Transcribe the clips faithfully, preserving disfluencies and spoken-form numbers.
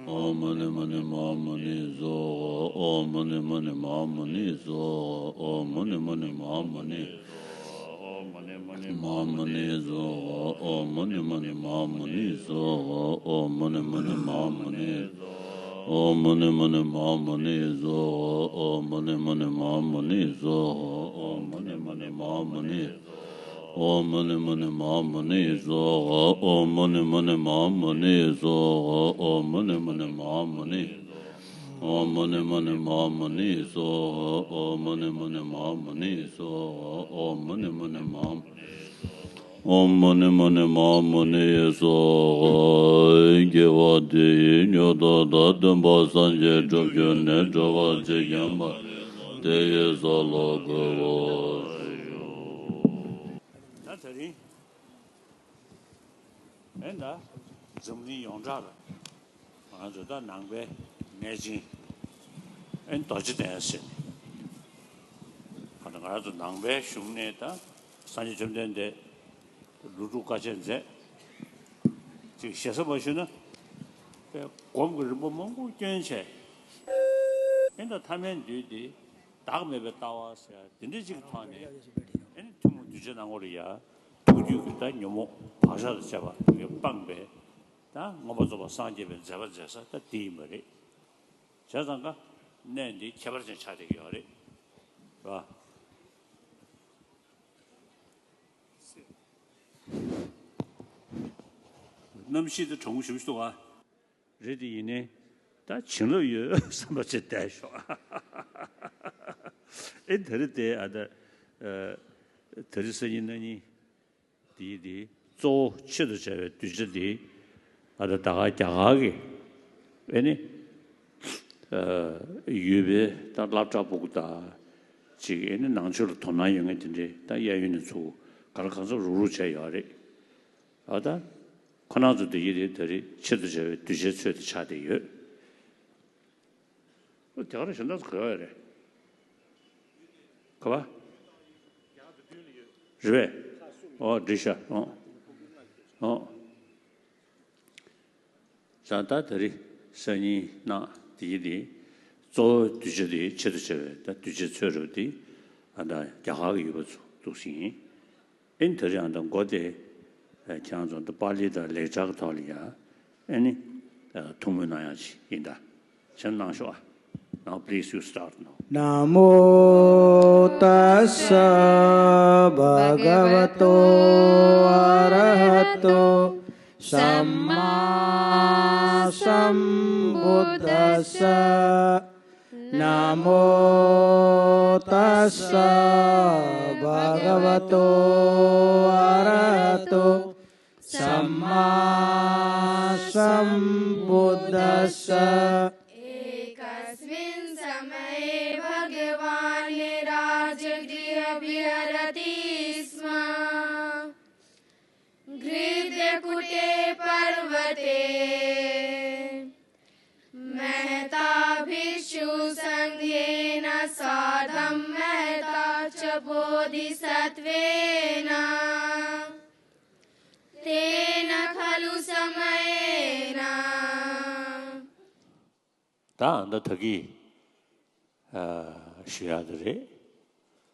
ཨོཾ་མུ་ནི་མུ་ནི་མ་མུ་ནི་ཛོ། ཨོཾ་མུ་ནི་མུ་ནི་མ་མུ་ནི་ཛོ། ཨོཾ་མུ་ནི་མུ་ནི་མ་མུ་ནི། མ་མུ་ནི་ཛོ། ཨོཾ་མུ་ནི་མུ་ནི་མ་མུ་ནི་ཛོ། ཨོཾ་མུ་ནི་མུ་ནི་མ་མུ་ནི། ཨོཾ་མུ་ནི་མུ་ནི་མ་མུ་ནི་ཛོ། ཨོཾ་མུ་ནི་མུ་ནི་མ་མུ་ནི་ཛོ། ཨོཾ་མུ་ནི་མུ་ནི་མ་མུ་ནི། ཨོཾ་མུ་ནི་མུ་ནི་མ་མུ་ནི་ཛོ། ཨོཾ་མུ་ནི་མུ་ནི་མ་མུ་ནི་ཛོ། ཨོཾ་མུ་ནི་མུ་ནི་མ་མུ་ནི། ཨོཾ་མུ་ནི་མུ་ནི་མ་མུ་ནི་ཛོ། ཨོཾ་མུ་ནི་མུ་ནི་མ་མུ་ནི་ཛོ། ཨོཾ་མུ་ནི་མུ་ནི་མ་མུ་ནི། ཨོཾ་མུ་ནི་མུ་ནི་མ་མུ་ནི་ཛོ། དགེ་བ་འདི་ཡིས་མྱུར་དུ་བདག་སྟོན་པ། སངས་རྒྱས་སྒྲུབ་བརྒྱུད་ནི། སྒྲུབ་པར་བྱེད་མཁན་པ། དེ་ཡི་ས་ལ་འགོད་པར་ཤོག། ད་དེ་རིང་། ཨེ་ད། འཛམ་གླིང་ཡོངས་གྲགས་ལ། ང་ཚོ་ད་ནང་པའི་གནས་ཆེན། ཨེ་རྡོ་རྗེ་གདན་ཟེར་ནས། ད་ང་ཚོ་ནང་པའི་གཞུང་ནས་ད་སངས་རྒྱས་བཅོམ་ལྡན་འདས་ལོ་དྲུག་དཀའ་སྤྱད་མཛད། ཅིག་ཞེ་ས་མ་ཞུས་ན། དཔེ་སྒོམ་གྱི་རིམ་པ་མང་པོ་བསྐྱོན་བྱས། ཨེ་ད་ཐ་མལ་འདུས་འདི་བདག་མེད་པའི་ལྟ་བ་ཟེར་ཡ་འདི་འདྲ་ཅིག་གི་ཐོག་ནས། ཨེ་ནི་ཐུན་མོང་གདུལ་བྱའི་སྣང་ངོ་ལ་ཡ། ཐུགས་རྒྱུད་ཀྱི་ད་ཉོན་མོངས་བག་ཆགས་དང་བཅས་པ་དེ་གས་སྤངས་པའི། ད་མངོན་པར་རྫོགས་པར་སངས་རྒྱས་པའི་མཛད་པ་མཛད་ས་ད་འདི་ཡིན་པ་རེད། བྱས་ཙང་ཀ་གནས་འདི་ཁྱད་པར་ཅན་ཆགས་བསྡད་ཀྱི་ཡོད་རེད། རེད་བ། གནམ་གཤིས་དེ་གྲང་མོ་ཞེ་པོ་ཞིག་འདུག་ག། རེད་དེ་ཡིན་ནའི་ད་བྱིན་རླབས་ཡོད་བསམ་པ་ཅིག་བསྡད་ཤོག། ཨེ་ད་རེས་དེ་ཨ་ད། ཨ། ད་རེས་སང་ཉིན་གནངས་ཉིན། དེའི་དེ་གཙོ་བོ་ཆེད་དུ་བྱ་བའི་གདུལ་བྱ་དེ་ཨ་ད་ད་ག་རྒྱ་གར་གྱི་ཨེ་ནི་ཨ་ཡོད་པའི་ད་སློབ་གྲྭ་ཕྲུ་གུ་དང་ཅིག་ཨེ་ནི་ནང་ཆོས་ལ་དོ་སྣང་ཡོད་མཁན་དེ་འདྲའི་ད་གཡས་གཡོན་ནས་ཚུར་ག་ལ་གང་འཚམ་རུག་རུག་བྱས་ཡོད་རེད། ཨ་ད་ཁོ་རང་ཚོ་དེ་ཡི་དེ་ད་རེས་ཆེད་དུ་བྱ་བའི་གདུལ་བྱའི་ཚོད་དུ་ཆགས་བསྡད་ཡོད། ཨོ་དེ་ག་རེ་གཞན་དག་ཚོ་གོ་ཡ་རེད། ག་བ། རེད་པས། ཨོ་འགྲིག་ཤག། ཨོ། ཨོ། ད་ད་ད་རེས་སང་ཉིན་གནངས་དེ་ཡི་དེ་གཙོ་བོ་གདུལ་བྱ་དེ་ཆེད་དུ་བྱ་བའི་ད་གདུལ་བྱའི་ཚོད་རེད་དེ། ཨ་ད་རྒྱ་གར་གྱི་ཡུལ་པ་ཚོ་འདུག་སེ་ཡིན། ཨེ་ནི་ད་རེས་ཨ་ད་མགོ་དེ་ཁྱེད་རང་ཚོ་ད་པཱ་ལི་དང་ལེགས་སྦྱར་གྱི་ཐོག་ལ་ཡ་ཨེ་ནི་ཐུགས་སྨོན་གནང་ཡག་ཅིག་ཡིན་ད། བྱས་ན་གནང་ཤོག་ཨ། Now please you start now. नमो तस्स भगवतो अरहतो सम्मासम्बुद्धस्स। नमो तस्स भगवतो अरहतो सम्मासम्बुद्धस्स। एकस्मिन् समये भगवान् राजगृहे विहरति स्म। गृध्रकूटे पर्वते महता भिक्षुसङ्घेन सार्धं महता च बोधिसत्त्वेन। तेन खलु समयेन। ད་ཨ་ད་ད་གི་ཞུ་ཡག་དེ་རེད།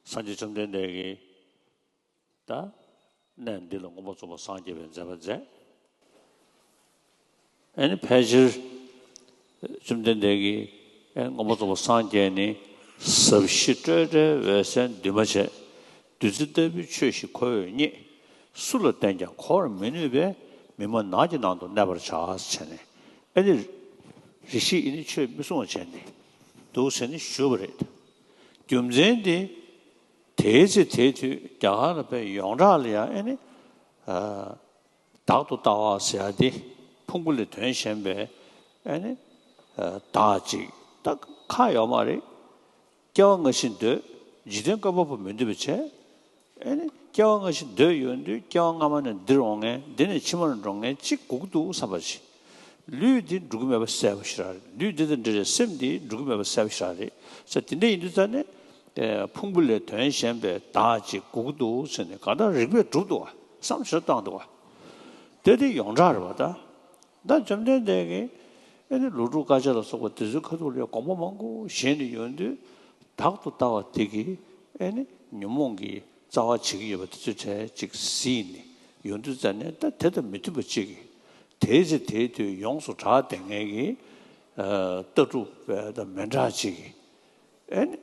སངས་རྒྱས་བཅོམ་ལྡན་འདས་ཀྱིས་ད་གནས་འདི་ལ་མངོན་པར་རྫོགས་པར་སངས་རྒྱས་པའི་མཛད་པ་མཛད། ཨེ་ནི་ཕལ་ཆེར་བཅོམ་ལྡན་འདས་ཀྱིས་ཨེ་མངོན་པར་རྫོགས་པར་སངས་རྒྱས་ནས་ཟབ་ཞི་སྤྲོས་བྲལ་འོད་གསལ་འདུས་མ་བྱས། བདུད་རྩི་ལྟ་བུའི་ཆོས་ཤིག་ཁོ་བོས་རྙེད། སུ་ལ་བསྟན་ཀྱང་གོ་བར་མི་ནུས་པས་མི་མ་ནག་གི་ནང་དུ་གནས་པར་བྱ་ཟེར་ནས་ཨེ་ནི་རེ་ཞིག་ཨེ་ནི་ཆོས་མི་གསུང་བ་བྱས་ནས་འདུག་ཟེར་ནས་ཞུས་པ་རེད། རྒྱུ་མཚན་དེ་དེའི་ཚེ་དེའི་དུས་རྒྱ་གར་ལ་དཔེ་ཡོངས་གྲགས་ལ་ཡང་ཨེ་ནི་ཨ། བདག་ཏུ་ལྟ་བ་ཟེར་ཡ་དེ་ཕུང་པོ་ལས་དོན་གཞན་པའི་ཨེ་ནི་བདག་ཅིག་ད་ཁག་ཡོད་མ་རེད། སྐྱེ་བ་སྔ་ཕྱི་འདོད། འཇིག་རྟེན་བཀོད་པ་པོ་མི་འདོད་པ་བྱས། ཨེ་ནི་སྐྱེ་བ་སྔ་ཕྱི་འདོད་ཡོང་དུས་སྐྱེ་བ་སྔ་མ་ནས་འདིར་འོང་མཁན་འདི་ནས་ཕྱི་མར་འགྲོ་མཁན་གཅིག་དགོས་ཀྱི་འདུག་བསམ་པ་ཅིག་ལུས་འདི་འགྲོ་གི་མེད་པ་གསལ་པོ་ཞེ་དྲག་རེད། ལུས་འདི་དང་འབྲེལ་བའི་སེམས་འདི་འགྲོ་གི་མེད་པ་གསལ་པོ་ཞེ་དྲག་རེད་ཟེར། དེ་འདྲ་ཡིན་དུས་ཙང་ནས་ཕུང་པོ་ལས་དོན་གཞན་པའི་བདག་ཅིག་དགོས་ཀྱི་འདུག་ཟེར་ནས་གང་ལྟར་རིགས་པས་གྲུབ་འདུག་བ། བསམ་བློ་བཏང་འདུག་བ། དེ་དེ་ཡོངས་གྲགས་རེད་བ་ད། ད་བཅོམ་ལྡན་འདས་ཀྱིས་ཨེ་ནི་ལོ་དྲུག་དཀའ་སྤྱད་ལ་སོགས་པ་དེ་ཚོའི་ཁ་ཐུག་ལ་ཡང་དགོངས་པ་མང་པོ་བཞེས་ནས་ཡོང་དུས། བདག་ཏུ་ལྟ་བ་དེ་གིས་ཨེ་ནི་ཉོན་མོངས་ཀྱི་རྩ་བ་བྱེད་ཀྱི་ཡོད་པ་དེ་ཚོའི་གྲས་ཅིག་གཟིགས་ནས་ཡོང་དུས་ཙ་ནས། ད་དེ་དང་མི་མཐུན་པ་ཅིག་གིས། དེའི་ཚེ་དེའི་དུས་ཡོངས་སུ་གྲགས་བསྡད་མཁན་གྱི་ཨ་ལྟ་གྲུབ་པ་དང་མི་འདྲ་ཅིག་གིས་ཨེ་ནི་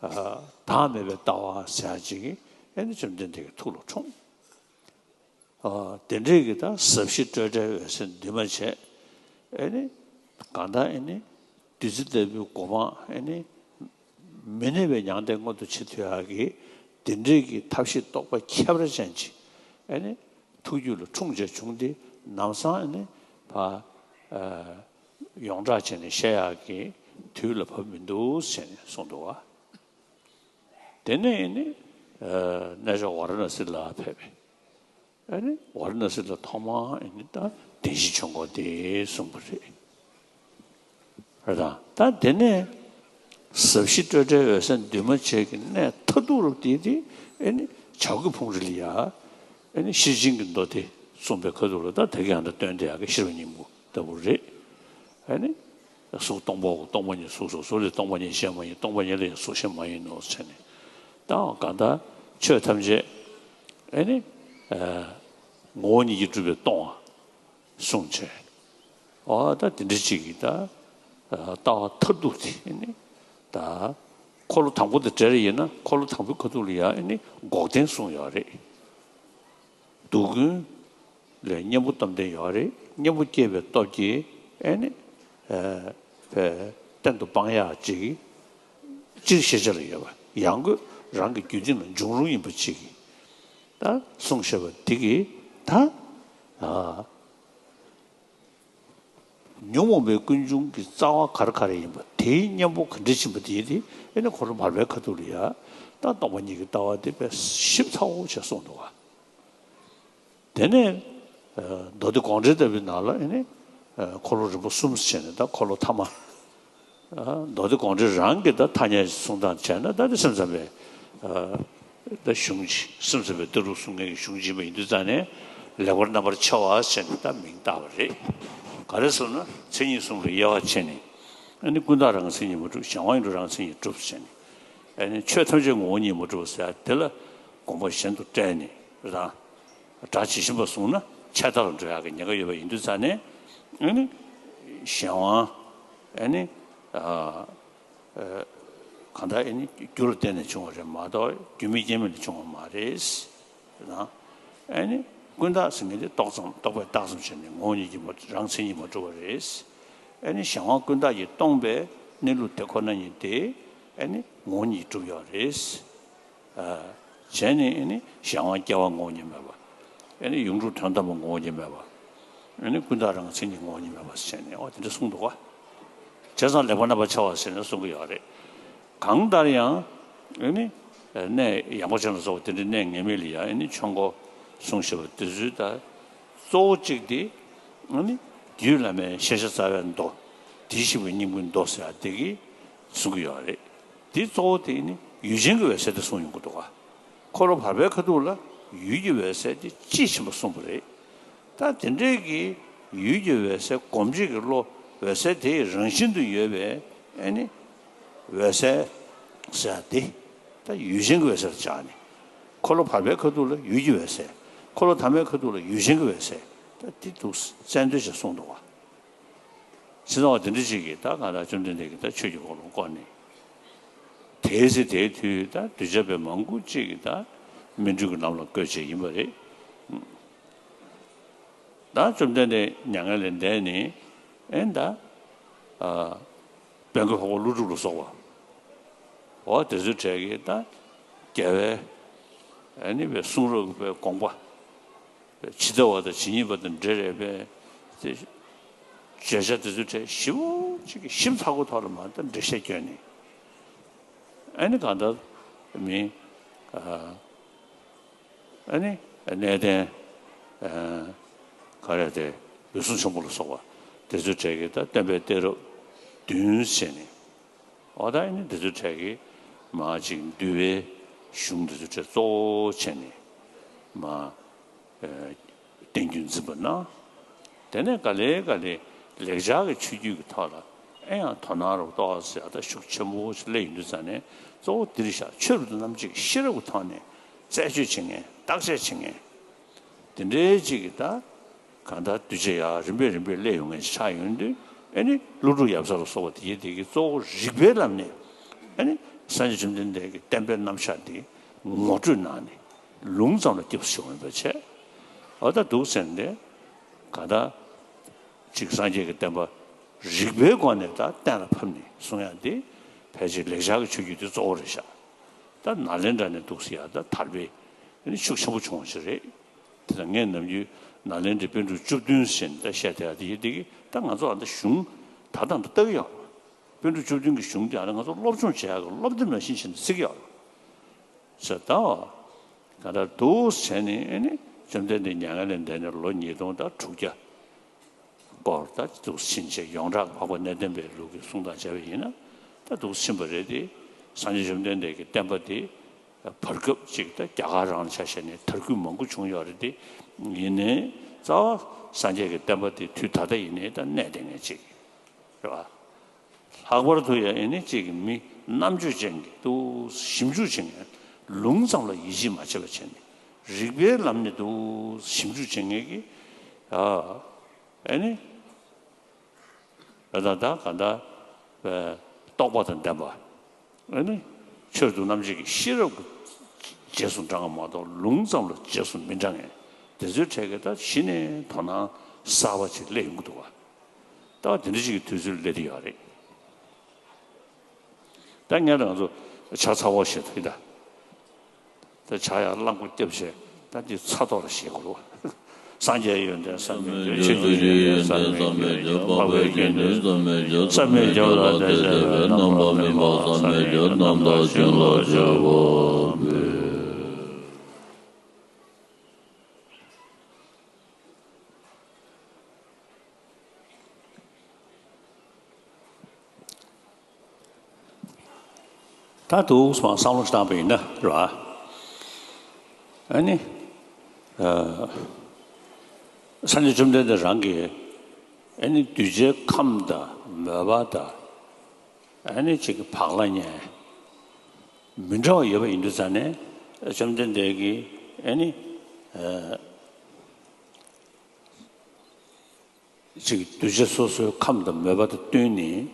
ཨ་བདག་མེད་པའི་ལྟ་བ་ཟེར་ཡག་ཅིག་གིས་ཨེ་ནི་བཅོམ་ལྡན་འདས་ཀྱི་ཐུགས་ལ་འཁྲུངས། ཨ་དེ་འདྲས་ཀྱི་ད་ཟབ་ཞི་སྤྲོས་བྲལ་འོད་གསལ་འདུས་མ་བྱས། ཨེ་ནི་གང་ལྟར་ཨེ་ནི་བདུད་རྩི་ལྟ་བུའི་སྒོ་མང་ཨེ་ནི་མི་གནས་པའི་མྱང་འདས་མངོན་དུ་བྱེད་ཐུབ་ཡག་གི་དེ་འདྲས་ཀྱི་ཐབས་ཤེས་རྟོགས་པ་ཁྱད་པར་ཅན་ཅིག་ཨེ་ནི་ཐུགས་རྒྱུད་ལ་འཁྲུངས་བྱས་བྱུང་སྟེ། ལམ་སང་ཨེ་ནི་ཕར་ཨ་ཡོངས་གྲགས་བྱས་ནས་བཤད་ཡག་གི་དུས་ལ་བབས་མི་འདུག་ཟེར་ནས་གསུངས་འདུག་བ། དེ་ནས་ཨེ་ནི་ཨ་གནས་མཆོག་ཝཱ་ར་ཎ་སི་ལ་ཕེབས་པས། ཨེ་ནི་ཝཱ་ར་ཎ་སི་ལ་ཐོག་མར་ཨེ་ནི་ད་བདེན་བཞིའི་ཆོས་འཁོར་དེ་གསུངས་པ་རེད། རེད་དང་། ད་དེ་ནས་ཟབ་ཞི་སྤྲོས་བྲལ་འོད་གསལ་འདུས་མ་བྱས་ཀྱི་གནས་མཐའ་ཐུག་རུ་དེ་དེ་ཨེ་ནི་བྱ་རྒོད་ཕུང་རི་ལ་ཡ་ཨེ་ནི་ཤེར་ཕྱིན་གྱི་མདོ་དེ་གསུངས་པའི་ཁ་ཐུག་ལ། ད་དེ་ག་ཡང་ད་སྟོན་དེ་ཡག་གི་ཤེར་པ་སྙིང་པོ་ལྟ་བུ་རེད། ཨེ་ནི། གཟུགས་སྟོང་པའོ། སྟོང་པ་ཉིད་གཟུགས་སོ། གཟུགས་ལས་སྟོང་པ་ཉིད་གཞན་མ་ཡིན། སྟོང་པ་ཉིད་ལས་ཡང་གཟུགས་གཞན་མ་ཡིན་ནོ་ཟེར་ནས། ད་གང་ལྟར་ཆོས་ཐམས་ཅད་ཨེ་ནི་ཨ་ངོ་བོ་ཉིད་ཀྱིས་གྲུབ་པས་སྟོང་པ་གསུངས་བྱས། འོ་ད་དེ་འདྲ་ཅིག་གིས་ད་ཨ་ལྟ་བ་མཐར་ཐུག་དེ་ཨེ་ནི་ད་འཁོར་ལོ་དང་པོ་དང་འབྲེལ་ཡིན་ན། འཁོར་ལོ་དང་པོའི་ཁ་ཐུག་ལ་ཡང་ཨེ་ནི་འགོག་བདེན་གསུངས་ཡོད་རེད། སྡུག་ཀུན་ལས་གཉེན་པོ་སྟོབས་ལྡན་ཡོད་རེད། གཉེན་པོ་སྐྱེས་པའི་སྟོབས་ཀྱིས་ཨེ་ནི་ཨ་བས་གཏན་དུ་སྤང་ཡག་ཅིག་སྤྱིར་ཤེས་བྱ་ལ་ཡོད་པ། ཡང་སྒོས་རང་གི་རྒྱུད་འཛིན་ལ་འབྱུང་རུང་ཡིན་པ་ཅིག་གིས་ད་གསུངས་བཞག་པ་འདི་གིས་ད་ཨ་ཉོན་མོངས་པའི་ཀུན་འབྱུང་གི་རྩ་བ་ག་རེ་ག་རེ་ཡིན་པ། དེའི་གཉེན་པོ་ག་འདྲ་ཕྱིན་པ་དེ་དེ་ཨེ་ནི་འཁོར་ལོ་བར་པའི་ཁ་ཐུག་ལ་ཡ་ད་སྟོང་པ་ཉིད་ཀྱི་ལྟ་བ་དེ་དཔེ་ཞིབ་ཚགས་པོ་བྱས་གསུངས་འདུག་ག། དེ་ནས་ཨ་མདོ་སྡེ་དགོངས་འགྲེལ་ལྟ་བུའི་ནང་ལ་ཨེ་ནི་ཨ་འཁོར་ལོ་རིམ་པ་གསུམ་ཟེར་ནས། ད་འཁོར་ལོ་ཐ་མ། ཨ་མདོ་སྡེ་དགོངས་འགྲེལ་རང་གི་ད་ཐ་སྙད་གསུང་སྟངས་བྱས་ན། ད་དེ་སེམས་ཙམ་པའི་ཨ་ད་གཞུང་ཅིག་སེམས་ཙམ་པའི་ལྟ་གྲུབ་གསུང་མཁན་གྱི་གཞུང་ཅིག་ཡིན་པ་ཡིན་དུས་ཙང་ནས། ལེགས་པར་རྣམ་པར་ཕྱེ་བ་ཟེར་ནས་ད་མིང་བཏགས་པ་རེད། ག་རེ་ཟེར་ན། མཚན་ཉིད་གསུམ་ལ་དབྱེ་བ་ཕྱེ་ནས། ཨ་ནི་ཀུན་བརྟགས་རང་མཚན་ཉིད་མ་གྲུབ། གཞན་དབང་ཡིན་གྲུབ་རང་མཚན་ཉིད་གྲུབ་ཟེར་ནས། ཨ་ནི་ཆོས་ཐམས་ཅད་ངོ་བོ་ཉིད་མ་གྲུབ་ཟེར་ཡ་དེ་ལ་དགོངས་པ་གཞན་དུ་བཀྲལ་ནས་རང་སྒྲ་ཇི་བཞིན་པ་བཟུང་ན་ཆད་ལྟ་ལ་འགྲོ་ཡག་གི་ཉེན་ཁ་ཡོད་པ་ཡིན་དུས་ཙང་ནས། ཨ་ནི་གཞན་དབང་། ཨ་ནི་ཨ་ཨ་གང་ལྟར་ཨ་ནི་རྒྱུ་ལ་བརྟེན་ནས་བྱུང་བ་རེད་མ་གཏོགས། རྒྱུ་མེད་རྐྱེན་མེད་ལས་བྱུང་བ་མ་རེད། དང་། ཨ་ནི་ཀུན་བརྟགས་ཟེར་མཁན་དེ་རྟོག་ཙམ། རྟོག་པས་བཏགས་ཙམ་བྱས་ནས་ངོ་བོ་ཉིད་ཀྱིས་མ་རང་མཚན་ཉིད་མ་གྲུབ་པ་རེད། ཨ་ནི་གཞན་དབང་ཀུན་བརྟགས་ཀྱིས་སྟོང་པའི་གནས་ལུགས་དེ་ཁོ་ན་ཉིད་དེ་ཨ་ནི་ངོ་བོ་ཉིད་གྲུབ་ཡོད་རེད། ཨ་བྱས་ནས་ཨ་ནི་གཞན་དབང་སྐྱེ་བ་ངོ་བོ་ཉིད་མེད་པ། ཨ་ནི་ཡོངས་གྲུབ་དོན་དམ་པ་ངོ་བོ་ཉིད་མེད་པ། ཨ་ནི་ཀུན་བརྟགས་རང་མཚན་ཉིད་ངོ་བོ་ཉིད་མེད་པ་ཟེར་ནས། འོ་དེ་འདྲ་གསུངས་འདུག་ག། བྱས་ཙང་ལེགས་པར་རྣམ་པར་ཕྱེ་བ་ཟེར་ནས་གསུང་གི་ཡོད་རེད། གང་ལྟར་ཡང་ཨ་ནི་གནས་ཡངས་པ་ཅན་ལ་སོགས་པ་དེ་འདྲའི་གནས་ངེས་མེད་ལ་ཡང་ཨ་ནི་ཆོས་འཁོར་གསུངས་བཞག་པ་དེ་ཚོའི་ད་གཙོ་བོ་གཅིག་དེ་ཨ་ནི་རྒྱུད་བླ་མའི་ཤེས་བྱ་རྩ་བའི་མདོ། དེ་བཞི་པའི་སྙིང་པོའི་མདོ་ཟེར་ཡ་དེ་གིས་གསུང་གི་ཡོད་རེད། དེ་གཙོ་བོ་དེ་ནི་ཡུལ་ཅན་གྱི་འོད་གསལ་དེ་གསུངས་ཡོང་གི་འདུག་ག། འཁོར་ལོ་བར་པའི་ཁ་ཐུག་ལ་ཡུལ་གྱི་འོད་གསལ་དེ་དཔྱིས་ཕྱིན་པ་གསུངས་པ་རེད། ད་དེ་འདྲའི་གི་ཡུལ་གྱི་འོད་གསལ་སྒོམ་བྱེད་ཀྱི་བློ། འོད་གསལ་དེ་ཡི་རང་བཞིན་དུ་ཡོད་པའི་ཨ་ནི་འོད་གསལ་ཟེར་ཡ་དེ་ད་ཡུལ་ཅན་གྱི་འོད་གསལ་ལ་བྱ་ནས། འཁོར་ལོ་བར་པའི་ཁ་ཐུག་ལ་ཡུལ་གྱི་འོད་གསལ། འཁོར་ལོ་ཐ་མའི་ཁ་ཐུག་ལ་ཡུལ་ཅན་གྱི་འོད་གསལ། ད་དེ་འདུག་སེ་མཚན་བསྟོད་ཅིག་གསུངས་འདུག་བ། ཕྱི་ནང་བ་དེ་འདྲ་ཅིག་གིས་ད་གང་ལྟར་བཅོམ་ལྡན་འདས་ཀྱིས་ད་ཆོས་ཀྱི་འཁོར་ལོ་བསྐོར་ནས། དེའི་ཚེ་དེའི་དུས་ད་གདུལ་བྱ་དཔེ་མང་པོ་ཅིག་གིས་ད་སྨིན་གྲོལ་གྱི་ལམ་ལ་བཀོད་བྱས་ཡིན་པ་རེད། ད་བཅོམ་ལྡན་འདས་མྱ་ངན་ལས་འདས་ནས་ཨེ་ད་ཨ་དཔལ་མགོན་འཕགས་པ་ཀླུ་སྒྲུབ་ལ་སོགས་པ། འོ་དེ་ཚོའི་གྲས་ཀྱིས་ད་རྒྱལ་བའི་ཨ་ནི་བའི་གསུང་རབ་པའི་དགོངས་པ། ཇི་ལྟ་བ་དང་ཇི་སྙེད་པ་དང་འབྲེལ་རེད་པས། དེ་བརྗོད་བྱ་དེ་ཚོའི་གྲས་ཞིབ་པོ་ཅིག་གིས་ཞིབ་ཚགས་པོ་ཐོག་ལ་མར་ད་འགྲེལ་བཤད་བསྐྱོན་ནས། ཨ་ནི་གང་ལྟར་མི་ཨ་ཨ་ནི་གནས་བརྟན་ཨ་ག་རེ་དེ་འོད་སྲུང་ཆེན་པོ་ལ་སོགས་པ་དེ་ཚོའི་གྲས་ཀྱིས་ད་བསྟན་པའི་གཏད་རབས་བདུན་བྱས་ནས། འོ་ད་ཨ་ནི་འདི་ཚོའི་གྲས་ཀྱིས་མར་ཅིག་འདུལ་བའི་གཞུང་འདི་ཚོའི་གྲས་གཙོ་བོ་བྱས་ནས་མར་ཨ་བསྟན་རྒྱུན་འཛིན་པ་ན། དེ་ནས་ག་ལེ་ག་ལེ་ལེགས་སྦྱར་གྱི་ཆོས་བརྒྱུད་ཀྱི་ཐོག་ལ་ཨེ་ཡང་དོ་སྣང་རུ་གཏོགས་ཟེར་ཡག་ད་ཤུགས་ཆེན་པོ་ཞིག་སླེབས་ཡོང་དུས་ཙང་ནས། གཙོ་བོ་འདིར་བཞག་ཆོས་རབ་ཏུ་རྣམ་འབྱེད་ཀྱི་ཤེས་རབ་ཀྱི་ཐོག་ནས་རྩད་གཅོད་བྱེད་མཁན། བརྟག་དཔྱད་བྱེད་མཁན་དེ་འདྲའི་ཅིག་གི་ད་གང་ལྟར་གདུལ་བྱ་ཡར་རིམ་པས་རིམ་པས་སླེབས་ཡོང་མཁན་ཞིག་ཆགས་ཡོང་དུས། ཨེ་ནི་ཀླུ་སྒྲུབ་ཡབ་སྲས་ལ་སོགས་པ་དེ་ཡི་དེ་གི་གཙོ་བོ་རིགས་པའི་ལམ་ནས་ཨེ་ནི་སངས་རྒྱས་བཅོམ་ལྡན་འདས་ཀྱི་བསྟན་པའི་རྣམ་གཞག་འདི་ངོ་སྤྲོད་གནང་ནས་ལུང་ཙམ་ལ་སྐྱབས་སུ་མཆིའོ་ཡིན་པ་བྱས། འོ་ད་འདུག་ཟེར་ནས་གང་ལྟར་ཅིག་སངས་རྒྱས་ཀྱི་བསྟན་པ་རིགས་པའི་སྒོ་ནས་ད་གཏན་ལ་ཕབ་ནས་གསུང་ཡག་འདི་ཕལ་ཆེར་ལེགས་སྦྱར་གྱི་ཆོས་བརྒྱུད་འདི་གཙོ་བོ་རེད་ཤག་ད་ནཱ་ལེནྡྲ་ནས་འདུག་ཟེར་ཡག་ད་དར་སྤེལ་ཤུགས་ཆེན་པོ་བྱུང་བ་ཞིག་རེད། དེ་དང་ངས་ནམ་རྒྱུན་ནཱ་ལེནྡྲའི་པཎ་གྲུབ་བཅུ་བདུན་ཟེར་ནས་ད་བཤད་བསྡད་ཡག་དེ་ཡིན་དེ་གི་ད་ང་ཚོ་ཨ་ད་གཞུང་ད་ལྟ་འདི་ལྟ་གི་ཡོད་རེད། པཎ་གྲུབ་བཅུ་བདུན་གྱི་གཞུང་དེ་ཨ་ད་ང་ཚོ་སློབ་སྦྱོང་བྱེད་ཡག་གི་སློབ་དེབ་ནང་བཞིན་བྱས་ནས་བརྩི་གི་ཡོད་རེད། ཟེར་ད་ག་ད་འདུག་ཟེར་ནས་ཨེ་ནི་བཅོམ་ལྡན་འདས་མྱ་ངན་ལས་འདས་ནས་ལོ་ཉིས་སྟོང་དང་དྲུག་བརྒྱ་སྐོར་ད་འདུག་ཕྱིན་ཆད་ཡོངས་གྲགས་འཕགས་པ་གནས་བརྟན་པའི་ལུགས་ཀྱི་གསུང་སྟངས་བྱས་པ་ཡིན་ན་ད་འདུག་ཕྱིན་པ་རེད་དེ། སངས་རྒྱས་བཅོམ་ལྡན་འདས་ཀྱི་བསྟན་པ་དེ་བར་སྐབས་ཅིག་ད་རྒྱ་གར་རང་ལ་ཆ་བཞག་ནས་དར་རྒུད་མང་པོ་བྱུང་ཡོད་རེད་དེ། ཡིན་ནའི་རྩ་བ་སངས་རྒྱས་ཀྱི་བསྟན་པ་དེ་དུས་ད་ལྟ་ཡིན་ནའི་ད་གནས་བསྡད་མཁན་ཅིག་རེད་བ། ལྷག་པར་དུ་ཡང་ཨེ་ནི་གཅིག་གི་མི་རྣམ་དཔྱོད་ཅན་གྱི་འདུག་ཞིབ་འཇུག་བྱེད་མཁན། ལུང་ཙམ་ལ་ཡིད་ཆེས་མ་བྱས་པ་བྱས་ནས་རིགས་པའི་ལམ་ནས་འདུག་ཞིབ་འཇུག་བྱེད་མཁན་གྱི་ཨ་ཨེ་ནི་ཨ་ད་ད་ག་ད་རྟོགས་པ་དང་ལྡན་པ། ཨེ་ནི་ཆོས་རབ་ཏུ་རྣམ་འབྱེད་ཀྱི་ཤེས་རབ་ཀྱི་རྗེས་སུ་འབྲང་བ་མ་གཏོགས་ལུང་ཙམ་ལ་རྗེས་སུ་མི་འབྲང་མཁན་དེ་ཚོའི་གྲས་ཀྱི་ད་གཞི་ནས་དོ་སྣང་གསར་པ་ཅིག་སླེབས་ཡོང་གི་འདུག་བ། ད་དེ་འདྲ་ཞིག་གི་དུས་ཚོད་སླེབས་བསྡད་ཡོད་རེད། ད་ངས་རང་ཚོ་ཇ་ཚ་བོ་བཞེས་ཐུབ་ད། ད་ཇ་ཡར་རླངས་པ་བརྒྱབ་བྱས་ད་འདི་ཚ་ཐོག་ལ་བཞེས་དགོས་རེད་བ། སངས་རྒྱས་ཡོན་ཏན་བསམ་མེད་འགྱུར། ཆོས་ཀྱི་ཡོན་ཏན་བསམ་མེད་འགྱུར། འཕགས་པའི་དགེ་འདུན་བསམ་མེད་འགྱུར། བསམ་མེད་འགྱུར་ལ་དད་བྱས་པའི་རྣམ་པར་སྨིན་པ་བསམ་མེད་འགྱུར། རྣམ་དག་བྱིན་རླབས་བརྗོད་པར་འདོད། ད་འདུག་སེ་བསམ་བློ་བཏང་པ་ཡིན་ན་རེད་བ། ཨ་ནི། ཨ། སངས་རྒྱས་བཅོམ་ལྡན་འདས་རང་གིས་ཨ་ནི་གདུལ་བྱའི་ཁམས་དང་མོས་པ་དང་ཨ་ནི་གཅིག་གི་བག་ལ་ཉལ་མི་འདྲ་བ་ཡོད་པ་ཡིན་དུས་ཙང་ནས། བཅོམ་ལྡན་འདས་ཀྱིས་ཨ་ནི། ཨ། ཅིག་གདུལ་བྱ་སོ་སོའི་ཁམས་དང་མོས་པ་དང་བསྟུན་ནས།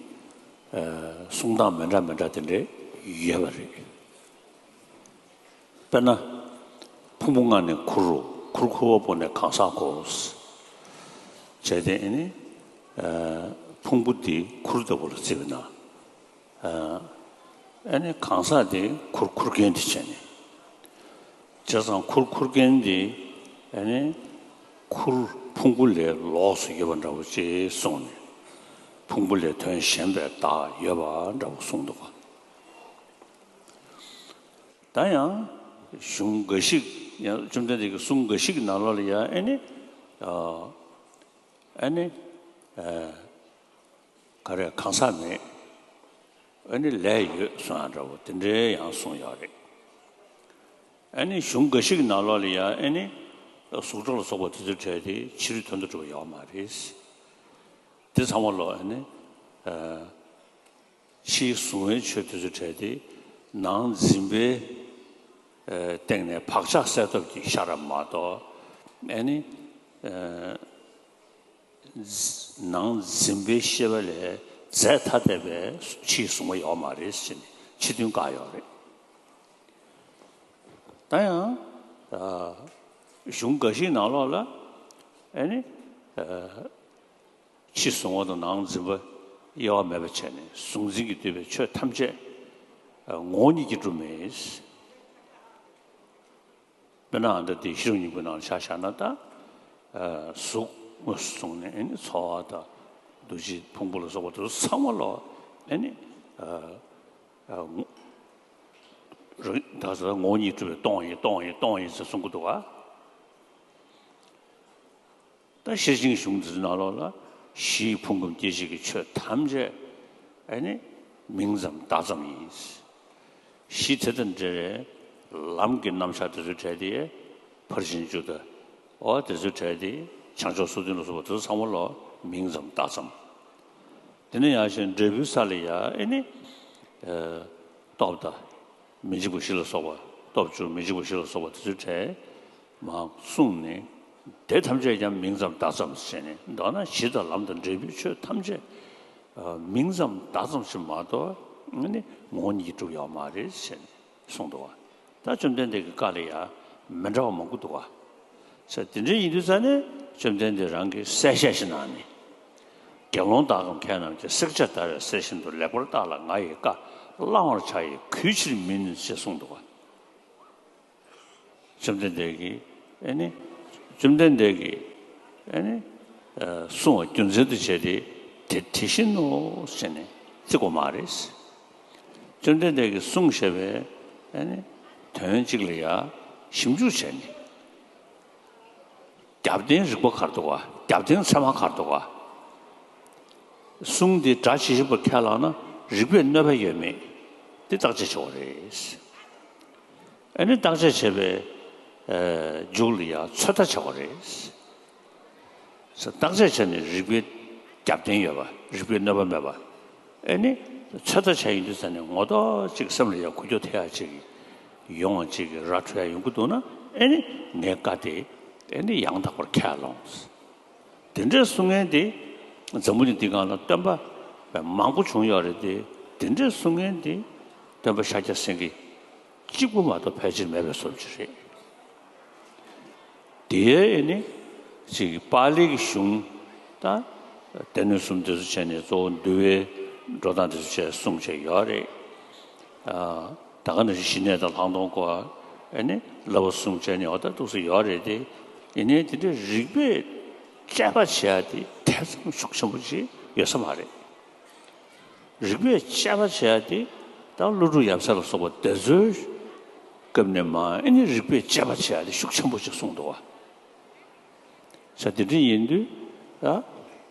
ཨ། གསུང་སྟངས་མི་འདྲ་མི་འདྲ་དེ་འདྲ་ཡོད་པ་རེད། དཔེར་ན། ཕུང་པོ་ལྔ་ནས་ཁུར་རོ། ཁུར་ཁུར་བ་པོ་ནས་གང་ཟག་གོ། བྱས་ཏེ་ཨ་ནི། ཨ། ཕུང་པོ་འདི་ཁུར་ལྟ་བུ་ལ་བརྩི་བ་ན། ཨ། ཨ་ནི་གང་ཟག་དེ་ཁུར་ཁུར་མཁན་དེ་བྱས་ནས། བྱས་ཙང་ཁུར་ཁུར་མཁན་དེ་ཨ་ནི་ཁུར་ཕུང་པོ་ལས་ལོགས་སུ་ཡོད་པ་འདྲ་བོ་ཅིག་གསུངས་ནས། ཕུང་པོ་ལས་དོན་གཞན་པའི་བདག་ཡོད་པ་འདྲ་བོ་གསུངས་འདུག་ག་ད་ཡང་གཞུང་འགའ་ཞིག་ཡང་བཅོམ་ལྡན་འདས་ཀྱི་གསུང་འགའ་ཞིག་གི་ནང་ལོགས་ལ་ཡང་ཨ་ནི། ཨ། ཨ་ནི། ཨ། ག་རེ་གང་ཟག་མེད། ཨ་ནི་ལས་ཡོད་གསུང་ཡག་འདྲ་བོ་དེ་འདྲའི་ཡང་གསུངས་ཡོད་རེད། ཨ་ནི་གཞུང་འགའ་ཞིག་གི་ནང་ལོགས་ལ་ཡང་ཨ་ནི་གཟུགས་སྒྲ་ལ་སོགས་པ་དེ་ཚོའི་གྲས་དེ་ཕྱི་རོལ་དོན་དུ་གྲུབ་པ་ཡོད་མ་རེད། དེ་ཚང་མ་ལོ་ཨ་ནི། ཨ། ཕྱིའི་གཟུང་བའི་ཆོས་དེ་ཚོའི་གྲས་དེ་ནང་འཛིན་པའི་ཨ་སྟེང་ནས་བག་ཆགས་སེལ་ཐབས་ཀྱི་ཤ་ར་མ་གཏོགས། ཨ་ནི། ཨ། ནང་འཛིན་པའི་ཤེས་པ་ལས་རྫས་ཐ་དད་པའི་ཕྱིའི་གཟུང་བ་ཡོད་མ་རེད་ཟེར་ནས་ཕྱི་དོན་བཀག་ཡོད་རེད། ད་ཡང་། ཨ། གཞུང་འགའ་ཞིག་ནང་ལོགས་ལ་ཨ་ནི། ཨ། ཕྱི་གཟུང་བ་དང་ནང་འཛིན་པ་དབྱེ་བ་མེད་པ་བྱས་ནས་གཟུང་འཛིན་གྱིས་བསྡུས་པའི་ཆོས་ཐམས་ཅད་ངོ་བོ་ཉིད་ཀྱིས་གྲུབ་མིན། དཔེར་ན་ཨ་ད་དེ་ཤེས་རབ་སྙིང་པོའི་ནང་ལ་ཆ་བཞག་ན་ད། ཨ། གཟུགས་དངོས་སུ་བཟུང་ནས་ཨ་ནི་ཚོར་བ་དང་། འདུ་བྱེད་ཕུང་པོ་ལ་སོགས་པ་དེ་ཚོ་ཚང་མ་ལོ་ཨ་ནི། ཨ། ཨ། ངོ་། རང་ད་ཟེར་ངོ་བོ་ཉིད་གྲུབ་པས་སྟོང་ཡིན་སྟོང་ཡིན་སྟོང་ཡིན་ཟེར་གསུང་གི་འདུག་ག་ད་ཤེར་ཕྱིན་གྱི་གཞུང་འདི་ཚོའི་ནང་ལོགས་ལ་གཞིའི་ཕུང་ཁམས་སྐྱེ་མཆེད་ཀྱི་ཆོས་ཐམས་ཅད་ཨ་ནི་མིང་ཙམ་བརྡ་ཙམ་ཡིན། གཞི་དེ་དང་འབྲེལ་བའི་ལམ་གྱི་རྣམ་གཞག་དེ་ཚོའི་གྲས་དེ་ཕར་ཕྱིན་བཅུ་དང་། འོ་དེ་ཚོའི་གྲས་དེ་ བྱང་ཆུབ་སོ་བདུན་ལ་སོགས་པ་དེ་ཚོ་ཚང་མ་ལ་མིང་ཙམ་བཏགས་ཙམ། དེ་ནས་ཡང་ཞིང་འབྲས་བུའི་ས་ལ་ཡང་ཨེ་ནི། ཨ། སྟོབས་དང་། མི་འཇིགས་པ་བཞི་ལ་སོགས་པ། སྟོབས་བཅུ་མི་འཇིགས་པ་བཞི་ལ་སོགས་པ་དེ་ཚོའི་གྲས་མར་གསུངས་ནས། དེ་ཐམས་ཅད་ཀྱང་མིང་ཙམ་བཏགས་ཙམ་ཟེར་ནས། མདོར་ན་གཞི་དང་ལམ་དང་འབྲས་བུའི་ཆོས་ཐམས་ཅད། ཨ། མིང་ཙམ་བཏགས་ཙམ་ཞིག་མ་གཏོགས་ཨེ་ནི་ངོ་བོ་ཉིད་ཀྱིས་གྲུབ་ཡོད་མ་རེད་ཟེར་ནས། གསུངས་འདུག་བ། ད་བཅོམ་ལྡན་འདས་ཀྱི་བཀའ་ལ་ཡང་མི་འདྲ་བ་མང་པོ་འདུག་བ། ས་དེ་འདྲའི་ཡིན་དུས་ཙ་ནས་བཅོམ་ལྡན་འདས་རང་གིས་གསལ་བཤད་ཞིག་གནང་ནས། དགེ་སློང་དག་གམ་མཁས་རྣམས་ཀྱིས། བསྲེག་བཅད་བརྡར་བའི་གསེར་བཞིན་དུ། ལེགས་པར་བརྟགས་ལ་ང་ཡི་བཀའ། བླང་བར་བྱ་ཡི་གུས་ཕྱིར་མིན། ཞེས་གསུངས་འདུག་བ། བཅོམ་ལྡན་འདས་ཀྱིས་ཨེ་ནི། བཅོམ་ལྡན་འདས་ཀྱིས་ཨེ་ནི། ཨ། གསུངས་པ་རྒྱུ་མཚན་དུ་བྱས་ཏེ་དེ་དེ་བཞིན་ནོ་ཟེར་ནས་བརྩི་དགོས་མ་རེད། བཅོམ་ལྡན་འདས་ཀྱིས་གསུངས་བཞག་པའི་ཨེ་ནི་དོན་གཅིག་ལ་ཡང་ཞིབ་འཇུག་བྱས་ནས། རྒྱབ་རྟེན་རིགས་པ་ག་རེ་འདུག་ག་རྒྱབ་རྟེན་ཚད་མ་ག་རེ་འདུག་ག་གསུང་དེ་སྒྲ་ཇི་བཞིན་པར་ཁས་བླངས་ན་རིགས་པས་གནོད་པ་ཡོད་མེད་དེ་བརྟག་དཔྱད་བྱེད་དགོས་རེད། ཨ་ནི་བརྟག་དཔྱད་བྱས་པའི་ཨ་མཇུག་ལ་ཡང་ཚོད་ལྟ་བྱེད་དགོས་རེད། བརྟག་དཔྱད་བྱས་ནས་རིགས་པའི་རྒྱབ་རྟེན་ཡོད་པ། རིགས་པས་གནོད་པ་མེད་པ། ཨེ་ནི་ཚོད་ལྟ་བྱས་ཡིན་དུས་ཙ་ནས་ངོ་ཐོག་ཅིག་སེམས་ལ་ཡང་འགུལ་སྐྱོད་ཐེབས་ཡག་ཅིག་ཡོང་བ་ཅིག་ར་འཕྲོད་ཡག་ཡོང་གི་འདུག་ན། ཨེ་ནི་ངའི་བཀའ་དེ་ཨེ་ནི་ཡང་དག་པར་ཁས་བླངས། དེ་འདྲའི་གསུང་མཁན་དེ་འཛམ་བུ་གླིང་འདི་སྒང་ལ་སྟོན་པ་མང་པོ་བྱུང་ཡོད་རེད་དེ། དེ་འདྲའི་གསུང་མཁན་དེ་སྟོན་པ་ཤཱཀྱ་སེང་གེ་གཅིག་པུ་མ་གཏོགས་ཕལ་ཆེར་མེད་པའི་བཟོ་ཅིག་རེད། དེའི་ཨེ་ནི་ཅིག་པཱ་ལི་གི་གཞུང་དང་སྡེ་སྣོད་གསུམ་དེ་ཚོ་བྱས་ནས་གཙོ་བོ་འདུལ་བའི་འགྲོ་སྟངས་དེ་ཚོ་བྱས་གསུངས་བྱས་ཡོད་རེད། ཨ། ད་ག་ནང་བཞིན་ཞི་གནས་དང་ལྷག་མཐོང་སྐོར་ཨེ་ནི་བསླབ་པ་གསུམ་བྱས་ནས་འོ་ད་འདུག་སེ་ཡོད་རེད་དེ། ཡིན་ནའི་དེ་འདྲའི་རིགས་པས་དཔྱད་པ་བྱེད་ཡ་དེ་དེ་ཙམ་ཤུགས་ཆེན་པོ་ཅིག་ཡོད་ས་མ་རེད། རིགས་པས་དཔྱད་པ་བྱེད་ཡ་དེ་ད་ཀླུ་སྒྲུབ་ཡབ་སྲས་ལ་སོགས་པ་དེ་ཚོའི་སྐབས་ནས་མར་ཨེ་ནི་རིགས་པས་དཔྱད་པ་བྱེད་ཡ་དེ་ཤུགས་ཆེན་པོ་ཅིག་གསུངས་འདུག་བ། ས་དེ་འདྲ་ཡིན་དུས་ད་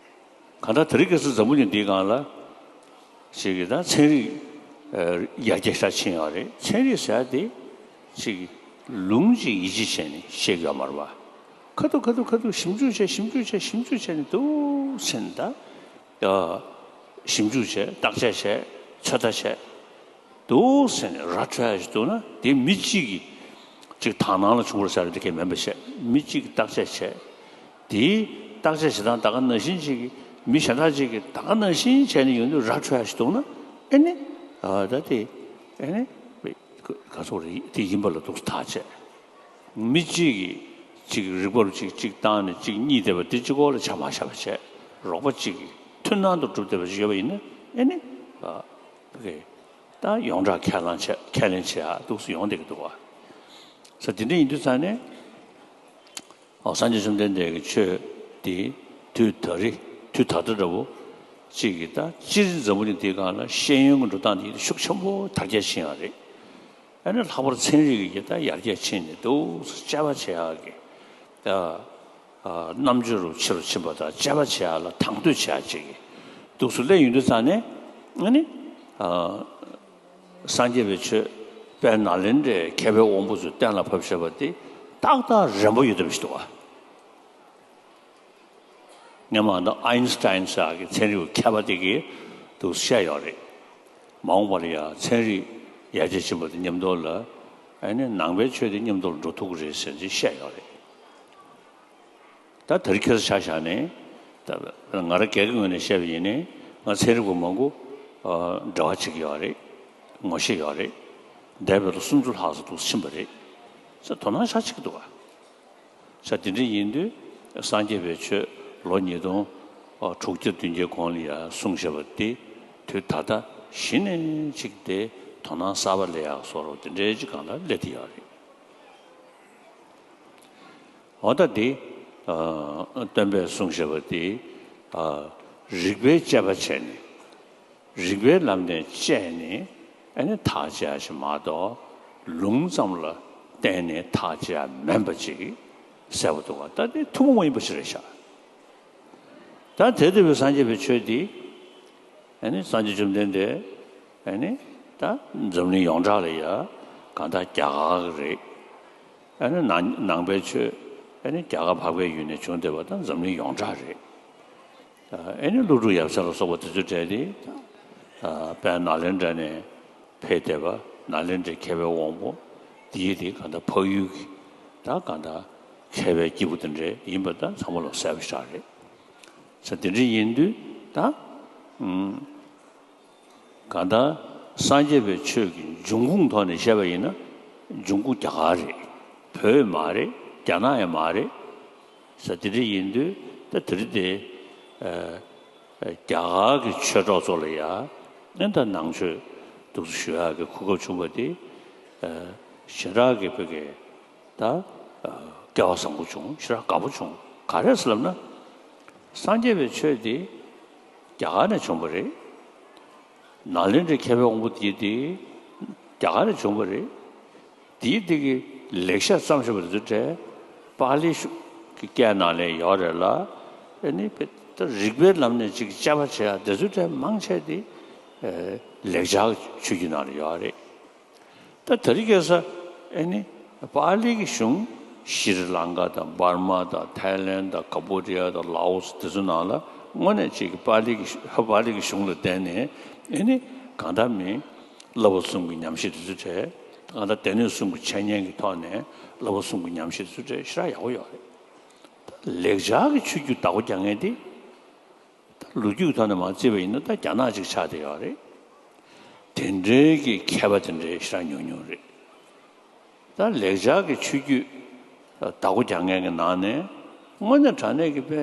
གང་ལྟར་དེ་རིང་ཁ་སང་འཛམ་བུ་གླིང་འདིའི་སྒང་ལ་ཞིག་གི་ད་ཚན་རིག་ཨ་ཡར་རྒྱས་ཤར་ཕྱིན་ཡོད་རེད། ཚན་རིག་ཟེར་ཡ་དེ་ཅིག་ལུང་ཅིག་ཡིད་ཆེས་བྱས་ནས་བཤད་ཀྱི་ཡོད་མ་རེད་བ། ཁ་ཐུག་ཁ་ཐུག་ཁ་ཐུག་ཞིབ་འཇུག་བྱས། ཞིབ་འཇུག་བྱས། ཞིབ་འཇུག་བྱས་ནས་འདུག་ཟེར་ནས་ད། ཨ། ཞིབ་འཇུག་བྱས། བརྟག་དཔྱད་བྱས། ཚོད་ལྟ་བྱས། འདུག་ཟེར་ནས་ར་འཕྲོད་ཡ་ཞིག་འདུག་ན། དེ་མི་གཅིག་གིས་ཅིག་དག་སྣང་ལ་བྱུང་བར་ཟེར་བ་དེ་གས་མིན་པ་བྱས། མི་གཅིག་གིས་བརྟག་དཔྱད་བྱས། དེའི་བརྟག་དཔྱད་བྱེད་སྟངས་ད་ག་ནང་བཞིན་ཅིག་གིས་མི་གཞན་དག་ཅིག་གིས་ད་ག་ནང་བཞིན་བྱས་ནས་ཡོང་དུས་ར་འཕྲོད་ཡ་ཞིག་འདུག་ན། ཨེ་ནི། ཨ། ད་དེ་ཨེ་ནི་ག་ཚོད་རེད། དེ་ཡིན་པ་ལ་འདུག་ཐག་བཅད། མི་གཅིག་གིས་གཅིག་རིག་པ་རུ་གཅིག་གཅིག་བཏང་ནས་གཅིག་གཉིད་བསྡད་པ་དེ་གཅིག་པོ་ལ་ཆ་མ་བཞག་པ་བྱས། རོགས་པ་གཅིག་གིས་མཐུན་སྣང་དུ་གྲུབ་བསྡད་པ་ཞིག་ཡོད་པ་ཡིན་ན། ཨེ་ནི། ཨ། ཕ་གི་ད་ཡོངས་གྲགས་ཁས་བླངས་བྱས། ཁས་ལེན་བྱེད་ཡག་འདུག་སེ་ཡོང་བསྡད་ཀྱི་འདུག་བ། ས་དེ་འདྲ་ཡིན་དུས་ཙང་ནས། ཨོ། སངས་རྒྱས་བཅོམ་ལྡན་འདས་ཀྱི་ཆོས་འདི་དུས་ད་རེས། དུས་ད་ལྟ་འདྲ་བོ་ཅིག་གི་ད་སྤྱིར་འཛམ་བུ་གླིང་འདིའི་སྒང་ལ་ཤེས་ཡོན་གྱི་འགྲོ་སྟངས་འདི་ཤུགས་ཆེན་པོ་དར་རྒྱས་ཕྱིན་ཡོད་རེད། ཨ་ནི་ལྷག་པར་ཚན་རིག་གི་ད་ཡར་རྒྱས་ཕྱིན་ནས་འདུག་སེ་དཔྱད་པ་བྱེད་ཡག་གི་ད་ཨ་རྣམ་དཔྱོད་རུ་ཆེ་རུ་ཕྱིན་པ་དང་། དཔྱད་པ་བྱེད་ཡག་ལ་དང་དོད་བྱེད་ཡག་ཅིག་གི་འདུག་སེ་སླེབས་ཡོང་དུས་ཙང་ནས། ཨ་ནི་ཨ་སངས་རྒྱས་པའི་ཆོས་དཔལ་ནཱ་ལེནྡྲའི་མཁས་པའི་དབང་པོ་ཚོས་གཏན་ལ་ཕབ་བཞག་པ་དེ་ཏག་ཏག་རན་པོ་ཡོད་བསྡད་པ་ཞིག་འདུག་བ། སྔོན་མ་ད་ཨའིན་སི་ཊའིན་ཟེར་ཡག་གི་ཚན་རིག་པ་མཁས་པ་དེ་གིས་འདུག་སེ་བཤད་ཡོད་རེད། མ་འོངས་པ་ལ་ཡང་ཚན་རིག་ཡར་རྒྱས་ཕྱིན་པ་དང་མཉམ་དུ་ལ། ཨ་ནི་ནང་པའི་ཆོས་དེ་མཉམ་དུ་ལ་འགྲོ་ཐུབ་ཀྱི་རེད་ཟེར་ཅིག་བཤད་ཡོད་རེད། ད་དེ་རིང་ཁ་སང་ཆ་བཞག་ནས། ད་ང་རང་སྒེར་གྱི་ངོས་ནས་བཤད་པ་ཡིན་ནའི། ང་ཚན་རིག་པ་མང་པོ་ཨ་འབྲེལ་བ་བྱེད་ཀྱི་ཡོད་རེད། ངོ་ཤེས་ཡོད་རེད། འདས་པའི་ལོ་སུམ་ཅུ་ལྷག་ཙམ་འདུག་ཕྱིན་པ་རེད། ས་དོ་སྣང་ཤར་ཆེ་གི་འདུག་ག་ས་དེ་འདྲ་ཡིན་དུས་སངས་རྒྱས་པའི་ཆོས་ལོ་ཉིས་སྟོང་དྲུག་བརྒྱ་བདུན་བརྒྱའི་གོང་ལ་ཡར་གསུངས་བཞག་པ་དེ་དུས་ད་ལྟ་གཞི་ནས་ཅིག་དེ་དོ་སྣང་གསར་པ་སླེབས་ཡག་བཟོ་འདྲ་དེ་འདྲའི་ཅིག་སྒང་ལ་སླེབས་བསྡད་ཡོད་རེད། འོ་ད་འདི་ཨ་སྟོན་པས་གསུངས་བཞག་པ་དེ་ཨ་རིགས་པའི་དཔྱད་པ་བྱས་ནས། རིགས་པའི་ལམ་ནས་དཔྱད་ནས་ཨ་ནི་ཐག་བཅད་ཡ་ཞིག་མ་གཏོགས། ལུང་ཙམ་ལ་བརྟེན་ནས་ཐག་བཅད་ཡ་མིན་པ་ཅིག་གསལ་པོ་འདུག་བ། ད་དེ་ཐུན་མོང་མ་ཡིན་པ་ཞིག་རེད་ཤག་ད་དེ་ལྟ་བུའི་སངས་རྒྱས་པའི་ཆོས་འདི་ཨ་ནི་སངས་རྒྱས་བཅོམ་ལྡན་འདས་ཨ་ནི་ད་འཛམ་གླིང་ཡོངས་གྲགས་ལ་ཡ་གང་ལྟར་རྒྱ་གར་གྱི་རེད། ཨ་ནི་ནང་ནང་པའི་ཆོས་ ཨ་ནི་རྒྱ་གར་འཕགས་པའི་ཡུལ་ནས་བྱུང་བསྡད་པ་དང་འཛམ་གླིང་ཡོངས་གྲགས་རེད། ཨ་ནི་ཀླུ་སྒྲུབ་ཡབ་སྲས་ལ་སོགས་པ་དེ་ཚོའི་གྲས་དེ་དཔལ་ནཱ་ལེནྡྲ་ནས་ཕེབས་བསྡད་པ་ནཱ་ལེནྡྲའི་མཁས་པའི་དབང་པོ་དེ་ཡི་དེ་གང་ལྟར་འཕགས་ཡུལ་གྱི་ད་གང་ལྟར་མཁས་པའི་སྐྱེས་བུ་དེ་འདྲ་ཡིན་པ་ད་ཚང་མ་ལ་གསལ་པོ་ཞིག་རེད། ས་དེ་འདྲ་ཡིན་དུས་ད་ཨུམ། གང་ལྟར་སངས་རྒྱས་པའི་ཆོས་ཀྱི་འབྱུང་ཁུངས་ཐོག་ནས་བཤད་པ་ཡིན་ན་འབྱུང་ཁུངས་རྒྱ་གར་རེད། བོད་མ་རེད། རྒྱ་ནག་ཡང་མ་རེད། ས་དེ་འདྲ་ཡིན་དུས་ད་དེ་རིང་དེ་ཨ་ཨ་རྒྱ་གར་གྱི་ཆོས་གྲོགས་ཚོ་ལ་ཡ་ཨེ་ད་ནང་ཆོས་འདུག་སེ་ཞུ་ཡག་གི་གོ་སྐབས་བྱུང་བ་དེ་ཨ་ཞེ་དྲག་གི་བོད་ཀྱི་ད་ཨ་སྐལ་བ་བཟང་པོ་བྱུང་། ཞེ་དྲག་དགའ་པོ་བྱུང་། ག་རེ་ཟེར་ལབ་ན། སངས་རྒྱས་པའི་ཆོས་དེ་རྒྱ་གར་ནས་བྱུང་བ་རེད། ནཱ་ལེནྡྲའི་མཁས་པའི་དབང་པོ་དེ་དེ་རྒྱ་གར་ནས་བྱུང་བ་རེད། དེའི་དེ་གི་ལེགས་བཤད་བརྩམས་བཞག་པ་དེ་ཚོ་གྲས་པཱ་ལི་གི་སྐད་ནང་ལ་ཡོད་རེད་ལ། ཨ་ནི་ད་རིག་པའི་ལམ་ནས་ཅིག་དཔྱད་པ་བྱེད་ཡག་དེ་ཚོ་གྲས་མང་ཆེ་དེ་ལེགས་སྦྱར་ཆོས་བརྒྱུད་ནང་ལ་ཡོད་རེད། ད་དེ་རིང་ཁ་སང་ཨེ་ནི་པཱ་ལི་གི་གཞུང་ཤྲི་ལངྐ་དང་འབར་མ་དང་ཐའི་ལེན་དང་ཀམ་བོ་ཌི་ཡ་དང་ལའོ་སི་དེ་ཚོ་ནང་ལ་དངོས་གནས་ཅིག་གི་པཱ་ལི་གི་ཧ་པཱ་ལི་གི་གཞུང་ལ་བརྟེན་ནས་ཨེ་ནི་གང་ལྟར་མིན་བསླབ་པ་གསུམ་གྱི་ཉམས་བཞེས་དེ་ཚོ་བྱས། གང་ལྟར་སྡེ་སྣོད་གསུམ་གྱི་འཆད་ཉན་གྱི་ཐོག་ནས་བསླབ་པ་གསུམ་གྱི་ཉམས་བཞེས་དེ་ཚོ་བྱས་ཞེ་དྲག་ཡག་པོ་ཡོད་རེད། ད་ལེགས་སྦྱར་གྱི་ཆོས་བརྒྱུད་བདག་པོ་རྒྱག་མཁན་དེ། ད་ལོ་རྒྱུས་ཐོག་ནས་མར་བརྩིས་པ་ཡིན་ན་ད་རྒྱ་ནག་ཅིག་ཆགས་བསྡད་ཡོད་རེད། དེ་འདྲའི་གི་མཁས་པ་དེ་འདྲའི་ཞེ་དྲག་ཉུང་ཉུང་རེད། ད་ལེགས་སྦྱར་གྱི་ཆོས་བརྒྱུད་བདག་པོ་རྒྱག་མཁན་གྱི་ནང་ནས་དངོས་གནས་དྲང་གནས་ཀྱི་དཔེ་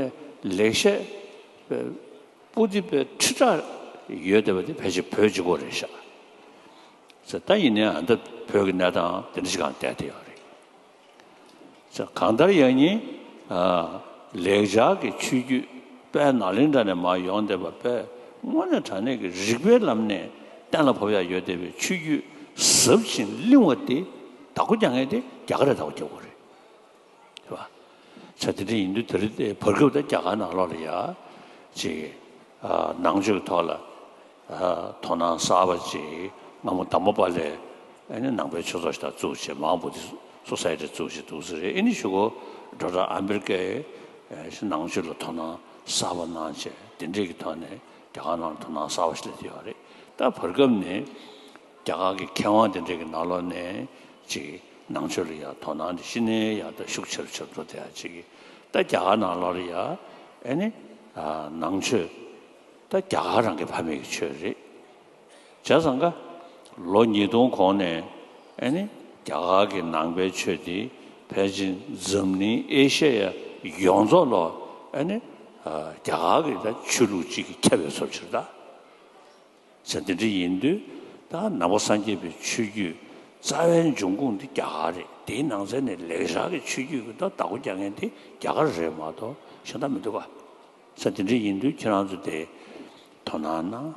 ལེགས་བཤད་དཔེ་པོ་ཏི་དཔེ་ཁྲི་ཕྲག་ཡོད་བསྡད་པ་དེ་ཕལ་ཆེར་བོད་གཅིག་པོ་རེད་ཤག་ཟེར། ད་ཡིན་ནའང་ད་བོད་ཀྱི་གནས་སྟངས་དེ་འདྲ་ཞིག་སྒང་བསྡད་བསྡད་ཡོད་རེད། ས་གང་ལྟར་ཡང་ནི་ཨ་ལེགས་སྦྱར་གྱི་ཆོས་བརྒྱུད་དཔལ་ནཱ་ལེནྡྲ་ནས་མར་ཡོང་བསྡད་པ་དཔེ་དངོས་གནས་དྲང་གནས་ཀྱི་རིག་པའི་ལམ་ནས་གཏན་ལ་ཕབ་ཡག་ཡོད་བསྡད་པའི་ཆོས་བརྒྱུད་ཟབ་ཅིང་བརླིང་བ་དེ་བདག་པོ་རྒྱག་མཁན་དེ་རྒྱ་གར་ལ་བདག་པོ་རྒྱག་དགོས་རེད། རེད་བ། ས་དེ་འདྲ་ཡིན་དུས་དེ་རིང་དེ་བར་སྐབས་ད་རྒྱ་གར་ནང་ལོགས་ལ་ཡ་ཅིག་ཨ་ནང་ཆོས་ཀྱི་ཐོག་ལ་ཨ་དོ་སྣང་གསར་པ་ཅིག་སྔ་མོ་དཱ་མོ་པ་ལས་ཨ་ནི་ནང་པའི་ཆོས་ཚོགས་ཤིག་ད་བཙུགས་བྱས། མ་ཧཱ་བོ་དྷི་སོ་སའི་ཊི་བཙུགས་བྱས་འདུག་ཟེར་རེད། ཨ་ནི་གཞུག་གུ་འགྲོ་གྲྭ་ཨ་མི་རི་ཀས་ཨ་ནང་ཆོས་ལ་དོ་སྣང་གསར་པ་གནང་བྱས་དེ་འདྲས་ཀྱི་ཐོག་ནས་རྒྱ་གར་ནང་ལ་དོ་སྣང་གསར་པ་ཞིག་སླེབས་ཡོད་རེད། ད་བར་སྐབས་ནས་རྒྱ་གར་གྱི་མཁས་དབང་དེ་འདྲས་ཀྱི་ནང་ལོགས་ནས་ཅིག་ནང་ཆོས་ལ་ཡང་དོ་སྣང་དེ་གཞི་ནས་ཡང་ད་ཤུགས་ཆེ་རུ་ཆེ་རུ་འགྲོ་བསྡད་ཡ་ཅིག་ད་རྒྱ་གར་ནང་ལོགས་ལ་ཡ་ཨ་ནི་ཨ་ནང་ཆོས་ད་རྒྱ་གར་རང་གི་ཕ་མེས་ཀྱི་ཆོས་རེད། བྱས་ཙང་ཀ་ལོ་ཉིས་སྟོང་གོང་ནས་ཨ་ནི་རྒྱ་གར་གྱི་ནང་པའི་ཆོས་དེ་ཕལ་ཆེར་འཛམ་གླིང་ཨེ་ཤ་ཡ་ཡོངས་རྫོགས་ལ་ཨ་ནི་ཨ་རྒྱ་གར་གྱི་ད་ཆོས་ལུགས་གཅིག་གི་ཁྱབ་པའི་བཟོ་ཕྱིར་ད། ཟེར་དེ་འདྲ་ཡིན་དུས་ད་ནང་པ་སངས་རྒྱས་པའི་ཆོས་བརྒྱུད་རྩ་བའི་འབྱུང་ཁུངས་འདི་རྒྱ་གར་རེད། དེའི་ནང་ཚན་ནས་ལེགས་སྦྱར་གྱི་ཆོས་བརྒྱུད་ཀྱི་ད་བདག་པོ་རྒྱག་མཁན་དེ་རྒྱ་གར་རེད་མ་གཏོགས་གཞན་དག་མི་འདུག་ག་ས་དེ་འདྲ་ཡིན་དུས་ཁྱེད་རང་ཚོ་དེ་དོ་སྣང་གནང་།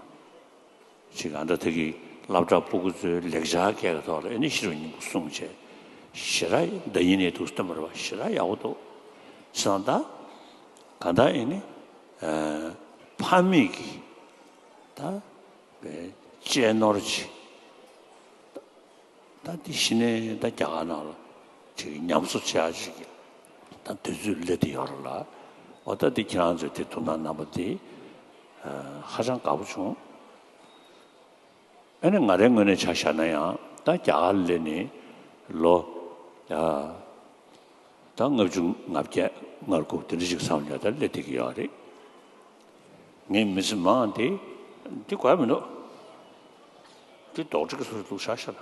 ཅིག་ཨ་འདྲ་ད་གི་སློབ་གྲྭ་སྤུ་གུ་ཚོའི་ལེགས་སྦྱར་སྐད་ཀྱི་ཐོག་ལ་ཨེ་ནི་ཤེས་རབ་སྙིང་པོ་གསུངས་བྱས་ཞེ་དྲག་ད་ཡིན་ནའི་འདུག་སྟོན་པ་རེད་བ། ཞེ་དྲག་ཡག་པོ་འདུག་སོང་ད་ག་ད་ཨེ་ནི་ཕ་མེས་ཀྱི་ད་བའི་གཅེས་ནོར་ཅིག་ད་འདི་གཞི་ནས་ད་རྒྱ་གར་ནང་ལ་ཅིག་ཉམས་གསོ་བྱེད་ཡག་ཅིག་གི་ད་དུས་ཚོད་སླེབས་བསྡད་ཡོད་རེད་ལ། འོ་ད་འདི་ཁྱེད་རང་ཚོས་དེ་ཐུགས་སྣང་གནང་བ་འདི་ཧ་ཅང་དགའ་པོ་བྱུང་། ཨ་ནི་ང་རའི་ངོས་ནས་ཆ་བཞག་ན་ཡང་ད་རྒྱ་གར་སླེབས་ནས་ལོ་ད་ལྔ་བཅུ་ང་བརྒྱད་ང་དགུ་དེ་འདྲ་ཞིག་ཙམ་ཡང་ད་སླེབས་བསྡད་ཀྱི་ཡོད་རེད། ངའི་མི་ཚེ་མང་དེ་འདི་དགོས་མི་འདུག་འདི་རྡོག་ཁྲེས་ཀྱི་སོ་སོ་འདུག་ཤག་ཤག་ལ་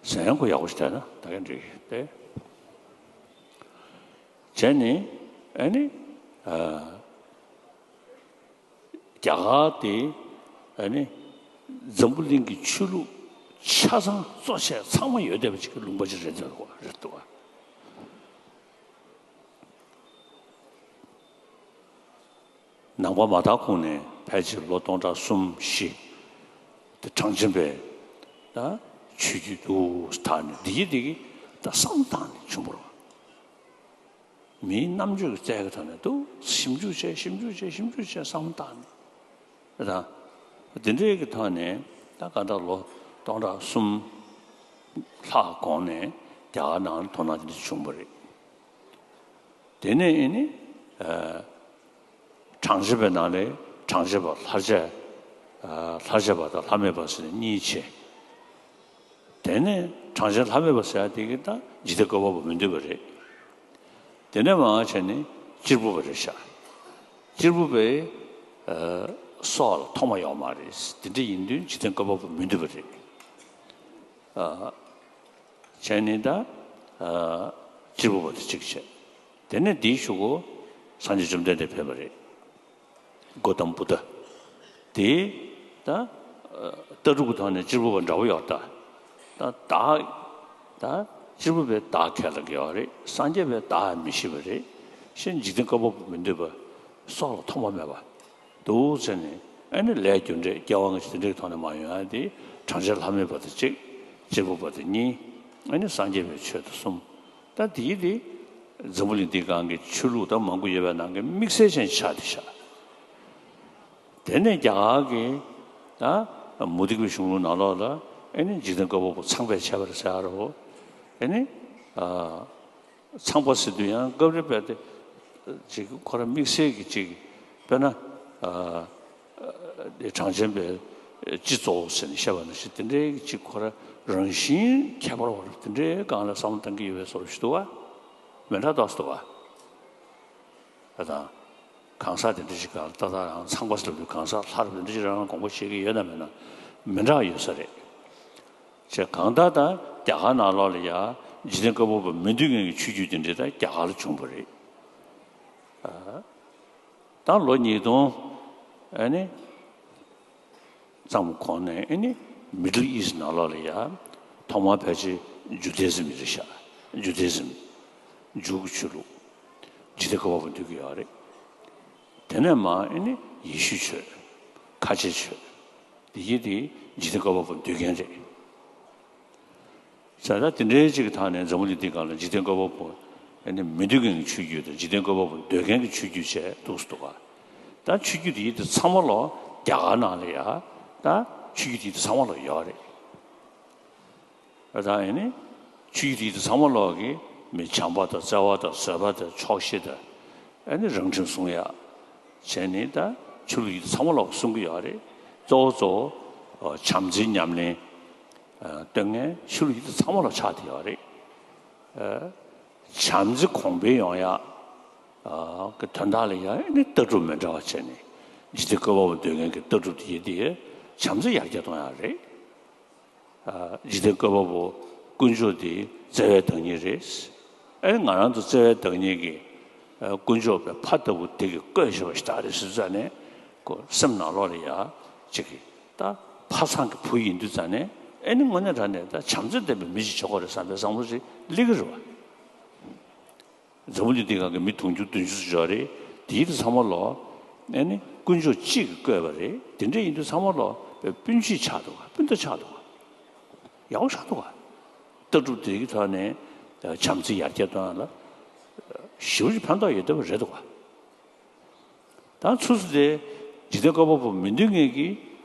ཟ་ཡང་ཁོ་ཡག་པོ་ཞིག་བལྟས་ན་ད་ག་འགྲིག་གི་རེད། བྱས་ནས་ཨ་ནི་ཨ་རྒྱ་གར་དེ་ཨ་ནི་འཛམ་བུ་གླིང་གི་ཆོས་ལུགས་ཆ་ཚང་གཙོ་ཆེ་ཚང་མ་ཡོད་བསྡད་པ་ཅིག་གི་ལུང་པ་ཅིག་རེད་འདུག་རེད་འདུག་ནང་པ་མ་དར་གོང་ནས་ཕལ་ཆེར་ལོ་སྟོང་ཕྲག་གསུམ་བཞི་དེ་གྲངས་ཅན་པའི་ད་ཆོས་བརྒྱུད་འདུག་ཐག་ནས་འདི་ཡི་འདི་གི་ད་བསམ་བཏང་ནས་བྱུང་བ་རེད། མིའི་རྣམ་དཔྱོད་ཀྱི་རྩལ་གྱི་ཐོག་ནས་འདུག་ཞིབ་འཇུག་བྱས་ཞིབ་འཇུག་བྱས་ཞིབ་འཇུག་བྱས་བསམ་བཏང་ནས་ད་འདི་འདྲའི་གི་ཐོག་ནས་ད་ག་ད་ལོ་སྟོང་ཕྲག་གསུམ་ལྷག་གོང་ནས་རྒྱ་གར་ནང་ལ་དོ་སྣང་དེ་འདྲ་བྱུང་བ་རེད། དེ་ནས་ཨེ་ནི་ཨ་གྲངས་ཅན་པའི་ནང་ལས་གྲངས་ཅན་པ་ལྷར་བཅས། ཨ་ལྷར་བཅས་པ་དང་ལྷ་མེད་པ་ཟེར་ནས་གཉིས་ཕྱེ། དེ་ནས་གྲངས་ཅན་ལྷ་མེད་པ་ཟེར་ཡ་དེ་གི་ད་འཇིག་རྟེན་བཀོད་པ་པོ་མི་འདུས་པ་རེད། དེ་ནས་མར་བྱས་ནས་གཅེར་བུ་པ་རེད་ཤག་གཅེར་བུ་པས་ཨ་སྲོག་ལ་ཐོག་མ་ཡོད་མ་རེད། དེ་འདྲ་ཡིན་དུས་འཇིག་རྟེན་བཀོད་པ་པོ་མི་འདུས་པ་རེད། ཨ་བྱས་ནས་ད་ཨ་གཅེར་བུ་པ་དེ་གཅིག་བྱས། དེ་ནས་དེའི་གཞུག་གུ་སངས་རྒྱས་བཅོམ་ལྡན་འདས་ཕེབས་པ་རེད། གོ་ཏམ་བུདྡྷ། དེ་ད་ཨ་ལྟ་གྲུབ་ཀྱི་ཐོག་ནས་གཅེར་བུ་པ་འདྲ་བོ་ཡོད་ད། ད་བདག་ད་གཅེར་བུ་པས་བདག་ཁས་ལེན་གྱི་ཡོད་རེད། སངས་རྒྱས་པས་བདག་མི་ཤེས་པ་རེད། ཤེས་འཇིག་རྟེན་བཀོད་པ་པོ་མི་འདུས་པ། སྲོག་ལ་ཐོག་མ་མེད་པ། འདུག་ཟེར་ནས་ཨ་ནི་ལས་རྒྱུ་འབྲས་སྐྱེ་བ་སྔ་ཕྱི་དེ་འདྲའི་ཐོག་ནས་མ་ཡོང་ཡ་དེ། གྲངས་ཅན་ལྷ་མེད་པ་དེ་གཅིག་གཅེར་བུ་པ་དེ་གཉིས། ཨ་ནི་སངས་རྒྱས་པའི་ཆོས་དེ་གསུམ། ད་དེའི་དེ་འཛམ་བུ་གླིང་འདིའི་སྒང་གི་ཆོས་ལུགས་ད་མང་པོ་ཡོད་པའི་ནང་གི་དམིགས་བསལ་ཅན་ཆགས་བསྡད་ཤག་དེ་ནས་རྒྱ་གར་གྱི་ད་མུ་སྟེགས་པའི་གཞུང་ལུགས་ནང་ལོགས་ལ་ཨ་ནི་འཇིག་རྟེན་བཀོད་པ་པོ་ཚངས་པས་ཆད་པ་རེད་ཟེར་ཡ་རེད་བོ། ཨ་ནི་ཨ། ཚངས་པ་ཟེར་དུས་ཡང་སྐབས་རེ་རྦད་དེ་ཅིག་ཁོ་རང་དམིགས་བསལ་གྱི་ཅིག་དཔེར་ན་ཨ་ཨ་གྲངས་ཅན་པའི་སྤྱི་གཙོ་བོ་ཟེར་ནས་བཤད་པ་ནང་བཞིན་དེ་འདྲའི་ཅིག་ཁོ་རང་རང་བཞིན་ཁྱད་པར་བ་རེད། དེ་འདྲའི་སྒང་ལ་བསམ་བློ་གཏང་གི་ཡོད་པའི་བཟོ་འདྲ་ཞིག་འདུག་བ། མི་འདྲ་ཏོག་ཙམ་འདུག་བ། ད་དང་གང་ཟག་དེ་འདྲ་ཞིག་ག་ལ་ཏག་ཏག་རང་ཚངས་པ་ཟེར་དུས་གང་ཟག་ལྷ་རབ་དེ་འདྲ་ཞིག་རང་རང་དགོངས་པ་བཞེས་ཀྱི་ཡོད་ན་མེད་ན་མི་འདྲ་ཡོད་ས་རེད། བྱས་གང་ལྟར་ད་རྒྱ་གར་ནང་ལོགས་ལ་ཡ་འཇིག་རྟེན་བཀོད་པ་པོ་མི་འདུས་མཁན་གྱི་ཆོས་བརྒྱུད་དེ་འདྲ་ད་རྒྱ་གར་ལ་བྱུང་བ་རེད། ཨ། ད་ལོ་ཉིས་སྟོང་ཨ་ནི་ཙམ་གོང་ནས་ཨ་ནི་Middle East་ནང་ལོགས་ལ་ཡ་ཐོག་མར་ཕལ་ཆེར་ཇུ་དེ་ཟིམ་རེད་ཤག་ཇུ་དེ་ཟིམ། ཇུའུ་གི་ཆོས་ལུགས། འཇིག་རྟེན་བཀོད་པ་པོ་འདུས་ཀྱི་ཡོད་རེད། དེ་ནས་མར་ཨ་ནི་ཡེ་ཤུའི་ཆོས། ཁ་ཆེའི་ཆོས། དེ་ཡི་དེ་འཇིག་རྟེན་བཀོད་པ་པོ་འདུས་མཁན་རེད། ས་ད་དེ་འདྲའི་ཅིག་གི་ཐོག་ནས་འཛམ་བུ་གླིང་འདི་སྒང་ལ་འཇིག་རྟེན་བཀོད་པ་པོ་ཨ་ནི་མི་འདུས་མཁན་གྱི་ཆོས་བརྒྱུད་དང་འཇིག་རྟེན་བཀོད་པ་པོ་འདུས་མཁན་གྱི་ཆོས་བརྒྱུད་བྱས་འདུག་སེ་འདུག་ག་ད་ཆོས་བརྒྱུད་དེ་ཡི་དེ་ཚང་མ་ལོག་རྒྱ་གར་ནང་ལ་ཡ་ད་ཆོས་བརྒྱུད་དེ་ཡི་དེ་ཚང་མ་ལོག་ཡོད་རེད། ཨ་ད་ཨ་ནི་ཆོས་བརྒྱུད་དེ་ཚང་མ་ལོག་གི་མི་བྱམས་པ་དང་བརྩེ་བ་དང་བཟོད་པ་དང་ཆོག་ཤེས་དང་ཨ་ནི་རང་ཁྲིམས་སྲུང་ཡ་བྱས་ནས་ད་ཆོས་ལུགས་ཡིན་ཚང་མ་ལོག་གསུང་གི་ཡོད་རེད། གཙོ་བོ་གཙོ་བོ་བྱམས་བརྩེའི་ཉམས་ལེན་སྟོན་མཁན་ཆོས་ལུགས་ཡིན་ཚང་མ་ལོག་ཆགས་བསྡད་ཡོད་རེད། བྱམས་བརྩེ་གོང་འཕེལ་ཡོང་ཡ་གི་དོན་དག་ལ་ཡང་ཨ་ནི་ལྟ་གྲུབ་མི་འདྲ་བ་བྱས་ནས་འཇིག་རྟེན་བཀོད་པ་པོ་འདུས་མཁན་གྱི་ལྟ་གྲུབ་དེ་ཡིན་དེ་བྱམས་བརྩེ་ཡར་རྒྱས་གཏོང་ཡ་རེད། འཇིག་རྟེན་བཀོད་པ་པོ་དཀོན་མཆོག་དེ་བརྩེ་བའི་བདག་ཉིད་རེད། ཨེ་ང་རང་ཚོ་བརྩེ་བའི་བདག་ཉིད་ཀྱི་དཀོན་མཆོག་པའི་ཕ་ལྟ་བུ་དེ་གིས་བཀོད་བཞག་པ་ཞིག་ད་རེད་ཟེར་ཙང་ནས་ཁོ་སེམས་ནང་ལོགས་ལ་ཡ་ཅིག་གི་ད་ཕ་ཚང་གི་བུ་ཡིན་དུས་ཙང་ནས་ཨེ་ནི་དངོས་གནས་དྲང་གནས་ད་བྱམས་བརྩེ་ལྡན་པའི་མི་ཞིག་བྱེད་དགོས་རེད་བསམ་པའི་བསམ་བློ་ཞིག་སླེབས་ཀྱི་རེད་བ། འཛམ་བུ་གླིང་འདི་སྒང་གི་མི་དུང་ཕྱུར་བདུན་ཅུ་ཙམ་ཡོད་རེད། དེའི་དེ་ཚང་མ་ལོག་ཨེ་ནི་དཀོན་མཆོག་གཅིག་གིས་བཀོད་པ་རེད། དེ་འདྲ་ཡིན་དུས་ཚང་མ་ལོག་སྤུན་མཆེད་ཆགས་འདུག་ག་སྤུན་ཟླ་ཆགས་འདུག་ག་ཡག་པོ་ཆགས་འདུག་ག་ལྟ་གྲུབ་དེ་གི་ཐོག་ནས་བྱམས་བརྩེ་ཡར་རྒྱས་གཏོང་ཡ་ལ་ཞེ་པོ་ཅིག་ཕན་ཐོགས་ཡོད་བསྡད་པ་རེད་འདུག་ག་ད་ཚུར་ཚུར་དེ་འཇིག་རྟེན་བཀོད་པ་པོ་མི་འདུས་མཁན་གྱི་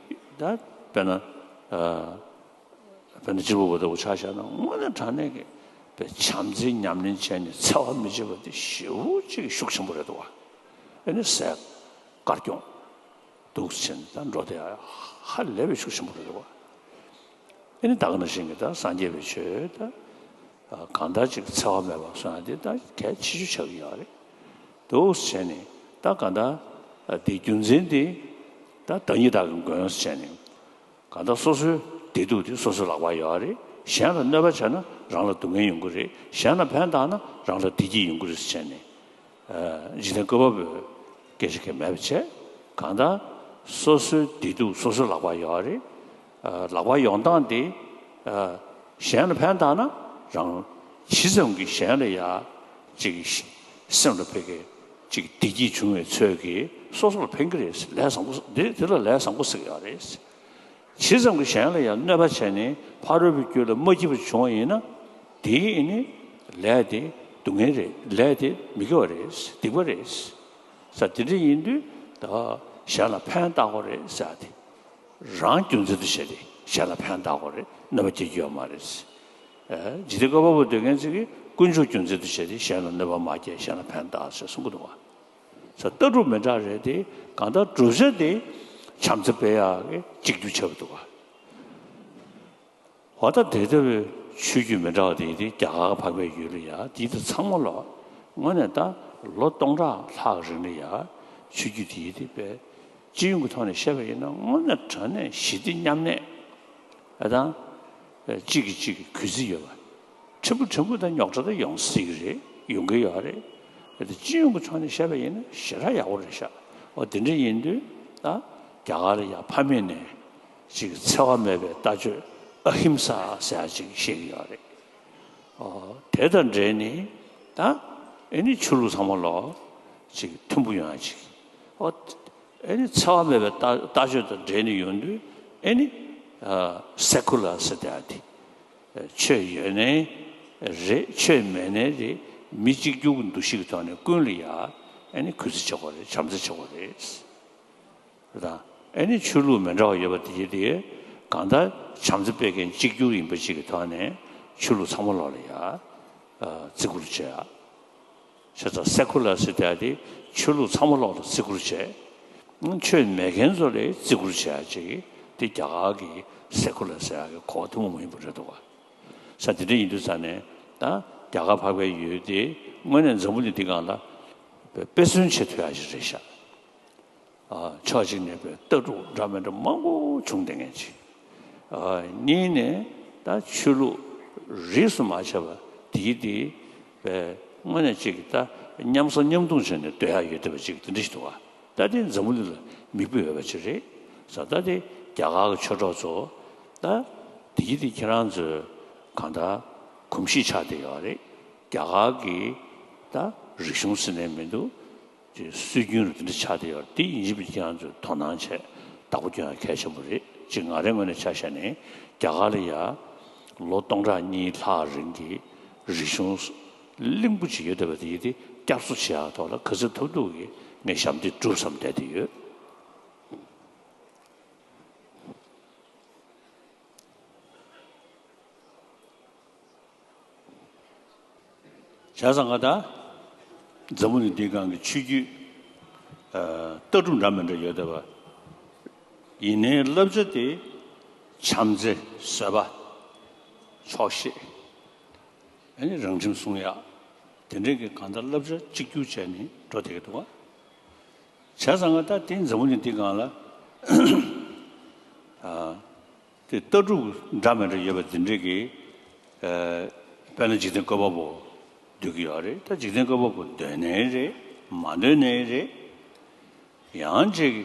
ད་དཔེར་ན་ཨ། དཔེར་ན་གཅེར་བུ་པ་ལྟ་བུ་ཆ་བཞག་ན་དངོས་གནས་དྲང་གནས་ཀྱི་དཔེ་བྱམས་བརྩེའི་ཉམས་ལེན་བྱས་ནས་འཚེ་བ་མི་བྱེད་པ་དེ་ཞེ་པོ་ཅིག་ཤུགས་ཆེན་པོ་རེད་འདུག་བ། ཨེ་ནི་ཟས་དཀར་སྐྱོང་འདུག་ཟེར་ནས་ད་འགྲོ་དེ་ཧ་ལས་པའི་ཤུགས་ཆེན་པོ་རེད་འདུག་བ། ཨེ་ནི་ད་ག་ནང་བཞིན་གྱི་ད་སངས་རྒྱས་པའི་ཆོས་ད་གང་ལྟར་ཅིག་འཚེ་བ་མེད་པ་གསུང་ཡ་དེ་ད་གལ་ཆེ་ཤོས་ཆགས་ཀྱི་ཡོད་རེད་འདུག་ཟེར་ནས་ད་གང་ལྟར་དེ་རྒྱུ་མཚན་དེ་ད་བདག་ཉིད་བདག་གི་མགོན་ཟེར་ནས། གང་ལྟར་སོ་སོའི་བདེ་སྡུག་དེ་སོ་སོའི་ལག་པར་ཡོད་རེད། གཞན་ལ་གནོད་པ་བྱས་ན་རང་ལ་སྡུག་བསྔལ་ཡོང་གི་རེད། གཞན་ལ་ཕན་བཏགས་ན་རང་ལ་བདེ་སྐྱིད་ཡོང་གི་རེད་ཟེར་ནས། ཨ། འཇིག་རྟེན་བཀོད་པ་པོའི་སྐད་ཆ་གང་མེད་པ་བྱས། གང་ལྟར་སོ་སོའི་བདེ་སྡུག་སོ་སོའི་ལག་པར་ཡོད་རེད། ཨ། ལག་པར་ཡོང་སྟངས་དེ། ཨ། གཞན་ལ་ཕན་བཏགས་ན་རང་ཇི་ཙམ་གྱིས་གཞན་ལ་ཡ་ཅིག་སེམས་ལ་ཕ་གི་ཅིག་བདེ་སྐྱིད་བྱུང་བའི་ཚོད་ཀྱིས་སོ་སོ་ལ་ཕན་གྱི་རེད། ལས་བཟང་པོ་དེ་དེ་ལ་ལས་བཟང་པོ་ཟེར་གྱི་ཡོད་རེད། ཇི་ཙམ་གྱིས་གཞན་ལ་ཡང་གནོད་པ་བྱས་ནས་ཕ་རོལ་པོའི་རྒྱུ་ལ་མ་སྐྱིད་པ་བྱུང་བ་ཡིན་ན། དེའི་ཨེ་ནི་ལས་དེ་སྡུག་བསྔལ་རེད། ལས་དེ་མི་དགེ་བ་རེད། སྡིག་པ་རེད། ས་དེ་འདྲ་ཡིན་དུས་ད་གཞན་ལ་ཕན་བཏགས་དགོས་རེད་ཟེར་ཏེ། རང་རྒྱུ་མཚན་དུ་བྱས་ཏེ་གཞན་ལ་ཕན་བཏགས་དགོས་རེད། གནོད་པ་སྐྱེལ་རྒྱུ་ཡོད་མ་རེད། ཨ། འཇིག་རྟེན་བཀོད་པ་པོ་འདོད་མཁན་ཚོ་གིས་ དཀོན་མཆོག་རྒྱུ་མཚན་དུ་བྱས་ཏེ་གཞན་ལ་གནོད་པ་མ་བསྐྱལ། གཞན་ལ་ཕན་བཏགས་ཟེར་གསུང་གི་འདུག་བ། ས་ལྟ་གྲུབ་མི་འདྲ་རེད་དེ། གང་ལྟར་བསྒྲུབ་བྱ་དེ་བྱམས་བརྩེ་སྤེལ་ཡག་གི་གཅིག་གྱུར་ཆགས་པ་འདུག་བ། འོ་ད་དེ་ལྟ་བུའི་ཆོས་བརྒྱུད་མི་འདྲ་བ་དེ་དེ་རྒྱ་གར་འཕགས་པའི་ཡུལ་ལ་ཡ་དེ་དེ་ཚང་མ་ལོ་དངོས་གནས་ད་ལོ་སྟོང་ཕྲག་ལྷག་རིང་ལ་ཡ་ཆོས་བརྒྱུད་དེ་དེ་པའི་སྤྱི་ཡོངས་ཀྱི་ཐོག་ནས་བཤད་པ་ཡིན་ན་དངོས་གནས་དྲང་གནས་ཞི་བདེ་མཉམ་གནས་ཨ་དང་གཅིག་གིས་གཅིག་གི་གུས་བརྩི་ཡོད་པ། ཕྲན་བུ་ཕྲན་བུ་དང་རྙོག་དྲ་དང་ཡོང་སྲིད་ཀྱི་རེད། ཡོང་གི་ཡོད་རེད། དེ་སྤྱི་ཡོངས་ཀྱི་ཕྱོགས་ནས་བཤད་པ་ཡིན་ན་ཞེ་དྲག་ཡག་པོ་རེད་ཤག་འོ་དེ་འདྲ་ཡིན་དུས་ད་རྒྱ་གར་ལ་ཡ་ཕ་མེས་ནས་ཅིག་འཚེ་བ་མེད་པའི་ལྟ་སྤྱོད་ཨ་ཧིམ་ས་ཟེར་ཡ་ཅིག་བཤད་ཀྱི་ཡོད་རེད། འོ་དེ་དང་འབྲེལ་ནས་ད་ཨེ་ནི་ཆོས་ལུགས་ཚང་མ་ལོ་ཅིག་མཐུན་པོ་ཡོང་ཡ་ཅིག་འོ་ཨེ་ནི་འཚེ་བ་མེད་པའི་ལྟ་ལྟ་སྤྱོད་དང་འབྲེལ་ནས་ཡོང་དུས་ཨེ་ནི་སེ་ཀུ་ལར་ཟེར་བསྡད་ཡ་དེ། ཆོས་ཡོད་ནའི་རེད། ཆོས་མེད་ནའི་རེད། མི་གཅིག་གྱུར་གྱི་འདུ་ཤེས་ཀྱི་ཐོག་ནས་ཀུན་ལ་ཡ་ཨེ་ནི་གུས་བརྩི་བྱེད་དགོས་རེད། བྱམས་བརྩེ་བྱེད་དགོས་རེད། དང་ཨེ་ནི་ཆོས་ལུགས་མི་འདྲ་བ་ཡོད་པ་དེ་དེ་གང་ལྟར་བྱམས་བརྩེ་སྤེལ་མཁན་གཅིག་གྱུར་ཡིན་པ་ཅིག་གི་ཐོག་ནས་ཆོས་ལུགས་ཚང་མ་ལོག་ལ་ཡ་བརྩི་བཀུར་བྱེད་ཡ། བྱས་ཙང་སེ་ཀུ་ལར་ཟེར་དེ་ཆོས་ལུགས་ཚང་མ་ལོག་ལ་བརྩི་བཀུར་བྱས། ཆོས་མེད་མཁན་ཚོ་ལ་བརྩི་བཀུར་བྱེད་ཡ་ཅིག་དེ་རྒྱ་གར་གྱི་སེ་ཀུ་ལར་ཟེར་ཡ་གི་གོ་བ་ཐུན་མོང་མ་ཡིན་པ་རེད་འདུག་བ། ས་དེ་འདྲ་ཡིན་དུས་ཙང་ནས་ད་རྒྱ་གར་འཕགས་པའི་ཡུལ་དེ་དངོས་གནས་འཛམ་བུ་གླིང་འདི་སྒང་ལ་དཔེ་མཚོན་བྱེད་ཐུབ་ཡ་ཞིག་རེད་ཤག་ཕྱོགས་གཅིག་ནས་པའི་ལྟ་གྲུབ་འདྲ་མི་འདྲ་མང་པོ་བྱུང་བསྡད་མཁན་ཅིག་གཉིས་ནས་ད་ཆོས་ལུགས་རིས་སུ་མ་ཆད་པ་དེའི་དེ་པའི་དངོས་གནས་ཅིག་ད་མཉམ་ཟ་མཉམ་འཐུང་བྱས་ནས་སྡོད་ཡག་ཡོད་བསྡད་པ་ཅིག་དེ་འདྲ་ཞིག་འདུག་བ། ད་དེ་འཛམ་བུ་གླིང་ལ་མིག་དཔེ་ཡོད་པ་ཅིག་རེད་ཟེར། ད་དེ་རྒྱ་གར་གྱི་ཆོས་གྲོགས་ཚོ་ད་དེའི་དེ་ཁྱེད་རང་ཚོའི་གང་ལྟར་གོམས་གཤིས་ཆགས་བསྡད་ཡོད་རེད། རྒྱ་གར་གྱི་ད་རིག་གཞུང་ཟེར་ནས་མི་འདུག་ཅིག་སྲོལ་རྒྱུན་རུ་དེ་འདྲ་ཆགས་བསྡད་ཡོད་རེད། དེ་ཡིན་གཅིག་མིན་གཅིག་ང་ཚོས་དོ་སྣང་བྱས་བདག་པོ་སྐྱོན་ཡ་གལ་ཆེན་པོ་རེད། ཅིག་ང་རའི་ངོས་ནས་ཆ་བཞག་ནས་རྒྱ་གར་ལ་ཡ་ལོ་སྟོང་ཕྲག་གཉིས་ལྷག་རིང་གི་རིག་གཞུང་བརླིང་པོ་ཅིག་ཡོད་བསྡད་པ་དེ་ཡིན་དེ་བསྐྱར་གསོ་བྱེད་ཡ་ཐོག་ལ་ག་ཚོད་ཐུབ་ཐུབ་ཀྱིས་ངས་ཞབས་འདེགས་སྒྲུབ་བསམ་བསྡད་དེ་ཡོད། བྱས་ཙང་ང་ད་འཛམ་བུ་གླིང་འདིའི་སྒང་གི་ཆོས་བརྒྱུད་ཨ་ལྟ་གྲུབ་འདྲ་མི་འདྲ་ཡོད་བསྡད་པ་ཡིན་ནའི་བསླབ་བྱ་དེ་བྱམས་བརྩེ། བཟོད་པ། ཆོག་ཤེས། ཨ་ནི་རང་ཁྲིམས་སྲུང་ཡག་དེ་འདྲའི་གི་གང་ལྟར་བསླབ་བྱ་གཅིག་གྱུར་བྱས་ནས་འགྲོ་བསྡད་ཀྱི་འདུག་བ། བྱས་ཙང་ང་ད་དེ་འཛམ་བུ་གླིང་འདིའི་སྒང་ལ་ཨ། དེ་ལྟ་གྲུབ་འདྲ་མི་འདྲ་ཡོད་པ་འདི་འདྲས་ཀྱི། ཨ། དཔེར་ན་འཇིག་རྟེན་བཀོད་པ་པོ་འདོད་ཀྱི་ཡོད་རེད། ད་འཇིག་རྟེན་བཀོད་པ་པོ་འདོད་ནའི་རེད། མ་འདོད་ནའི་རེད། ཡང་ཅིག་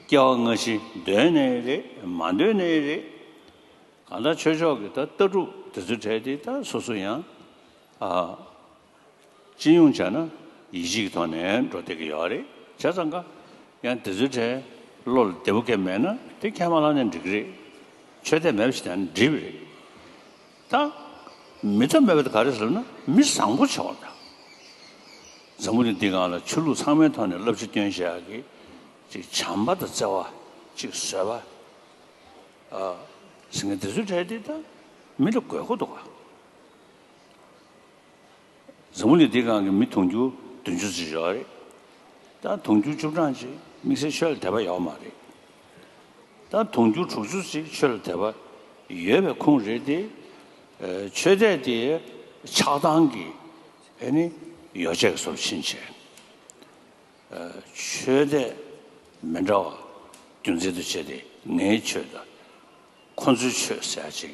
སྐྱེ་བ་སྔ་ཕྱི་འདོད་ནའི་རེད། མ་འདོད་ནའི་རེད། གང་ལྟར་ཆོས་ཕྱོགས་ཀྱི་ད་ལྟ་གྲུབ་དེ་ཚོའི་གྲས་དེ་ད་སོ་སོ་ཡང་། ཨ། སྤྱི་ཡོངས་བྱས་ན་ཡིད་ཆེས་ཀྱི་ཐོག་ནས་འགྲོ་བསྡད་ཀྱི་ཡོད་རེད། བྱས་ཙང་ཀ་ཡང་དེ་ཚོའི་གྲས་བློ་ལ་བདེ་པོ་གང་མེད་ན་དེ་ཁས་མ་བླངས་ན་འགྲིག་གི་རེད། ཆོས་དད་མེད་པ་ཞིག་དང་འགྲིག་པ་རེད། ད་མི་ཐབས་མེད་པ་དེ་ག་རེ་ཟེར་ན་མི་བཟང་པོ་བྱེད་པ་དང་། འཛམ་བུ་གླིང་འདི་སྒང་ལ་ཆོས་ལུགས་ཚང་མའི་ཐོག་ནས་བསླབ་བྱ་སྟོན་བྱེད་ཡག་གི་ཅིག་བྱམས་པ་དང་བརྩེ་བ། ཅིག་བཟོད་པ། ཨ། ཟེར་མཁན་དེ་ཚོའི་གྲས་དེ་ད་མི་ལ་དགོས་མཁོ་འདུག་ག་འཛམ་བུ་གླིང་འདིའི་སྒང་གི་མི་དུང་ཕྱུར་བདུན་ཅུ་ཙམ་ཡོད་རེད། ད་དུང་ཕྱུར་བཅུ་གྲངས་ཅིག་དམིགས་བསལ་ཆོས་ལ་དད་པ་ཡོད་མ་རེད། ད་དུང་ཕྱུར་དྲུག་ཅུ་ཅིག་ཆོས་ལ་དད་པ་ཡོད་པའི་ཁུངས་རེད་དེ། ཨ། ཆོས་དད་དེ་ཆགས་སྡང་གི་ཨ་ནི་ཡོ་བྱད་ཀྱི་བཟོ་འདྲ་ཕྱིན་བྱས། ཨ། ཆོས་དད་མི་འདྲ་བ་རྒྱུ་མཚན་དུ་བྱས་ཏེ་ངའི་ཆོས་དང་། ཁོ་ཚོའི་ཆོས་ཟེར་ཡ་ཅིག་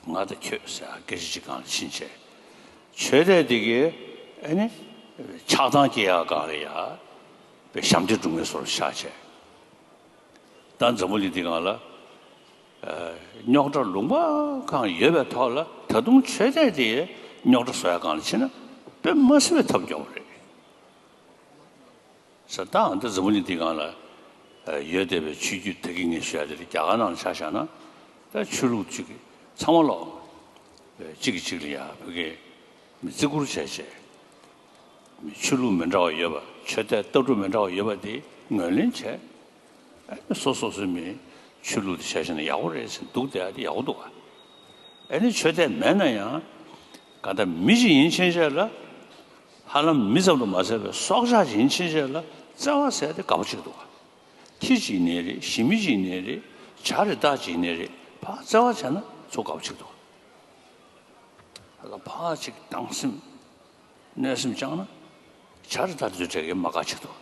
ང་དང་ཁྱོད་ཟེར་ཡ་སྐད་ཆ་ཅིག་སྒང་ལ་ཕྱིན་བྱས། ཆོས་དད་དེ་གའི་ཨ་ནི་ཆགས་སྡང་སྐྱེ་ཡག་སྒང་ལ་ཡ་པའི་ཞབས་འདེགས་སྒྲུབ་མཁན་བཟོ་འདྲ་ཆགས་བྱས། ད་འཛམ་བུ་གླིང་འདི་སྒང་ལ་ཨ། རྙོག་དྲ་ལུང་པ་གང་ཡོད་པའི་ཐོག་ལ་ད་དུང་ཆོས་དད་དེ་རྙོག་དྲ་བཟོ་ཡག་སྒང་ལ་ཕྱིན་ན་དཔེ་མ་སྲིད་པའི་ཐབས་སྐྱོ་བོ་རེད། ས་ད་ཨ་ད་འཛམ་བུ་གླིང་འདི་སྒང་ལ་ཡོད་བསྡད་པའི་ཆོས་བརྒྱུད་ད་གིན་ངས་ཞུ་ཡ་དེ་རྒྱ་གར་ནང་ལ་ཆ་བཞག་ན་ད་ཆོས་ལུགས་གཅིག་གི་ཚང་མ་ལོག་གཅིག་གིས་གཅིག་ལ་ཡ་བོད་སྐད་མི་བརྩི་བཀུར་བྱས་བྱས་མི་ཆོས་ལུགས་མི་འདྲ་བ་ཡོད་པ། ཆོས་དད་ལྟ་གྲུབ་མི་འདྲ་བ་ཡོད་པ་དེ་ངོས་ལེན་བྱས། ཨ་ནི་སོ་སོ་སོའི་མི་ཆོས་ལུགས་དེ་བྱས་བྱས་ན་ཡག་པོ་རེད་ཟེར་འདུག་བསྡད་ཡ་དེ་ཡག་པོ་འདུག་ག་ཨ་ནི་ཆོས་དད་མེད་ན་ཡང་ གང་ལྟར་མི་ཞིག་ཡིན་ཕྱིན་ཆད་ལ། ཧ་ལམ་མི་ཙམ་དུ་མ་ཟད་པའི་སྲོག་ཆགས་ཤིག་ཡིན་ཕྱིན་ཆད་ལ་བརྩེ་བ་ཟེར་དེ་དགའ་པོ་ཅིག་འདུག་ག་ཁྱི་ཅིག་ཡིན་ནའི་རེད། ཞི་མི་ཅིག་ཡིན་ནའི་རེད། བྱ་རེད་སྟག་ཅིག་ཡིན་ནའི་རེད། ཕར་བརྩེ་བ་བྱས་ན་ཚུར་དགའ་པོ་ཅིག་འདུག་ག་ད་ཕར་ཅིག་སྡང་སེམས་གནོད་སེམས་བཅངས་ན། བྱ་རེད་སྟག་རེད་ཚོའི་གྲས་ཀྱིས་མ་དགའ་ཅིག་འདུག་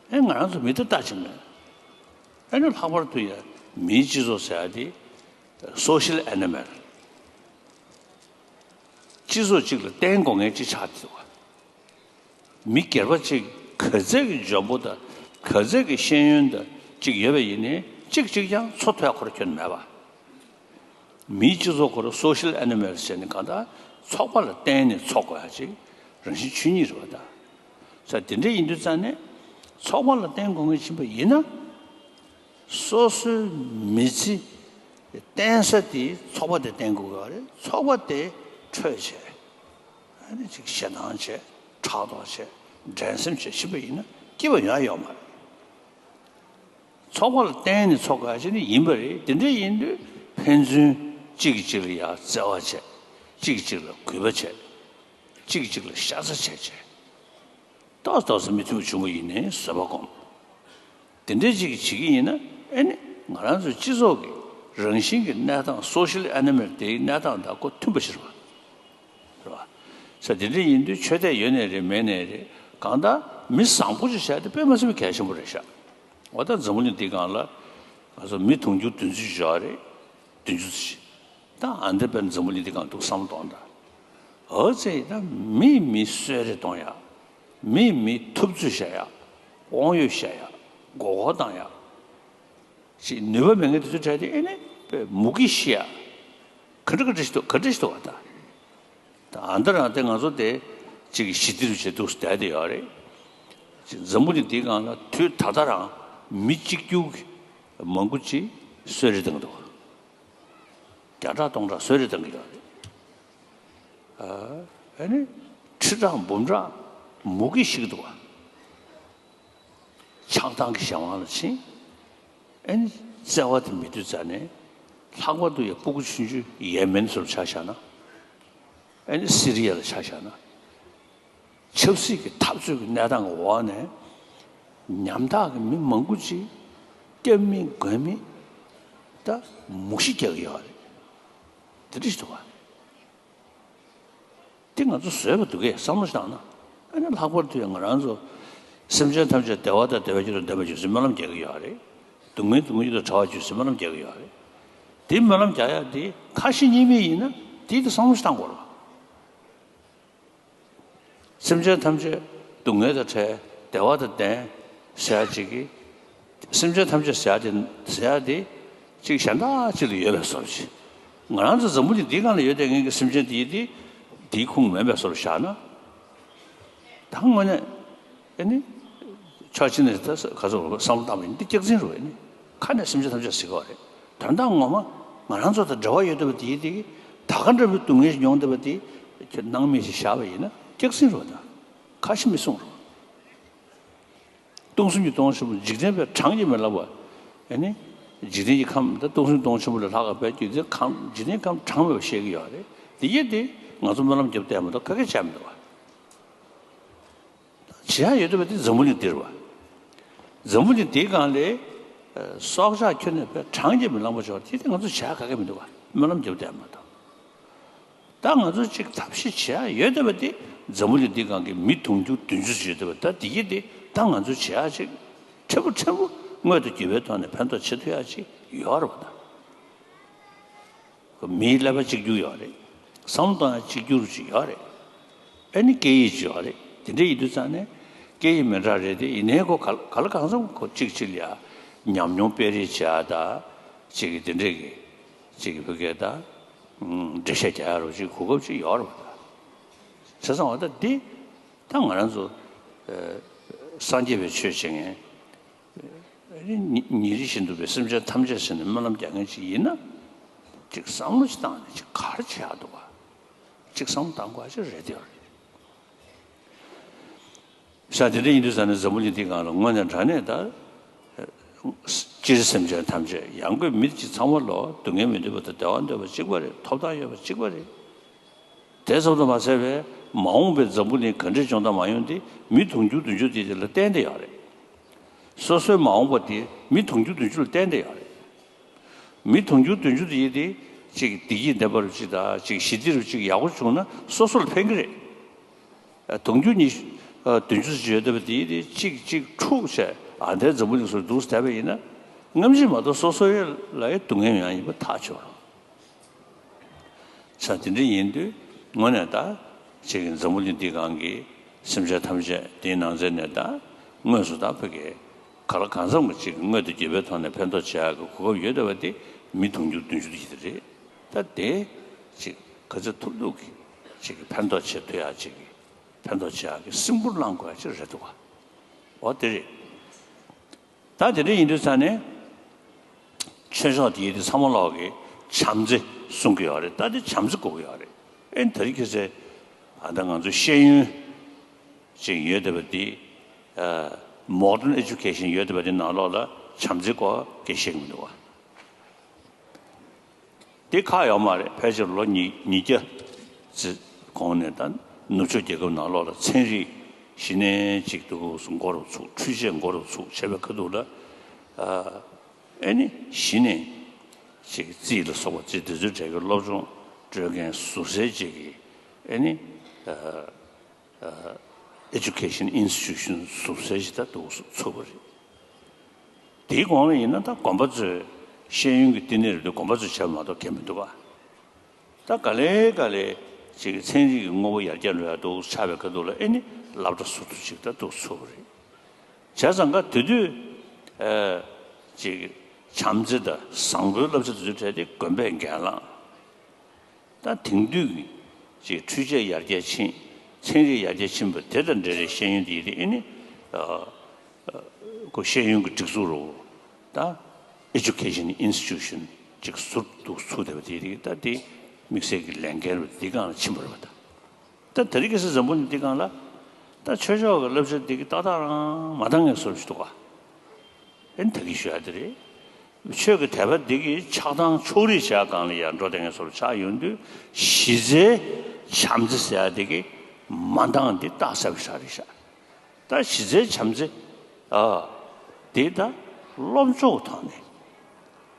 ག་ཨེ་ང་རང་ཚོ་མི་དེ་ལྟ་ཅི་མེད། ཨེ་ནི་ལྷག་པར་དུ་ཡང་མིའི་སྤྱི་ཚོགས་ཟེར་ཡ་དེ་སོ་ཤལ་ཨེ་ནི་མལ། སྤྱི་ཚོགས་གཅིག་ལ་བརྟེན་དགོས་མཁན་གཅིག་ཆགས་བསྡད་འདུག་ག་མི་སྒེར་པ་གཅིག་ག་ཚད་ཀྱི་འཇོན་པོ་དང་ག་ཚད་ཀྱི་ཤེས་ཡོན་དང་གཅིག་ཡོད་པ་ཡིན་ནའི་གཅིག་གཅིག་ཀྱང་འཚོ་ཐུབ་ཡ་ཁོ་རང་ཁྱོན་ནས་མེད་པ། མིའི་སྤྱི་ཚོགས་ཁོ་རང་སོ་ཤལ་ཨེ་ནི་མལ་ཟེར་ནས་གང་ལྟར་ཚོགས་པ་ལ་བརྟེན་ནས་འཚོ་དགོས་ཡ་ཅིག་རང་བཞིན་ཆོས་ཉིད་རེད་པ་ད། ས་དེ་འདྲ་ཡིན་དུས་ཙང་ནས་ཚོགས་པ་ལ་བརྟེན་དགོས་ངེས་ཕྱིན་པ་ཡིན་ན། སོ་སོའི་མི་ཚེ་བརྟེན་ས་དེ་ཚོགས་པ་དེ་བརྟེན་དགོས་ཀྱི་རེད། ཚོགས་པ་དེ་འཕྲོད་བྱས། ཨ་ནི་ཅིག་ཞེ་སྡང་བྱས། ཕྲག་དོག་བྱས། འགྲན་སེམས་བྱས་ཕྱིན་པ་ཡིན་ན་སྐྱིད་པ་ཡོང་ཡ་ཡོད་མ་རེད། ཚོགས་པ་ལ་བརྟེན་ནས་འཚོ་དགོས་ཡ་ཅིག་ནི་ཡིན་པ་རེད། དེ་འདྲ་ཡིན་དུས་ཕན་ཚུན་གཅིག་གིས་གཅིག་ལ་ཡ་བརྩེ་བ་བྱས། གཅིག་གིས་གཅིག་ལ་གུས་པ་བྱས། གཅིག་གིས་གཅིག་ལ་ཤ་ཚ་བྱས་བྱས། ཏོག་ཙམ་ཏོག་ཙམ་མི་མཐུན་པ་བྱུང་བ་ཡིན་ནའི་བཟོད་པ་སྒོམ། དེ་འདྲའི་ཅིག་བྱེད་ཀྱི་ཡིན་ན་ཨེ་ནི་ང་རང་ཚོའི་སྤྱི་ཚོགས་ཀྱི་རང་བཞིན་གྱི་གནས་སྟངས་སོ་ཤལ་ཨེ་ནི་མལ་དེའི་གནས་སྟངས་དང་ཁོ་མཐུན་པ་ཞིག་རེད་པ། རེད་པ། ས་དེ་འདྲ་ཡིན་དུས་ཆོས་དད་ཡོད་ནའི་རེད་མེད་ནའི་རེད། གང་ལྟར་མི་བཟང་པོ་ཞིག་བྱས་ཏེ་དཔེ་མ་སྲིད་པའི་གལ་ཆེན་པོ་རེད་ཤག་འོ་ད་འཛམ་བུ་གླིང་འདིའི་སྒང་ལ་ང་ཚོ་མི་དུང་ཕྱུར་བདུན་ཅུ་ཡོད་རེད། བདུན་ཅུ་ཙམ་ཞིག་ད་ཨ་འདི་དཔེར་འཛམ་བུ་གླིང་འདི་སྒང་འདུག་བསམ་བློ་གཏོང་དང་། འོ་ཙེ་ད་མིས་མི་གསོད་རེས་གཏོང་ཡ། མིས་མི་ཐུབ་ཚོད་བྱ་ཡ། དབང་ཡོད་བྱ་ཡ། མགོ་སྐོར་བཏང་ཡ། ཅིག་ནུས་པ་མེད་མཁན་དེ་ཚོའི་གྲས་དེ་ཨེ་ནི་དཔེ་མུ་གེ་ཤི་ཡ། ག་འདྲ་ག་འདྲ་ཞིག་འདུག་ག་འདྲ་ཞིག་འདུག་བ་ད། ད་ཨ་འདི་རང་དེ་ང་ཚོ་དེ་ཅིག་ཞི་བདེ་རུ་བྱེད་འདུག་བསྡད་དེ་ཡོད་རེད། ཅིག་འཛམ་བུ་གླིང་འདིའི་སྒང་ལ་དུས་ད་ལྟ་རང་མི་གཅིག་གྱུར་གྱི་མང་པོ་ཅིག་གསོད་རེས་བཏང་གི་འདུག་བརྒྱ་ཕྲག་སྟོང་ཕྲག་གསོད་རེས་བཏང་གི་ཡོད་རེད། ཨ་ནི་ཁྲི་ཕྲག་འབུམ་ཕྲག་མུ་གེ་ཤི་གི་འདུག་བ། ཆགས་སྡང་གི་གཞན་དབང་ལ་ཕྱིན། ཨ་ནི་བརྩེ་བ་དེ་མེད་དུས་ཙ་ནས་ལྷག་པར་དུ་ཡ་སྤུ་གུ་ཆུང་ཆུང་ཡས་མན་ཚོར་ཆ་བཞག་ན། ཨ་ནི་སི་རི་ཡ་ལ་ཆ་བཞག་ན། ཆབ་སྲིད་ཀྱི་འཐབ་རྩོད་ཀྱི་གནས་སྟངས་ཀྱི་འོག་ནས་ཉམ་ཐག་གི་མི་མང་པོ་ཅིག་སྐྱབས་མེད་མགོན་མེད་ད་མུག་ཤི་རྒྱག་གི་ཡོད་རེད། དེ་འདྲ་ཞིག་འདུག་བ། དེ་ང་ཚོ་བཟོས་པ་འདུག་གས་བསམ་བློ་ཞིག་བཏང་ན། ཨ་ནི་ལྷག་པར་དུ་ཡང་ང་རང་ཚོ་སེམས་ཅན་ཐམས་ཅད་བདེ་བ་དང་བདེ་བའི་རྒྱུ་དང་ལྡན་པར་འགྱུར་ཟེར་སྨོན་ལམ་རྒྱག་གི་ཡོད་རེད། སྡུག་བསྔལ་སྡུག་བསྔལ་རྒྱུ་དང་བྲལ་བར་འགྱུར་ཟེར་སྨོན་ལམ་རྒྱག་གི་ཡོད་རེད། དེ་སྨོན་ལམ་རྒྱག་ཡ་དེ་ཁ་ཞེ་གཉིས་མེད་ཡིན་ན་དེ་དེ་བསམ་བློ་ཞིག་བཏང་དགོས་རེད། སེམས་ཅན་ཐམས་ཅད་སྡུག་བསྔལ་དང་བྲལ་བདེ་བ་དང་ལྡན་ཟེར་ཡ་ཅིག་གིས། སེམས་ཅན་ཐམས་ཅད་ཟེར་ཡ་དེ་ཟེར་ཡ་དེ་ཅིག་གཞན་དག་ཅིག་ལ་ཡོད་པའི་བཟོ་འདྲ་ཅིག་ང་རང་ཚོ་འཛམ་བུ་གླིང་འདིའི་སྒང་ལ་ཡོད་བསྡད་མཁན་གྱི་སེམས་ཅན་དེ་དེ་དེའི་ཁོངས་མིན་པའི་བཟོ་འདྲ་བཞག་ན། ད་དངོས་གནས་ཨེ་ནི་ཕྱོགས་གཅིག་ནས་ད་ག་ཚོད་བསམ་བློ་བཏང་བ་ཡིན་འདི་སྐྱག་རྫུན་རེད་པ། ཨེ་ནི་ཁ་ནས་སེམས་ཅན་ཐམས་ཅད་ཟེར་གི་ཡོད་རེད། དོན་དག་ངོ་མ་ང་རང་ཚོ་དང་འབྲེལ་བ་ཡོད་བསྡད་པ་དེ་དེ་ད་ག་འདྲ་བའི་སྡུག་བསྔལ་ཞིག་མྱོང་བསྡད་པ་དེ་ཁྱོད་སྣང་མེད་ཞིག་བཞག་པ་ཡིན་ན་སྐྱག་རྫུན་རེད་པ། ད་ཁ་ཞེ་མི་གསུང་རོགས། སྟོང་གསུམ་གྱི་སྟོང་ཆེན་པོ་འཇིག་རྟེན་པའི་གྲངས་ཀྱིས་མི་ལངས་པ། ཨེ་ནི། འཇིག་རྟེན་གྱི་ཁམས་ད་སྟོང་གསུམ་སྟོང་ཆེན་པོ་ལས་ལྷག་པའི་རྒྱུ་དེ་ཁམས་འཇིག་རྟེན་ཁམས་གྲངས་མེད་པ་བཤད་ཀྱི་ཡོད་རེད། དེ་ཡིན་དེ་ང་ཚོ་སྨོན་ལམ་རྒྱབ་བསྡད་མ་གཏོགས་ག་གེ་བྱས་མི་འདུག་བ། བྱེད་ཡ་ཡོད་བསྡད་པ་དེ་འཛམ་བུ་གླིང་འདིར་བ། འཛམ་བུ་གླིང་འདིའི་སྒང་ལ་སྲོག་ཆགས་ཁྱོན་ནས་པའི་གྲངས་ཀྱིས་མི་ལངས་པ་ཆགས་དེ་དེ་ང་ཚོ་བྱེད་ཡ་ག་གེ་མི་འདུག་བ། སྨོན་ལམ་རྒྱབ་བསྡད་མ་གཏོགས། ད་ང་ཚོ་གཅིག་ཐབས་ཤེས་བྱེད་ཡ་ཡོད་བསྡད་པ་དེ་འཛམ་བུ་གླིང་འདིའི་སྒང་གི་མི་དུང་ཕྱུར་བདུན་ཅུ་ཡོད་བསྡད་པ་ད་དེ་གི་དེ་ད་ང་ཚོ་བྱེད་ཡ་ཅིག་ཕྲན་བུ་ཕྲན་བུ་དངོས་དང་བརྒྱུད་པའི་ཐོག་ནས་ཕན་ཐོགས་བྱེད་ཐུབ་ཡ་ཅིག་ཡོད་རེད་པ་ད། མིའི་ཀླད་པ་གཅིག་གྱུར་ཡོད་རེད། བསམ་བློ་གཏོང་ཡ་གཅིག་གྱུར་ཅིག་ཡོད་རེད། ཨེ་ནི་སྐད་ཡིག་ཅིག་ཡོད་རེད། དེ་འདྲ་ཡིན་དུས་ཙང་ནས་སྐད་ཡིག་མི་འདྲ་རེད་དེ་ཡིན་ནའི་ཁོ་ག་ག་ལ་གང་འཚམ་ཁོ་གཅིག་གཅིག་ལ་ཡ་ཉམས་མྱོང་སྤེལ་རེས་བྱེད་ཡ་ད་གཅིག་གི་དེ་འདྲས་ཀྱི་གཅིག་གི་བོད་སྐད་ད། འགྲེལ་བཤད་རྒྱག་ཡ་རོགས་ཅིག་གོ་སྐབས་ཅིག་ཡོད་རེད་པ་ད། བྱས་ཙང་བ་ད་འདི་ད་ང་རང་ཚོ་སངས་རྒྱས་པའི་ཆོས་བྱེད་མཁན་ཉིན་རེ་བཞིན་དུ་བའི་སེམས་ཅན་ཐམས་ཅད་ཟེར་ནས་སྨོན་ལམ་རྒྱག་མཁན་ཅིག་ཡིན་ན་ཅིག་བསམ་བློ་ཅིག་བཏང་ནས་ཅིག་ག་རེ་བྱེད་ཡག་འདུག་ག་ཅིག་བསམ་བློ་བཏང་དགོས་ཡག་ཅིག་རེད་དེ་ཡོད་རེད། ས་དེ་འདྲ་ཡིན་དུས་ཙང་ནས་འཛམ་བུ་གླིང་འདིའི་སྒང་ལ་དངོས་གནས་དྲང་གནས་ད། སྤྱིར་སེམས་ཅན་ཐམས་ཅད་ཡང་སྒོས་མི་གཅིག་ཚང་མ་ལོ་སྡུག་བསྔལ་མི་འདོད་པ་དང་བདེ་བ་འདོད་པ་གཅིག་པ་རེད། ཐོབ་ཐང་ཡོད་པ་གཅིག་པ་རེད། དེ་ཙམ་དུ་མ་ཟད་པའི་མ་འོངས་པའི་འཛམ་བུ་གླིང་ག་འདྲས་བྱུང་དང་མ་ཡོང་དེ་མི་དུང་ཕྱུར་བདུན་ཅུ་དེ་དེ་ལ་བརྟེན་ཏེ་ཡོད་རེད། སོ་སོའི་མ་འོངས་པ་དེ་མི་དུང་ཕྱུར་བདུན་ཅུ་ལ་བརྟེན་ཏེ་ཡོད་རེད། མི་དུང་ཕྱུར་བདུན་ཅུ་དེ་ཡིན་དེ་གཅིག་བདེ་སྐྱིད་ལྡན་པ་རུ་གཅིག་དང་གཅིག་ཞི་བདེ་རུ་གཅིག་ཡག་པོ་བྱུང་ན་སོ་སོ་ལ་ཕན་གི་རེད། དུང་ཕྱུར་ཉི་ཤུ་བདུན་ཅུ་ཙམ་ཡོད་བསྡད་པ་དེ་ཡིན་དེ་གཅིག་གཅིག་འཁྲུག་བྱས་ཨ་འདའི་འཛམ་བུ་གླིང་སོ་སོ་འདུག་བསྡད་པ་ཡིན་ན་སྔ་ཕྱི་མ་གཏོགས་སོ་སོ་ལ་ཡང་སྡུག་བསྔལ་ཡང་ཡིན་པ་ཐག་ཆོད་རེད། ས་དེ་འདྲ་ཡིན་དུས་དངོས་གནས་ད་ཅིག་འཛམ་བུ་གླིང་འདི་སྒང་གི་སེམས་ཅན་ཐམས་ཅད་དེའི་ནང་ཚན་ནས་ད་དངོས་སུ་ད་ཕ་གི་ག་ལ་གང་འཚམ་གྱི་ཅིག་དངོས་དང་བརྒྱུད་པའི་ཐོག་ནས་ཕན་ཐོགས་བྱེད་ཡག་གི་གོ་སྐབས་ཡོད་བསྡད་པ་དེ་མི་དུང་ཕྱུར་བདུན་ཅུ་དེ་ཞིག་རེད། ད་དེ་ཅིག་ག་ཚོད་ཐུབ་ཐུབ་ཀྱི་ཅིག་ཕན་ཐོགས་བྱེད་ཐུབ་ཡག་ཅིག་ཕན་ཐོགས་བྱེད་ཡག་གི་སེམས་ཁུར་བླང་དགོས་ཡག་ཅིག་རེད་འདུག་ག་འོ་དེ་རེད། ད་དེ་འདྲ་ཡིན་དུས་ཙང་ནས་ཆོས་ཕྱོགས་དེ་ཡི་དེ་ཚང་མ་ལོག་གི་བྱམས་བརྩེ་གསུང་གི་ཡོད་རེད། ད་དེ་བྱམས་བརྩེ་དགོས་ཀྱི་ཡོད་རེད། ཨེ་ད་རེས་ཁ་སང་ཨ་ད་ང་ཚོ་ཤེས་ཡོན་ཅིག་ཡོད་བསྡད་པ་འདི་ཨ་modern education ཡོད་བསྡད་པ་འདི་ནང་ལོགས་ལ་བྱམས་བརྩེ་སྐོར་སྐད་བཤད་ཀྱི་མི་འདུག་བ། དེ་ཁག་ཡོད་མ་རེད། ཕལ་ཆེར་ལོ་ཉིས་ཉིས་བརྒྱ་ཙམ་གོང་ནས་ད་ནུབ་ཕྱོགས་རྒྱལ་ཁབ་ནང་ལོགས་ལ་ཚན་རིག་གཞི་ནས་ཅིག་ཏུ་མགོ་རུ་ཚུགས། འཕྲུལ་ཆས་མགོ་རུ་ཚུགས་བྱས་པའི་ཁ་ཐུག་ལ་ཨ་ཨེ་ནི་གཞི་ནས་ཅིག་རྩིས་ལ་སོགས་པ་རྩིས་དེ་ཚོའི་གྲས་ཀྱི་སློབ་སྦྱོང་སྤྲོད་མཁན་ཟུར་ཟའི་ཅིག་གི་ཨེ་ནི་ཨ། Education Institution ཟུར་ཟའི་ཞིག་ད་འདུག་ཚུགས་པ་རེད། དེའི་གོང་ལ་ཡིན་ན་ད་དགོན་པ་ཚོས་ཤེས་ཡོན་གྱི་བསྟི་གནས་རེད་འདུག་དགོན་པ་ཚོས་བྱས་པ་མ་གཏོགས་གང་མི་འདུག་ག་ད་ག་ལེ་ག་ལེ་ཅིག་ཚན་རིག་གི་དངོས་པོ་ཡར་རྒྱས་འགྲོ་ཡག་འདུག་ཆགས་པའི་ཁ་ཐུག་ལ་ཨེ་ནི་སློབ་གྲྭ་ཟུར་དུ་ཅིག་ད་འདུག་ཚུགས་པ་རེད། བྱས་ཙང་ག་དེ་དུས་ཨ་ཅིག་བྱམས་བརྩེ་དང་བཟང་པོའི་བསླབ་བྱ་དེ་ཚོའི་གྲས་དེ་དགོན་པས་འགན་བླངས། ད་དེང་དུས་ཀྱི་ཅིག་འཕྲུལ་ཆས་ཡར་རྒྱས་ཕྱིན། ཚན་རིག་ཡར་རྒྱས་ཕྱིན་པ་དེ་དང་འབྲེལ་བའི་ཤེས་ཡོན་དེ་ཡིན་དེ་ཨེ་ནི་ཨ་ཨ་ཁོ་ཤེས་ཡོན་གྱི་སྒྲིག་འཛུགས་རུ་ད་Education Institution ཅིག་ཟུར་དུ་ཚུགས་བསྡད་པ་དེ་རིགས་ད་དེ་དམིགས་བསལ་གྱི་ལས་འགན་རུ་དེ་སྒང་ལ་ཕྱིན་པ་རེད་པ། ད་ད་དེ་རིང་ཁ་སང་འཛམ་བུ་གླིང་འདི་སྒང་ལ་ད་ཆོས་ཕྱོགས་ཀྱི་བསླབ་བྱ་འདི་གི་ཏག་ཏག་རང་མ་འདང་ངེས་བཟོ་ཞིག་འདུག་ག་ཨེ་ད་གི་ཞུ་ཡ་དེ་རེད། ཆོས་ཀྱི་དད་པ་འདི་གི་ཆགས་སྡང་ཕྱོགས་རིས་བྱ་སྒང་ལ་ཡང་འགྲོ་བསྡད་མཁན་བཟོ་ཆགས་ཡོང་དུས་གཞི་རྩའི་བྱམས་བརྩེ་ཟེར་ཡ་འདི་གི་མ་འདང་འདི་རྟགས་གསལ་པོ་ཞིག་རེད་ཤག་ད་གཞི་རྩའི་བྱམས་བརྩེ་ཨ་འདི་ད་སློབ་སྦྱོང་གི་ཐོག་ནས།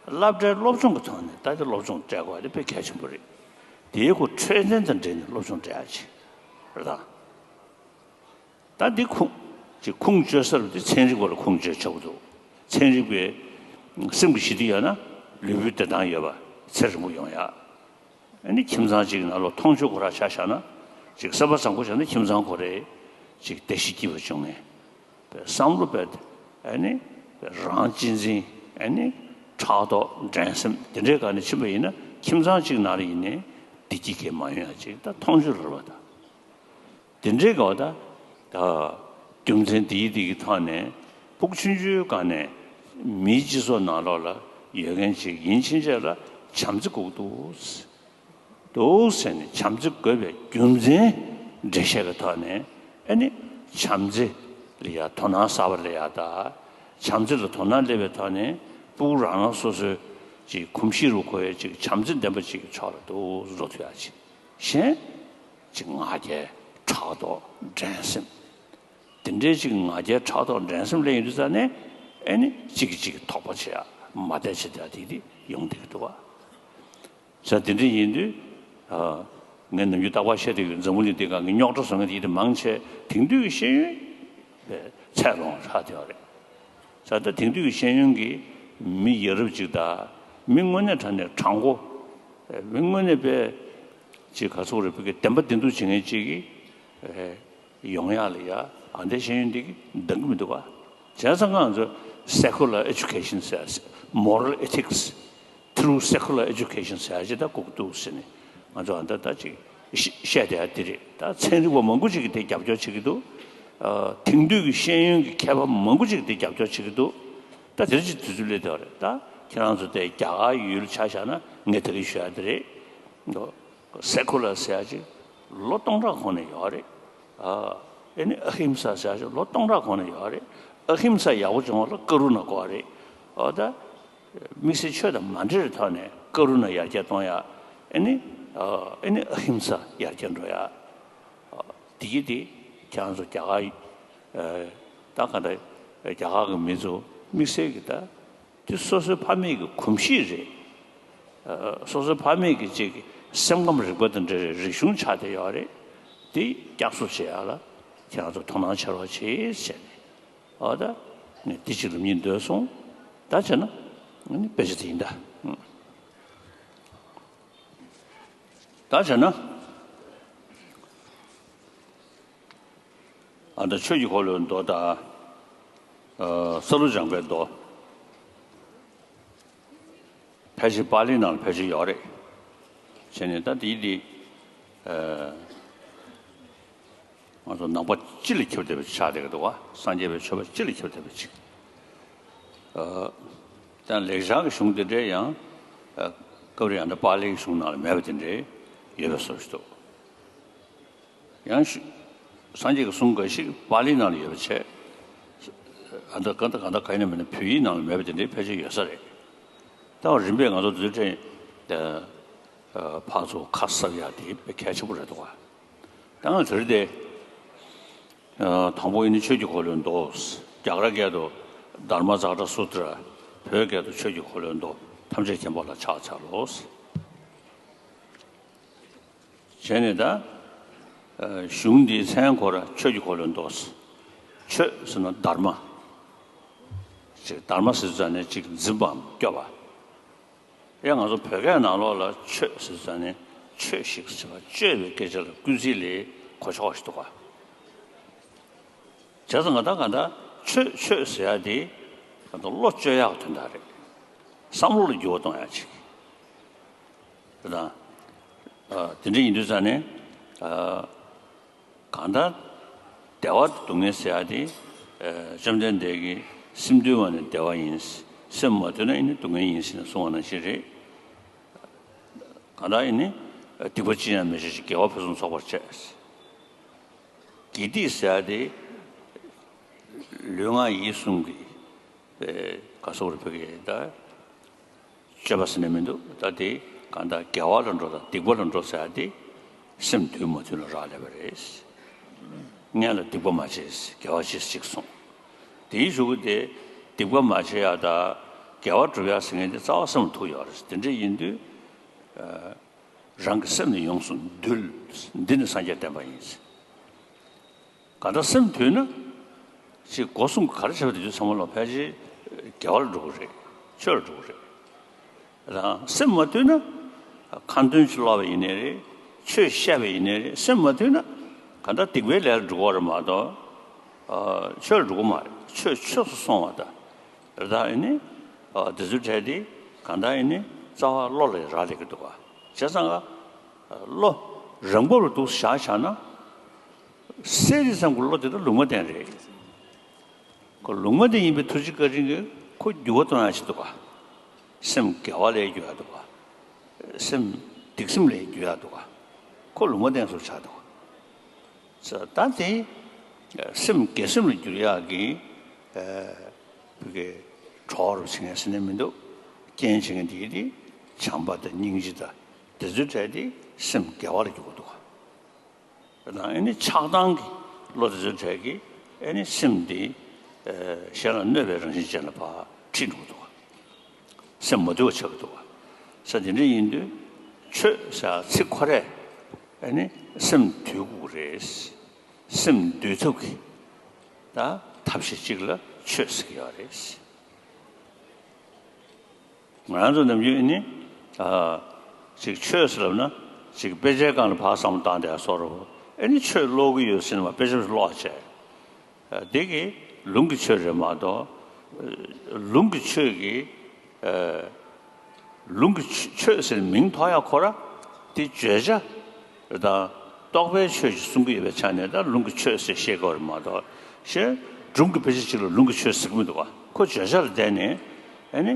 སློབ་གྲྭའི་སློབ་སྦྱོང་གི་ཐོག་ནས་ད་དེ་སློབ་སྦྱོང་སྤྲད་དགོས་པ་དེ་དཔེ་གལ་ཆེན་པོ་རེད། དེའི་སྐོར་འཕྲོད་བསྟེན་དང་འབྲེལ་ནས་སློབ་སྦྱོང་སྤྲད་ཡ་ཆེ་རེད་ད། ད་འདི་ཁུངས་ཀྱི་ཁུངས་བཅོལ་ས་རུ་དེ་ཚན་རིག་པ་ལ་ཁུངས་བཅོལ་ཆོག་གི་འདུག་ཚན་རིག་པས་སེམས་ཀྱི་ཞི་བདེ་ཡོད་ན་ལུས་པོའི་བདེ་ཐང་ཡོད་པ་ཚེ་རིང་པོ་ཡོང་ཡ། ཨ་ནི་ཁྱིམ་ཚང་གཅིག་ནང་ལོགས་མཐོང་ཆོས་ཁོ་ར་ཆ་བཞག་ན་ཅིག་བསམ་པ་བཟང་པོ་བྱས་ན་ཁྱིམ་ཚང་ཁོ་རའི་ཅིག་བདེ་སྐྱིད་སྐྱིད་པ་བྱུང་ངེས། བསམ་བློ་བས་ཨ་ནི་རང་གཅེས་འཛིན་ཨ་ནི་ཕྲག་དོག་འགྲན་སེམས་དེ་འདྲའི་སྒང་ནས་ཕྱིན་པ་ཡིན་ན་ཁྱིམ་ཚང་གཅིག་ནང་ལ་ཡིན་ནའི་བདེ་སྐྱིད་ཀྱི་མ་ཡོང་ཡ་ཅིག་ད་མཐོང་ཆོས་རེད་པ་ད། དེ་འདྲའི་སྒང་ད་ད་རྒྱུ་མཚན་དེའི་དེ་གི་ཐོག་ནས་ཕྲུ་གུ་ཆུང་ཆུང་སྒང་ནས་མིའི་སྤྱི་ཚོགས་ནང་ལོགས་ལ་ཡོད་མཁན་ཅིག་ཡིན་ཕྱིན་ཆད་ལ་བྱམས་བརྩེ་དགོས་ཀྱི་འདུག་འདུག་ཟེར་ནས་བྱམས་བརྩེ་དགོས་པའི་རྒྱུ་མཚན་འགྲེལ་བཤད་ཀྱི་ཐོག་ནས་ཨ་ནི་བྱམས་བརྩེ་ལ་ཡ་དོ་སྣང་གསར་པ་སླེབས་ཡ་ད། བྱམས་བརྩེ་ལ་དོ་སྣང་སླེབས་པའི་ཐོག་ནས་ཕྲུ་གུ་རང་རང་སོ་སོའི་ཅིག་གོམས་གཤིས་རུ་འཁོར་བའི་ཅིག་བྱམས་བརྩེ་ལྡན་པ་ཅིག་གི་ཕྱོགས་ལ་འདུག་བཟོ་ཐུབ་ཡ་ཅིག་གཞན་ཅིག་ང་རྒྱལ་ཕྲག་དོག་འགྲན་སེམས་དེ་འདྲའི་ཅིག་ང་རྒྱལ་ཕྲག་དོག་འགྲན་སེམས་སླེབས་ཡོང་དུས་ཙང་ནས་ཨ་ནི་གཅིག་གིས་གཅིག་གི་དོགས་པ་བྱེད་ཡ་མ་བདེ་བྱེད་ཡ་དེ་དེ་ཡོང་བསྡད་ཀྱི་འདུག་བ། ས་དེ་འདྲ་ཡིན་དུས། ཨ། ངས་ནམ་རྒྱུན་རྟག་པར་བཤད་དུས་འཛམ་བུ་གླིང་འདི་སྒང་གི་རྙོག་དྲ་བཟོ་མཁན་དེ་ཡིན་དུས་མང་ཆེ་དེང་དུས་ཀྱི་ཤེས་ཡོན་པའི་ཚད་ལོངས་ཧྲག་བསྡད་ཡོད་རེད། ས་ད་དེང་དུས་ཀྱི་ཤེས་ཡོན་གྱི་མི་ཡ་རབས་ཅིག་དང་མི་དངོས་གནས་དྲང་གནས་དྲང་པོ། མི་དངོས་གནས་པའི་ཅིག་ག་ཚོད་རེད་བོད་ཀྱི་བདེན་པ་བདེན་མཐུ་བྱེད་མཁན་ཅིག་གིས། ཡོང་ཡག་ལ་ཡ་ཨ་འདྲའི་ཤེས་ཡོན་འདི་གི་འདང་གི་མི་འདུག་བ། བྱས་ཙང་ང་ཚོ་secular education ཟེར་moral ethics through secular education ཟེར་ཅིག་ད་དགོས་ཀྱི་འདུག་ཟེར་ནས་ང་ཚོ་ཨ་འདྲ་ད་ཅིག་བཤད་བསྡད་ཡ་འདི་རེད། ད་ཚན་རིག་པ་མང་པོ་ཅིག་གིས་དེ་རྒྱབ་སྐྱོར་བྱེད་ཀྱི་འདུག་དེང་དུས་ཀྱི་ཤེས་ཡོན་གྱི་མཁས་པ་མང་པོ་ཅིག་གིས་དེ་རྒྱབ་སྐྱོར་བྱེད་ཀྱི་འདུག་ད་དེ་འདྲ་ཅིག་དུས་ཚོད་སླེབས་བསྡད་པ་རེད། ད་ཁྱེད་རང་ཚོ་དེ་རྒྱ་གར་ཡུལ་ཆ་བཞག་ན་ངས་ད་གིན་ཞུ་ཡ་འདི་རེད། སེ་ཀུ་ལར་ཟེར་ཡ་ཅིག་ལོ་སྟོང་ཕྲག་གོང་ནས་ཡོད་རེད། ཨ་ཨེ་ནི་ཨ་ཧིམ་ས་ཟེར་ཡ་ཅིག་ལོ་སྟོང་ཕྲག་གོང་ནས་ཡོད་རེད། ཨ་ཧིམ་ས་ཡག་པོ་བྱུང་བ་ལ་ཀ་རུ་ཎ་དགོས་རེད། ཨོ་ད་དམིགས་བསལ་ཆོས་དང་མ་འབྲེལ་བའི་ཐོག་ནས་ཀ་རུ་ཎ་ཡར་རྒྱས་གཏོང་ཡ། ཨེ་ནི་ ཨ་ནི་ཨ་ཧིམ་ས་ཡར་རྒྱས་འགྲོ་ཡ། དེ་གི་དེ་ཁྱེད་རང་ཚོ་རྒྱ་གར་ད་ག་འདྲ་རྒྱ་གར་གི་མི་ཚོ་དམིགས་བསལ་གི་ད་དེ་སོ་སོའི་ཕ་མེས་ཀྱི་གོམས་གཤིས་རེད། སོ་སོའི་ཕ་མེས་ཀྱི་ཅིག་སེམས་ཁམས་རིག་པ་དང་འབྲེལ་བའི་རིག་གཞུང་ཆགས་བསྡད་ཡོད་རེད། དེ་བསྐྱར་གསོ་བྱེད་ཡ་ལ་ཁྱེད་རང་ཚོ་དོ་སྣང་བྱེད་རོགས་བྱེད་ཟེར་ནས། ཨ་ད་ངས་དེ་ཅིག་ལབ་སྙིང་འདོད་སོང་། ད་བྱས་ན་ཨ་ནི་དཔེ་ཆ་དེ་ཡིན་ད། ད་བྱས་ན་ཨ་ད་ཆོས་ཀྱི་འཁོར་ལོའི་མདོ་དང་། ཨ་ས་ལུ་སྦྱངས་པའི་མདོ། ཕལ་ཆེར་པཱ་ལིའི་ནང་ལ་ཕལ་ཆེར་ཡོད་རེད། བྱས་ནས་ད་དེའི་དེ་ཨ་ང་ཚོ་ནང་པ་སྤྱི་ལ་ཁྱབ་བསྡད་པ་ཆགས་བསྡད་ཀྱི་འདུག་བ། སངས་རྒྱས་པའི་ཆོས་པ་སྤྱི་ལ་ཁྱབ་བསྡད་པ་ཅིག་ཨ་ད་ལེགས་སྦྱར་གྱི་གཞུང་དེ་འདྲའི་ཡང་ཨ་སྐབས་རེ་ཡང་ད་པཱ་ལིའི་གཞུང་ནང་ལ་མེད་པ་དེ་འདྲའི་ཡོད་པའི་བཟོ་ཞིག་འདུག་ཡང་ཞུ། སངས་རྒྱས་ཀྱི་གསུང་འགའ་ཞིག་པཱ་ལིའི་ནང་ལ་ཡོད་པ་བྱས། ཨ་ད་གང་ལྟར་གང་ལྟར་གང་ཡིན་ན་མིན་ན་བོད་ཡིག་ནང་ལ་མེད་པ་དེ་འདྲའི་ཕལ་ཆེར་ཡོད་ས་རེད། ད་རིམ་པས་ང་ཚོ་དུས་དྲན་ཨ་ཕར་ཚུར་ཁ་གསབ་ཡག་དེ་དཔེ་གལ་ཆེན་པོ་རེད་འདུག་བ། ད་ང་དེ་རིང་དེ་ཨ་དང་པོ་ཡིན་ན་ཆོས་ཀྱི་འཁོར་ལོའི་མདོ། རྒྱ་གར་སྐད་དུ་དྷརྨ་ཛ་ཏྲ་སུ་ཏྲ། བོད་སྐད་དུ་ཆོས་ཀྱི་འཁོར་ལོའི་མདོ་ཐམས་ཅད་མཁྱེན་པ་ལ་ཕྱག་འཚལ་ལོ། བྱས་ནས་ད་ཨ་གཞུང་འདིའི་མཚན་ཁོ་ར་ཆོས་ཀྱི་འཁོར་ལོའི་མདོ། ཆོས་ཟེར་ན་དྷརྨ། ཅིག་དྷརྨ་ཟེར་ཙང་ནས་ཅིག་འཛིན་པའམ་སྐྱོབ་པ། ཡང་ང་ཚོ་བོད་སྐད་ནང་ལོགས་ལ་ཆོས་ཟེར་ཙང་ནས་ཆོས་ཤིག་ཟེར་བ་སྤྱོད་པའི་སྐད་ཆ་ལ་སྐུལ་ཚིག་ལས་གོ་ཆོག་ཞིག་འདུག་ག་བྱས་ཙང་ང་ད་ག་ད་ཆོས་ཆོས་ཟེར་ཡ་དེ་ག་ད་བློ་བཅོས་ཡག་དོན་དག་རེད། བསམ་བློ་ལ་འགྱུར་བ་གཏོང་ཡག་ཅིག་རེད་དང་། ཨ་དེ་འདྲ་ཡིན་དུས་ཙང་ནས་ཨ་གང་ལྟར་བདེ་བ་སྡུག་བསྔལ་ཟེར་ཡ་དེ་ཨ་བཅོམ་ལྡན་འདས་ཀྱིས་སེམས་འདུལ་བ་ནི་བདེ་བ་ཡིན། སེམས་མ་དུལ་ན་ཡིན་ན་སྡུག་བསྔལ་ཡིན་ཟེར་ནས་གསུངས་པ་ནང་བཞིན་རེད། གང་ལྟར་ཡིན་ནི་སྡིག་པ་ཅི་ཡང་མི་བྱ་ཞིང་དགེ་བ་ཕུན་སུམ་ཚོགས་པར་སྤྱད། དགེ་སྡིག་ཟེར་ཡ་དེ་ལུས་ངག་ཡིད་གསུམ་གྱི་ཨེ་ག་སོགས་རེ་ཕུལ་གྱི་ད་སྤྱོད་པ་ཟེར་ནས་མི་འདུག་ད་དེ་གང་ལྟར་དགེ་བ་ལ་འགྲོ་དང་སྡིག་པ་ལ་འགྲོ་ཟེར་ཡ་དེ་སེམས་དུལ་མ་དུལ་ལ་རག་ལས་པ་རེད། སྔོན་ལ་སྡིག་པ་མ་བྱེད་དགེ་བ་བྱེད་ཅིག་གསུངས། དེའི་གཞུག་གུ་དེ་སྡིག་པ་མ་བྱེད་ཡ་དང་དགེ་བ་སྒྲུབ་ཡ་ཟེར་མཁན་དེ་རྩ་བ་སེམས་ལ་ཐུག་ཡོད་རེད། དེ་འདྲ་ཡིན་དུས་རང་གི་སེམས་ནི་ཡོངས་སུ་འདུལ། འདི་ནི་སངས་རྒྱས་བསྟན་པ་ཡིན། གང་ལྟར་སེམས་དུལ་ན་ཅིག་སྒོ་གསུམ་གྱི་ག་རེ་བྱས་པ་དེ་ཚོ་ཚང་མ་ལ་ཕལ་ཆེར་དགེ་བ་ལ་འགྲོ་གི་རེད། ཆོས་ལ་འགྲོ་གི་རེད། རང་སེམས་མ་དུལ་ན་ཁ་འདོན་ཅིག་ཀློག་པ་ཡིན་ནའི་རེད། ཆོས་བཤད་པ་ཡིན་ནའི་རེད། སེམས་མ་དུལ་ན་གང་ལྟར་སྡིག་པའི་ལས་ལ་འགྲོ་གི་རེད་མ་གཏོགས་ཨ་ཆོས་ལ་འགྲོ་གི་མ་རེད། ཆོས་ཆོས་སུ་སོང་བ་དང་། རེད་ད། ཨེ་ནི་ཨ་དེ་ཚོའི་གྲས་དེ་གང་ལྟར་ཨེ་ནི་རྩ་བ་བློ་ལ་རག་ལས་ཀྱི་འདུག་ག་བྱས་ཙང་ཨ་བློ་རང་བབས་ལ་འདུག་བཞག་བཞག་ན། གསེར་དེ་ཙམ་གྱི་བློ་དེ་ད་ལུང་མ་བསྟན་རེད། ཁོ་ལུང་མ་བསྟན་ཡིན་པའི་ཐུགས་རྗེ་བཀའ་དྲིན་གྱིས་ཁོ་འགྱུར་བ་གཏོང་ཡག་ཅིག་འདུག་ག་སེམས་དགེ་བ་ལ་འགྱུར་ཡག་འདུག་ག་སེམས་སྡིག་སེམས་ལ་འགྱུར་ཡག་འདུག་ག་ཁོ་ལུང་མ་བསྟན་བཟོ་ཆགས་འདུག་ག་ད་དེ་སེམས་དགེ་སེམས་ལ་འགྱུར་ཡག་གི་ཨ་བུ་གའི་གྲོགས་རུ་བྱེད་མཁན་ཟེར་ནས་མི་འདུག་རྐྱེན་བྱེད་མཁན་དེ་གི་དེ་བྱམས་པ་དང་སྙིང་རྗེ་དང་དེ་ཚོའི་གྲས་དེ་སེམས་དགེ་བ་ལ་འགྱུར་གི་འདུག་ད་ཨེ་ནི་ཆགས་སྡང་གི་བློ་དེ་ཚོའི་གྲས་ཀྱིས་ཨེ་ནི་སེམས་འདི་ཨ་གཞན་ལ་གནོད་པའི་རང་བཞིན་ཅན་ལ་ཕར་ཁྲིད་འགྲོ་གི་འདུག་སེམས་མ་དུལ་བ་ཆགས་ཀྱི་འདུག་བ། ས་དེ་འདྲ་ཡིན་དུས་ཆོས་ཟེར་ཚིག་ཁོ་རས་ཨ་ནི་སེམས་དུལ་དགོས་ཀྱི་རེད། སེམས་འདུལ་ཐབས་ཀྱི་ད་ཐབས་ཤེས་གཅིག་ལ་ཆོས་ཟེར་གྱི་ཡོད་རེད། ང་རང་ཚོ་ནམ་རྒྱུན་ཨ་ནི་ཨ་ཅིག་ཆོས་ཟེར་ལབ་ན་ཅིག་དཔེ་ཆའི་སྒང་ལ་ཕར་བསམ་བློ་བཏང་བསྡད་ཡ་བཟོ་འདྲ་བོ། ཨ་ནི་ཆོས་ཀློག་གི་ཡོད་ཟེར་ནས་མར་དཔེ་ཆ་ཀློག་བྱས། དེ་གི་ལུང་གི་ཆོས་རེད་མ་གཏོགས། ལུང་གི་ཆོས་ཀྱི་ལུང་གི་ཆོས་ཟེར་མིང་ཐོགས་ཡག་ཁོ་ར་དེ་བརྗོད་བྱ་དང་རྟོགས་པའི་ཆོས་ཀྱི་གསུང་གི་ཡོད་པའི་ཆ་ནས་ད་ལུང་གི་ཆོས་ཟེར་བཤད་དགོས་རེད་མ་གཏོགས། གཞན་སྒྲུང་གི་དཔེ་ཆ་གཅིག་ལ་ལུང་གི་ཆོས་ཟེར་གི་མི་འདུག་ག་ཁོ་བརྗོད་བྱ་ལ་བརྟེན་ནས་ཨ་ནི།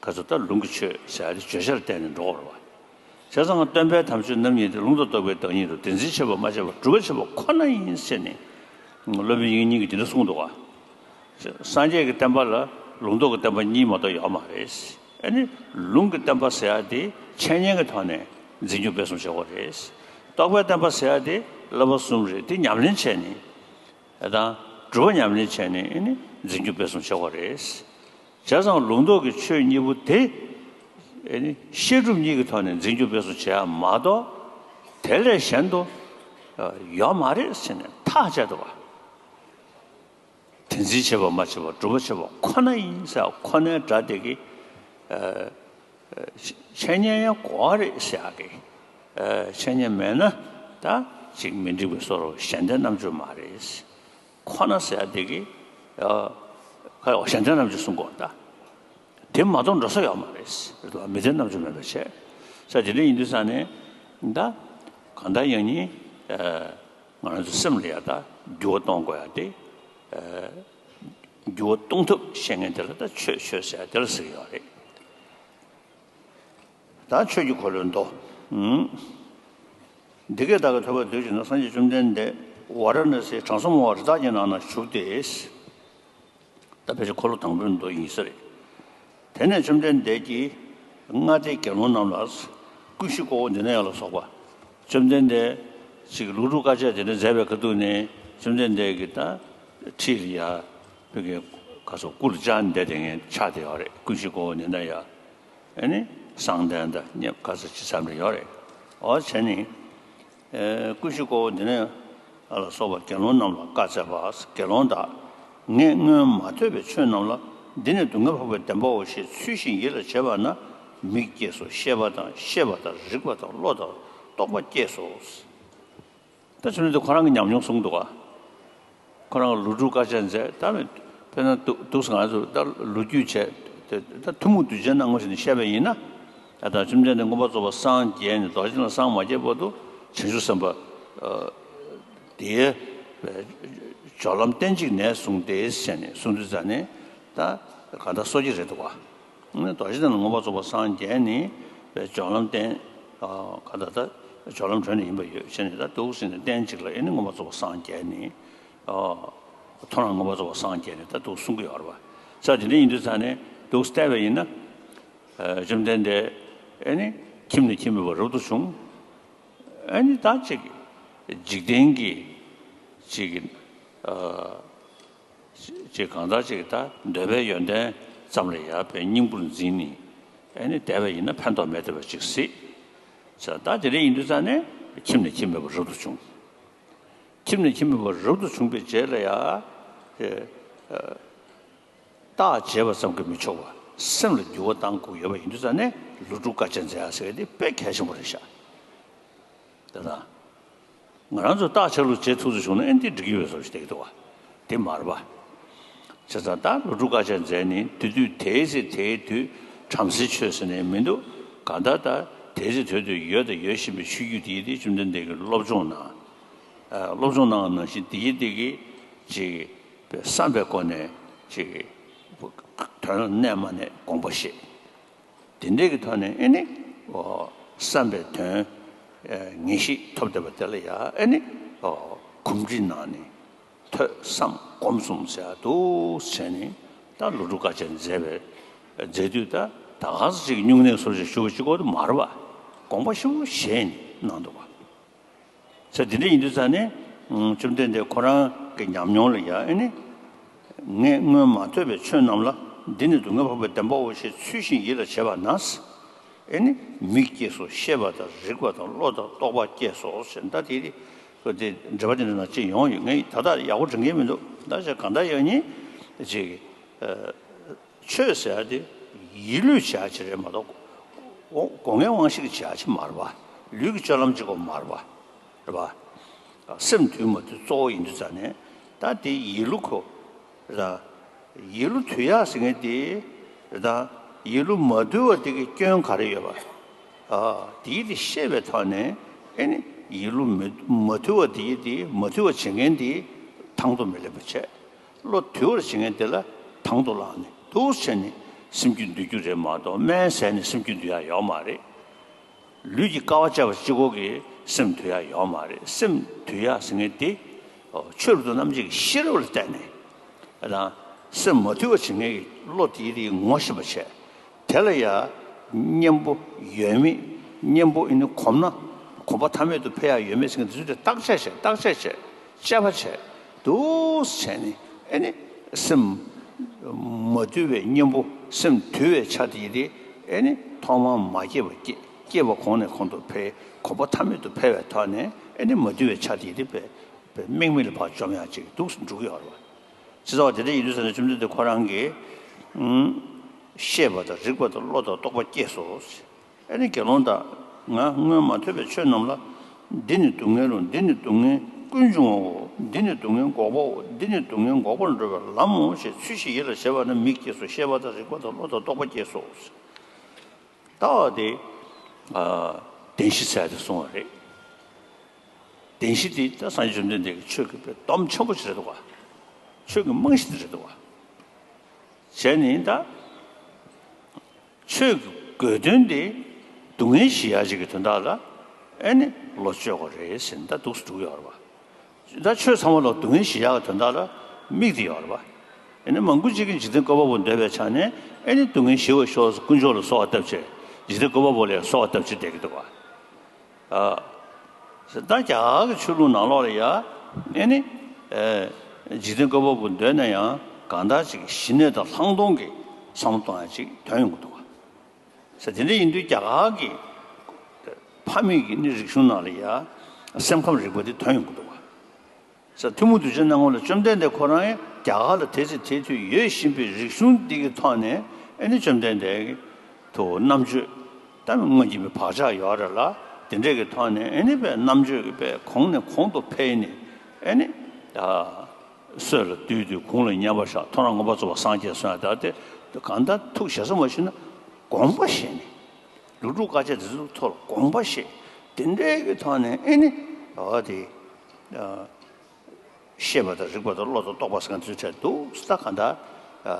ག་ཚོད་ལྟར་ལུང་གི་ཆོས་ཟེར་ཡ་དེ་བརྗོད་བྱར་བརྟེན་ནས་འགྲོ་བར་བ། བྱས་ཙང་སྟོན་པའི་དམ་ཆོས་རྣམ་གཉིས་ཏེ། ལུང་དང་རྟོགས་པའི་བདག་ཉིད་དོ། དེ་འཛིན་བྱེད་པ་མ་བྱས་པ་སྒྲུབ་པ་བྱེད་པ་ཁོ་ན་ཡིན་ཟེར་ནས་སློབ་དཔོན་དབྱིག་གཉེན་གྱིས་དེ་འདྲ་གསུངས་འདུག་ག་སངས་རྒྱས་ཀྱི་བསྟན་པ་ལ་ལུང་རྟོགས་ཀྱི་བསྟན་པ་གཉིས་མ་གཏོགས་ཡོད་མ་རེད། ཨ་ནི་ལུང་གི་བསྟན་པ་ཟེར་ཡ་དེ་འཆད་ཉན་གྱི་ཐོག་ནས་འཛིན་སྐྱོང་སྤེལ་གསུམ་བྱེད་དགོས་རེད། རྟོགས་པའི་བསྟན་པ་ཟེར་ཡ་དེ་བསླབ་པ་གསུམ་རེད། དེ་ཉམས་ལེན་བྱས་ནས་དང་སྒྲུབ་པ་ཉམས་ལེན་བྱས་ནས་ཨ་ནི་འཛིན་སྐྱོང་སྤེལ་གསུམ་བྱེད་དགོས་རེད། བྱས་ཙང་ལུང་རྟོགས་ཀྱི་ཆོས་གཉིས་པོ་དེ་ཨ་ནི་བཤད་སྒྲུབ་གཉིས་ཀྱི་ཐོག་ནས་འཛིན་སྐྱོང་སྤེལ་གསུམ་བྱེད་ཡ་མ་གཏོགས་དེ་ལས་གཞན་དུ་ཡོད་མ་རེད་ཟེར་ནས་ཐག་བཅད་འདུག་བ། དེ་འཛིན་བྱེད་པ་མ་བྱས་པ་སྒྲུབ་པ་བྱེད་པ་ཁོ་ན་ཡིན་ཟེར་ཁོ་ནའི་སྒྲ་དེ་གིས་འཆད་ཉན་ཡང་དགོས་པ་རེད་ཟེར་ཡག་གི་འཆད་ཉན་མེད་ན་ད་ཅིག་མི་འགྲིག་པའི་བཟོ་འདྲ་གཞན་དོན་རྣམ་འབྱོར་མ་རེད། ཁོ་ན་ཟེར་ཡག་དེ་གིས་གཞན་དོན་རྣམ་འབྱོར་གསུང་དགོས་ད། དེ་མ་གཏོགས་འགྲོ་ས་ཡོད་མ་རེད། མི་ལྡན་རྣམ་འབྱོར་མེད་པ་བྱས། ས་དེ་འདྲ་ཡིན་དུས་ཙང་ནས་ད་གང་ལྟར་ཡང་ནི་ང་རང་ཚོ་སེམས་ལ་ཡ་ད་འགྱུར་བ་གཏོང་དགོས་ཡ་དེ་འགྱུར་བ་གཏོང་ཐབས་ཤེས་མཁན་དེ་ལ་ད་ཆོས་ཆོས་ཟེར་ཡ་དེ་ལ་ཟེར་གྱི་ཡོད་རེད། ད་ཆོས་ཀྱི་འཁོར་ལོའི་མདོ། འདི་སྐད་བདག་གིས་ཐོས་པ་དུས་གཅིག་ན་སངས་རྒྱས་བཅོམ་ལྡན་འདས་ཝཱ་ར་ཎཱ་སིའི་དྲང་སྲོང་མོ་ཝ་རི་དྭགས་ཀྱི་ནང་ན་བཞུགས་ཏེ། ད་ཕལ་ཆེར་འཁོར་ལོ་དང་པོའི་མདོ་ཡིན་ས་རེད། དེ་ནས་བཅོམ་ལྡན་འདས་ཀྱིས་ལྔ་སྡེའི་དགེ་སློང་རྣམས་ལ། ཀུན་གཞི་ཀོ་བོ་ནི་ན་ཡ་ལ་སོགས་པ། བཅོམ་ལྡན་འདས་ཅིག་ལོ་དྲུག་དཀའ་སྤྱད་དེ་འདྲ་མཛད་པའི་ཁ་ཐུག་ནས་བཅོམ་ལྡན་འདས་ཀྱི་ད་ཁྲིད་ལ་ཡ་བོད་ཀྱི་ག་སོགས་སྐུ་ལ་བཅར་ནས་བསྡད་དེ་ངས་ཆགས་བསྡད་ཡོད་རེད། ཀུན་གཞི་ཀོ་བོ་ནི་ན་ཡ། ཨ་ནི་གསང་རྟེན་དང་མཉམ་ག་ས་ཅི་བསམ་རེ་ཡོད་རེད། འོ་བྱས་ནས། ཀུན་གཞི་ཀོ་བོ་ནི་ན་ཡ་ལ་སོགས་པ་དགེ་སློང་རྣམས་ལ་བཀའ་སྩལ་པ། དགེ་སློང་དག་ངས་སྔོན་མ་ཐོས་པའི་ཆོས་རྣམས་ལ། འདི་ནི་སྡུག་བསྔལ་འཕགས་པའི་བདེན་པའོ་ཞེས་ཚུལ་བཞིན་ཡིད་ལ་བྱེད་པ་ན། མིག་སྐྱེས་སོ། ཤེས་པ་དང་ཤེས་པ་དང་རིག་པ་དང་བློ་དང་རྟོགས་པ་སྐྱེས་སོ། ད་བཅོམ་ལྡན་འདས་ཁོ་རང་གི་ཉམས་མྱོང་གསུངས་འདུག་ག་ཁོ་རང་ལོ་དྲུག་དཀའ་སྤྱད་མཛད། ད་ཕན་ན་འདུག་སེ་ང་ཚོ་ད་ལོ་རྒྱུས་བྱས་ཏེ་ད་ཐུན་མོང་གདུལ་བྱའི་སྣང་ངོ་ཞིག་ནས་བཤད་པ་ཡིན་ན། ད་ལྟ་བཅོམ་ལྡན་འདས་མངོན་པར་རྫོགས་པར་སངས་རྒྱས་ནས་རྡོ་རྗེ་གདན་ལ་སངས་མ་རྒྱས་བར་དུ་བྱང་ཆུབ་སེམས་དཔའ་དེའི་སྦྱོར་ལམ་གཏན་གཅིག་ནས་བཟུང་སྟེ་ཟེར་ནས་གསུངས་དུས་ཙ་ནས་ད་ག་ད་སོ་སྐྱེ་རེད་འདུག་ག་རྡོ་རྗེ་གདན་ལ་མངོན་པར་རྫོགས་པར་སངས་རྒྱས་ནས་སྦྱོར་ལམ་བསྟེན། ག་ད་ད་སྦྱོར་ལམ་གྲོལ་ནས་ཡིན་པ་ཡོད་ཟེར་ནས་ད་འདུག་སེ་ནས་གཏན་གཅིག་ལ་ཨེ་ནི་མངོན་པར་རྫོགས་པར་སངས་རྒྱས་ནས། ཐོ་རངས་མངོན་པར་རྫོགས་པར་སངས་རྒྱས་ནས་ད་འདུག་གསུང་གི་ཡོད་རེད་པ། ས་དེ་འདྲ་ཡིན་དུས་ཙ་ནས་འདུག་བལྟས་པ་ཡིན་ན། བཅོམ་ལྡན་འདས་ཨེ་ནི་ཁྱིམ་ནས་ཁྱིམ་མེད་པར་རབ་ཏུ་བྱུང་། ཨེ་ནི་ད་ཅིག་འཇིག་རྟེན་གྱི་ཅིག་ཅིག་གང་ལྟར་ཅིག་ད་འདོད་པའི་ཡོན་ཏན་ཙམ་ལ་ཡར་བའི་སྙིང་པོར་འཛིན་ནས་ཨེ་ནི་བསྡད་པ་ཡིན་ན་ཕན་ཐོགས་མེད་བསྡད་པ་ཅིག་སྲིད། ས་ད་དེ་འདྲ་ཡིན་དུས་ཙ་ནས་ཁྱིམ་ནས་ཁྱིམ་མེད་པར་རབ་ཏུ་བྱུང་། ཁྱིམ་ནས་ཁྱིམ་མེད་པར་རབ་ཏུ་བྱུང་བའི་རྗེས་ལ་ཡང་། རྟགས་བྱས་པ་ཙམ་གྱིས་མི་ཆོག་པ། སེམས་ལ་འགྱུར་བ་གཏང་དགོས་ཡོད་པ་ཡིན་དུས་ཙ་ནས་ལོ་དྲུག་དཀའ་སྤྱད་མཛད་ཡ་ཟེར་བ་དེ་དཔེ་གལ་ཆེན་པོ་རེད་ཤག་དེ་དང་། ང་རང་ཚོ་རྟགས་ཆགས་ལུགས་བྱེད་ཐུབ་ཚོད་བྱུང་ན་ཨེ་འདི་འགྲིག་གི་ཡོད་བཟོ་ཞིག་བསྡད་ཀྱི་འདུག་བ། དེ་མ་རེད་པ། བྱས་ཙང་ད་ལོ་དྲུག་དཀའ་སྤྱད་མཛད་ནི་དེ་དུས་དེའི་ཚེ་དེའི་དུས་བྲམ་ཟེའི་ཆོས་ཟེར་ནས་མི་འདུག་གང་ལྟར་ད་དེའི་ཚེ་དེའི་དུས་ཡོད་དང་ཡོད་བཞིན་པའི་ཆོས་བརྒྱུད་དེ་ཡི་དེ་བཅོམ་ལྡན་འདས་ཀྱིས་སློབ་སྦྱོང་གནང་། སློབ་སྦྱོང་གནང་བ་ནང་བཞིན་དེ་ཡི་དེ་གི་ཅིག་བསམ་པའི་སྒོ་ནས་ཅིག་དོན་ལ་གནས་མ་གནས་དགོངས་པ་བཞེས། དེ་འདྲའི་གི་ཐོག་ནས་ཨེ་ནི་བསམ་པའི་དོན་ངེས་ཤེས་ཐོབ་བསྡད་པ་དེ་ལ་ཡང་ཨེ་ནི་གོམས་འདྲིས་གནང་ནས་ཐོས་བསམ་སྒོམ་གསུམ་ཟེར་ཡ་འདུག་བྱས་ནས་ད་ལོ་དྲུག་དཀའ་སྤྱད་མཛད་པའི་མཛད་དུས་ད་ད་ག་ས་ཅིག་སྨྱུང་གནས་སོར་ཅིག་ཞུ་བ་གཅིག་པོ་དེ་མ་རེད་པ། དགོངས་པ་ཞེ་པོ་བཞེས་ནས་གནང་འདུག་པ། ཚེ་འདི་འདྲ་ཡིན་དུས་ཙ་ནས་བཅོམ་ལྡན་འདས་ཁོ་རང་གི་ཉམས་མྱོང་ལ་ཡང་ཨེ་ནི། ངས་སྔོན་མ་ཐོས་པའི་ཆོས་རྣམས་ལ་འདི་ནི་སྡུག་བསྔལ་འཕགས་པའི་བདེན་པའོ་ཞེས་ཚུལ་བཞིན་ཡིད་ལ་བྱེད་པ་ན། ཨེ་ནི་མིག་སྐྱེས་སོ། ཤེས་པ་དང་རིག་པ་དང་བློ་དང་རྟོགས་པ་སྐྱེས་སོ་ཞེས་ད་དེ་དེ་འགྲེལ་པ་དེ་འདྲ་ན་ཅི་ཡོང་ཡོད། ངས་ད་ལྟ་ཡག་པོ་དྲན་གྱི་མི་འདུག་ད་ཅི་གང་ལྟར་ཡང་ཉིད་ཅིག་ཆོས་ཟེར་ཡ་དེ་ཡིད་ལུས་བྱ་ཡ་ཅིག་རེད་མ་གཏོགས། སྒོ་ལྔའི་དབང་ཤེས་ཀྱིས་བྱ་ཡ་ཅིག་མ་རེད་པ། ལུས་ཀྱི་སྤྱོད་ལམ་གཅིག་པོ་མ་རེད་པ། རེད་པ། སེམས་དུལ་མ་དུལ་གཙོ་བོ་ཡིན་དུས་ཙ་ནས་ད་དེ་ཡིད་བློ་ཁོ། རེད་ད། ཡིད་བློ་དུལ་ཡ་ཟེར་མཁན་དེ། རེད་ད། ཡིད་བློ་མ་དུལ་བ་དེ་གི་སྐྱོན་ག་རེ་ཡོད་པ། ཨ། དེའི་དེ་ཤེས་པའི་ཐོག་ནས་ཨེ་ནི་ཡིད་བློ་མི་མ་དུལ་བ་དེའི་དེ་མ་དུལ་བ་བྱེད་མཁན་དེ་དང་དུ་མི་ལེན་པ་བྱས། བློ་དུལ་བར་བྱེད་མཁན་དེ་ལ་དང་དུ་བླངས་ནས་འདུག་བྱས་ནས་སེམས་རྒྱུད་འདུལ་རྒྱུ་རེད་མ་གཏོགས་སྨན་ཟས་ནས་སེམས་རྒྱུད་འདུལ་ཡ་ཡོད་མ་རེད། ལུས་ཀྱི་དཀའ་བ་སྤྱད་པ་གཅིག་པོ་གིས་སེམས་དུལ་ཡ་ཡོད་མ་རེད། སེམས་དུལ་ཡ་ཟེར་མཁན་དེ་ཆོས་རབ་ཏུ་རྣམ་འབྱེད་ཀྱི་ཤེས་རབ་ལ་བརྟེན་ནས་དང་སེམས་མ་དུལ་བ་བྱེད་མཁན་གྱི་བློ་དེའི་དེ་ངོ་ཤེས་པ་བྱས། དེ་ལ་ཡང་གཉེན་པོ་ཡོད་མེད། གཉེན་པོ་ཨེ་ནི་གོམས་ན་གོམས་པ་ཐ་མལ་དུ་འཕེལ་ཡག་ཡོད་མེད་ཟེར་མཁན་དེ་ཚོ་དེ་བརྟག་དཔྱད་བྱས། བརྟག་དཔྱད་བྱས། དཔྱད་པ་བྱས། འདུག་བྱས་ནས་ཨེ་ནི་སེམས་མ་དུལ་བའི་གཉེན་པོ། སེམས་དུལ་བའི་ཆ་དེ་དེ་ཨེ་ནི་ཐོག་མར་མ་སྐྱེས་པ་སྐྱེ། སྐྱེས་པ་གོང་ནས་གོང་དུ་འཕེལ། གོམས་པ་ཐ་མལ་དུ་འཕེལ་བའི་ཐོག་ནས་ཨེ་ནི་མ་དུལ་བའི་ཆ་དེ་དེ་དཔེ་དམིགས་མེད་ལ་ཕར་བཅོམ་ཡག་ཅིག་འདུག་འགྲོ་གི་ཡོད་རེད་བ། ཅི་ཙམ་པ་དེ་འདྲ་ཡིན་དུས་ཟེར་ན། བཅོམ་ལྡན་འདས་ཁོ་རང་གིས་ཨུམ། ཤེས་པ་དང་རིག་པ་དང་བློ་དང་རྟོགས་པ་སྐྱེས་སོ། ཨེ་ནི་དགེ་སློང་དག། ང་སྔོན་མ་ཐོས་པའི་ཆོས་རྣམས་ལ། འདི་ནི་སྡུག་བསྔལ་རོ། འདི་ནི་སྡུག་བསྔལ་ཀུན་འབྱུང་བའོ། འདི་ནི་སྡུག་བསྔལ་འགོག་པའོ། འདི་ནི་སྡུག་བསྔལ་འགོག་པར་འགྲོ་བའི་ལམ་མོ་ཞེས་ཚུལ་བཞིན་ཡིད་ལ་བྱེད་པ་ན་མིག་སྐྱེས་སོ། ཤེས་པ་དང་རིག་པ་དང་བློ་དང་རྟོགས་པ་སྐྱེས་སོ། ད་དེ་ཨ་བདེན་བཞི་ཟེར་དེ་གསུངས་པ་རེད། བདེན་བཞི་དེ་ད་སངས་རྒྱས་བཅོམ་ལྡན་འདས་ཀྱི་ཆོས་ཀྱི་དཔེ་སྡོམ་ཆེན་པོ་ཞིག་རེད་འདུག་བ། ཆོས་ཀྱི་རྨང་གཞི་དེ་རེད་འདུག་བ། བྱས་ནས་ད་ཆོས་ཀྱི་དགོས་དོན་དེ་སྡུག་བསྔལ་ཞི་ཡག་ཅིག་གི་དོན་དག་ལ་ཨེ་ནི་བློ་བཅོས་དགོས་རེད་ཟེར་ནས་ད་འདུག་སེ་འགྲོ་གི་ཡོད་རེད་བ། ད་ཆོས་ཚང་མ་ལ་སྡུག་བསྔལ་ཞི་ཡག་གི་དོན་དག་ལ་དམིགས་ཏེ་ཡོད་རེད་བ། ཨེ་ནི་མང་པོ་ཅིག་གིས་འཇིག་རྟེན་བཀོད་པ་པོ་འདོད་པའི་ཆ་ནས་ཨེ་ནི་སྡུག་བསྔལ་ཞི་བར་ཤོག་ཟེར་དཀོན་མཆོག་ལ་གསོལ་བ་བཏབ་བྱས། འཇིག་རྟེན་བཀོད་པ་པོ་ལ་གསོལ་བ་བཏབ་བྱས་བསྡད་ཀྱི་འདུག་བ། ཨ། ད་རྒྱ་གར་གྱི་ཆོས་ལུགས་ནང་ལོགས་ལ་ཡ་ཨེ་ནི་ཨེ་འཇིག་རྟེན་བཀོད་པ་པོ་འདོད་ན་ཡང་གང་ལྟར་ཅིག་ཞི་གནས་དང་ལྷག་མཐོང་གི་བསམ་བློ་གཏོང་ཡ་ཅིག་ཐོན་ཡོང་གི་འདུག་བ། ཟེར་དེ་འདྲ་ཡིན་དུས་རྒྱ་གར་གྱི་ཕ་མེས་ཀྱི་ནི་རིག་གཞུང་ནང་ལ་ཡ་སེམས་ཁམས་རིག་པ་དེ་ཐོན་ཡོང་གི་འདུག་བ། ཟེར་ཐུན་མོང་གདུལ་བྱའི་སྣང་ངོ་ལ་བཅོམ་ལྡན་འདས་ཁོ་རང་ཡང་རྒྱ་གར་ལ་དེ་ཚེ་དེ་དུས་ཡོད་བཞིན་པའི་རིག་གཞུང་འདི་གི་ཐོག་ནས་ཨེ་ནི་བཅོམ་ལྡན་འདས་ཀྱི་ཐུགས་རྣམ་དཔྱོད་ད་མངོན་གྱུར་པའི་བག་ཆགས་ཡོད་རེད་ལ། དེ་འདྲས་ཀྱི་ཐོག་ནས་ཨེ་ནི་དཔེ་རྣམ་དཔྱོད་ཀྱི་དཔེ་གོང་ནས་གོང་དུ་འཕེལ་ནས་ཨེ་ནི་ད་སྲོད་ལ་བདུད་འདུལ་གུང་ལ་མཉམ་པར་བཞག་ཐོ་རངས་མངོན་པར་རྫོགས་པར་སངས་རྒྱས་གསུངས་ཡ། ད་དེ་གང་ལྟར་ཐུགས་ཞེ་ས་མ་ཞུས་ན་དགོངས་པ་བཞེས་ནས། ལུས་ངག་དཀའ་སྤྱད་དེ་ཚོའི་ཐོག་ལ་དགོངས་པ་བཞེས། དེ་འདྲའི་གི་ཐོག་ནས་ཨེ་ནི་འོ་དེ་ཨ་ཤེས་པ་དང་རིག་པ་དང་བློ་དང་རྟོགས་པ་ཟེར་མཁན་དེ་ཚོའི་གྲས་འདུག་ད་ག་འདྲ་ཨ་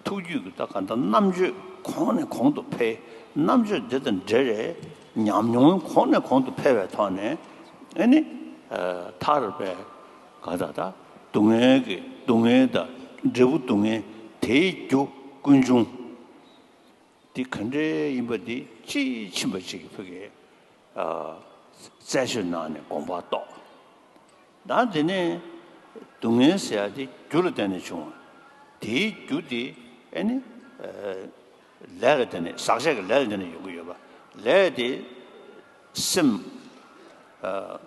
ཐུགས་རྒྱུད་ཀྱི་ད་ག་འདྲ་རྣམ་དཔྱོད་གོང་ནས་གོང་དུ་འཕེལ། རྣམ་དཔྱོད་འདི་དང་འབྲེལ་བའི་ཉམས་མྱོང་གོང་ནས་གོང་དུ་འཕེལ་བའི་ཐོག་ནས་ཨེ་ནི་ཨ་ཐར་པའི་ག་ད་ད་སྡུག་བསྔལ་གྱི་སྡུག་བསྔལ་དང་འབྲས་བུ་སྡུག་བསྔལ་དེའི་རྒྱུ་ཀུན་འབྱུང་། འདི་ག་འདྲའི་ཡིན་པ་འདི་དཔྱིས་ཕྱིན་པ་ཅིག་གིས་ཕ་གིར་ཨ་རྩད་གཅོད་གནང་ནས་དགོངས་པ་རྟོགས། ད་འདི་ནས་སྡུག་བསྔལ་ཟེར་ཡ་དེ་རྒྱུ་ལ་བརྟེན་ནས་བྱུང་བ། དེའི་རྒྱུ་དེ་ཨེ་ནི་ཨ་ལས་ལ་བརྟེན་ནས། ཟག་བཅས་ཀྱི་ལས་ལ་བརྟེན་ནས་ཡོང་གི་ཡོད་པ། ལས་དེ་སེམས་ཨ་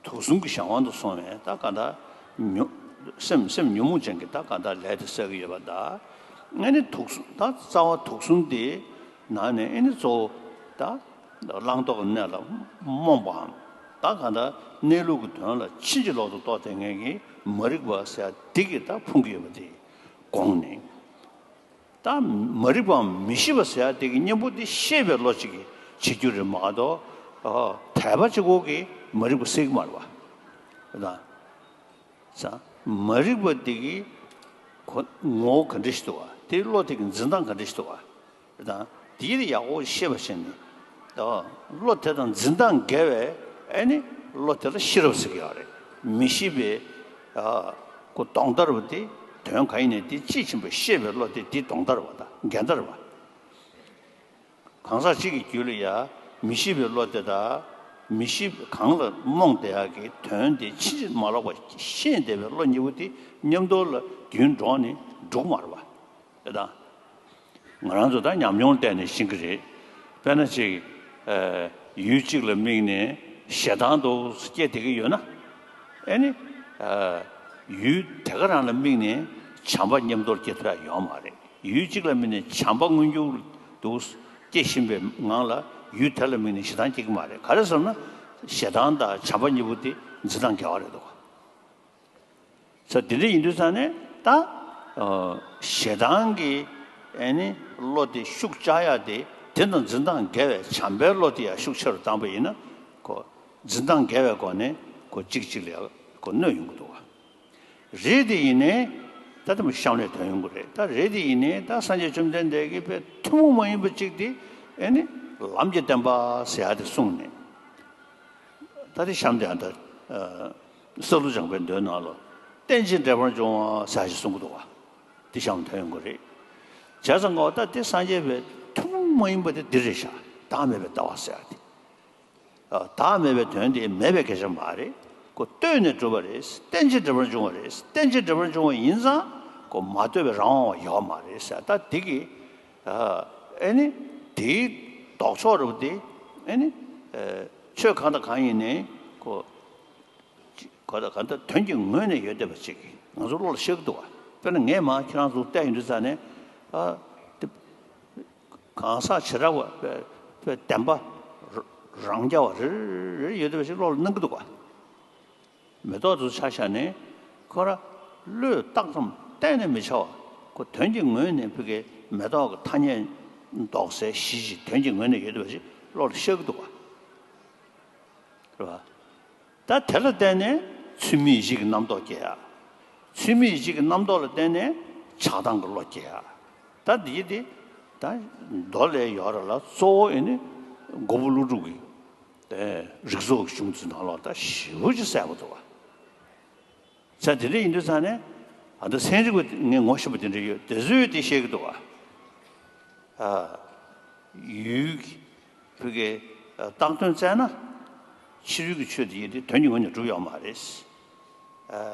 དུག་གསུམ་གྱི་གཞན་དབང་དུ་སོང་བས་ད་ག་འདྲ་ཉོན། སེམས་སེམས་ཉོན་མོངས་ཅན་གྱི་ད་ག་འདྲ་ལས་དེ་བསགས་ཀྱི་ཡོད་པ་ད། ཨ་ནི་དུག་གསུམ་ད་རྩ་བ་དུག་གསུམ་དེ་ནང་ནས་ཨེ་ནི་གཙོ་བོ་ད་བླང་དོར་གྱི་གནས་ལ་རྨོངས་པའམ། ད་ག་འདྲ་གནས་ལུགས་ཀྱི་དོན་ལ་ཕྱིན་ཅི་ལོག་ཏུ་རྟོགས་བསྡད་མཁན་གྱི་མ་རིག་པ་ཟེར་ཡ་དེ་གིས་ད་ཕུང་གི་ཡོད་པ་དེ་དགོངས་ནས། ད་མ་རིག་པའམ་མི་ཤེས་པ་ཟེར་ཡ་དེ་གི་གཉེན་པོ་དེ་ཤེས་པའི་བློ་གཅིག་གིས་བྱེད་རྒྱུ་རེད་མ་གཏོགས། ཨ་དད་པ་གཅིག་པོ་གིས་མ་རིག་པ་སེལ་གྱི་མ་རེད་བ། ད་ས་མ་རིག་པ་དེ་གི་ཁོ་ངོ་བོ་ག་འདྲ་ཞིག་འདུག་བ། དེའི་བློ་དེ་གི་འཛིན་སྟངས་ག་འདྲ་ཞིག་འདུག་བ། ད་དེ་ཡིས་ཡག་པོ་ཤེས་པ་བྱས་ནས། ད་བློ་དེ་དང་འཛིན་སྟངས་འགལ་བས་ཨེ་ནི་བློ་དེ་ལ་ཤེས་རབ་ཟེར་གྱི་ཡོད་རེད། མི་ཤེས་པའི་ཨ་ཁོ་གདོང་བལྟ་བ་དེ་དོན་ག་ཡིན་ནའི་དེ་དཔྱིས་ཕྱིན་པ་ཤེས་པའི་བློ་དེ་དེ་གདོང་བལྟ་བ་དང་འགལ་ཟླ་རེད་བ། གང་ཟག་གཅིག་གི་རྒྱུད་ལ་ཡ་མི་ཤེས་པའི་བློ་དེ་དང་། མི་ཤེས་པའི་གང་ལ་རྨོངས་བསྡད་ཡག་གི་དོན་དེ་ཕྱིན་ཅི་མ་ལོག་པ་ཤེས་བསྡད་པའི་བློ་གཉིས་པོ་དེ་མཉམ་དུ་ལ་རྒྱུན་འགྲོགས་ནས་འགྲོ་གི་མ་རེད་བ། དེ་དང་། ང་རང་ཚོ་ད་ཉམས་མྱོང་བལྟས་ནས་ཤེས་ཀྱི་རེད། དཔེར་ན་ཅིག་ཨ་ཡུལ་གཅིག་ལ་དམིགས་ནས་ཞེ་སྡང་དུ་སྐྱེ་བསྡད་ཀྱི་ཡོད་ན། ཨེ་ནི་ཨ་ཡུལ་དེ་ག་རང་ལ་དམིགས་ནས་བྱམས་པ་མཉམ་དུ་སྐྱེ་ཐུབ་ཡ་ཡོད་མ་རེད། ཡུལ་གཅིག་ལ་དམིགས་ནས་བྱམས་པ་མངོན་གྱུར་དུ་སྐྱེ་བཞིན་པའི་ངང་ལ་ཡུལ་དེ་ལ་དམིགས་ནས་ཞེ་སྡང་སྐྱེ་གི་མ་རེད། ག་རེ་ཟེར་ན་ཞེ་སྡང་དང་བྱམས་པ་གཉིས་པོ་དེ་འཛིན་སྟངས་འགལ་བ་རེད་འདུག་ག་ས་དེ་འདྲ་ཡིན་དུས་ཙང་ནས་ད་ཨ་ཞེ་སྡང་གི་ཨེ་ནི་བློ་དེ་ཤུགས་བཅག་ཡ་དེ་དེ་དང་འཛིན་སྟངས་འགལ་བའི་བྱམས་པའི་བློ་དེ་ཡང་ཤུགས་ཆེ་རུ་བཏང་པ་ཡིན་ན་ཁོ་འཛིན་སྟངས་འགལ་བའི་སྒོ་ནས་ཁོ་གཅིག་གཅིག་ལ་ཡང་ཁོ་གནོད་ཡོང་གི་འདུག་ག་རེད། དེ་ཡིན་ནའི་ད་དེ་མོ་གཤམ་ལས་ཐོན་ཡོང་གི་རེད། ད་རེད་དེ་ཡིན་ནའི་ད་སངས་རྒྱས་བཅོམ་ལྡན་འདས་ཀྱིས་དཔེ་ཐུན་མོང་མ་ཡིན་པ་གཅིག་དེ་ཨེ་ནི་ལམ་གྱི་བདེན་པ་ཟེར་ཡ་དེ་གསུངས་ནས། ད་དེ་གཤམ་དེ་ཨ་ད་ཨ་ས་ལུ་སྦྱངས་པའི་མདོའི་ནང་ལ་རྟེན་ཅིང་འབྲེལ་པར་འབྱུང་བ་ཟེར་ཡ་ཞིག་གསུང་གི་འདུག་ག་དེ་གཤམ་ཐོན་ཡོང་གི་རེད། བྱས་ཙང་ངོ་ད་དེ་སངས་རྒྱས་པའི་ཐུན་ མ་ཡིན་པ་དེ་འདི་རེད་ཤག་བདག་མེད་པའི་ལྟ་བ་ཟེར་ཡ་དེ། ཨ། བདག་མེད་པའི་དོན་དེ་མེད་པའི་སྐད་ཆ་མ་རེད། ཁོ་ལྟོས་ནས་གྲུབ་པ་རེད། རྟེན་ཅིང་འབྲེལ་པར་འབྱུང་བ་རེད། རྟེན་ཅིང་འབྲེལ་པར་འབྱུང་བ་ཡིན་ཙང་ཁོ་མ་ལྟོས་པའི་རང་དབང་བ་ཡོད་མ་རེད་ཟེར། ད་འདི་གི། ཨ། ཨེ་ནི་དེའི་ལྡོག་ཕྱོགས་རེད་པ་དེ། ཨེ་ནི། ཨ། ཆོས་གང་དང་གང་ཡིན་ནའི་ཁོ། ག་ད་ག་ད་དོན་གྱི་ངོས་ནས་ཡོད་བསྡད་པ་ཅིག་ང་ཚོ་བློ་ལ་ཤར་གི་འདུག་བ། དཔེར་ན་ངས་མ་ཁྱེད་རང་ཚོ་བལྟས་ཡོང་དུས་ཙ་ནས། ཨ། དེ་གང་ཟག་བྱེ་བྲག་པ་དཔེ་དཔེ་བདེན་པ་རང་རྐྱ་བ་རེ་རེ་ཡོད་བསྡད་པ་ཞིག་བློ་ལ་སྣང་གི་འདུག་བ། མེ་ཏོག་དེ་ཚོ་ཆ་བཞག་ནས་ཁོ་ར་བློས་བཏགས་ཙམ་གཏན་ནས་མི་བྱ་བ། ཁོ་དོན་གྱི་ངོས་ནས་ཕ་གིའི་མེ་ཏོག་གི་ཐ་སྙད་འདོགས་སའི་གཞི་ཞིག་དོན་གྱི་ངོས་ནས་ཡོད་བསྡད་པ་ཞིག་བློ་ལ་ཤར་གི་འདུག་བ། རེད་བ། ད་དེ་ལ་བརྟེན་ནས་ཚུལ་མིན་ཡིད་བྱེད་ཀྱི་རྣམ་རྟོག་སྐྱེ་ཡ། ཚུལ་མིན་ཡིད་བྱེད་ཀྱི་རྣམ་རྟོག་ལ་བརྟེན་ནས་ཆགས་སྡང་གི་བློ་སྐྱེ་ཡ། ད་འདི་དེ་ད་མདོ་ལས་ཡོད་ར་ལ། གཙོ་བོ་ཨེ་ནི་མགོན་པོ་ཀླུ་སྒྲུབ་ཀྱི་རིགས་ཚོགས་ཀྱི་གཞུང་ཚོའི་ནང་ལོགས་ད་ཞེ་པོ་ཅིག་གསལ་པོ་འདུག་བ། ས་དེ་འདྲ་ཡིན་དུས་ཙང་ནས། ཨ། ད་ཚན་རིག་པ་ངས་ངོ་ཤེས་པ་དེ་འདྲ་ཡོད། དེ་ཚོས་དེ་བཤད་ཀྱི་འདུག་བ། ཨ། ཡུལ་གྱི་བོད་ཀྱི་བཏགས་དོན་བཙལ་ན། ཕྱི་རོལ་གྱི་ཆོས་དེ་ཡིན་དེ་དོན་གྱི་ངོས་ནས་གྲུབ་ཡོད་མ་རེད། ཨ།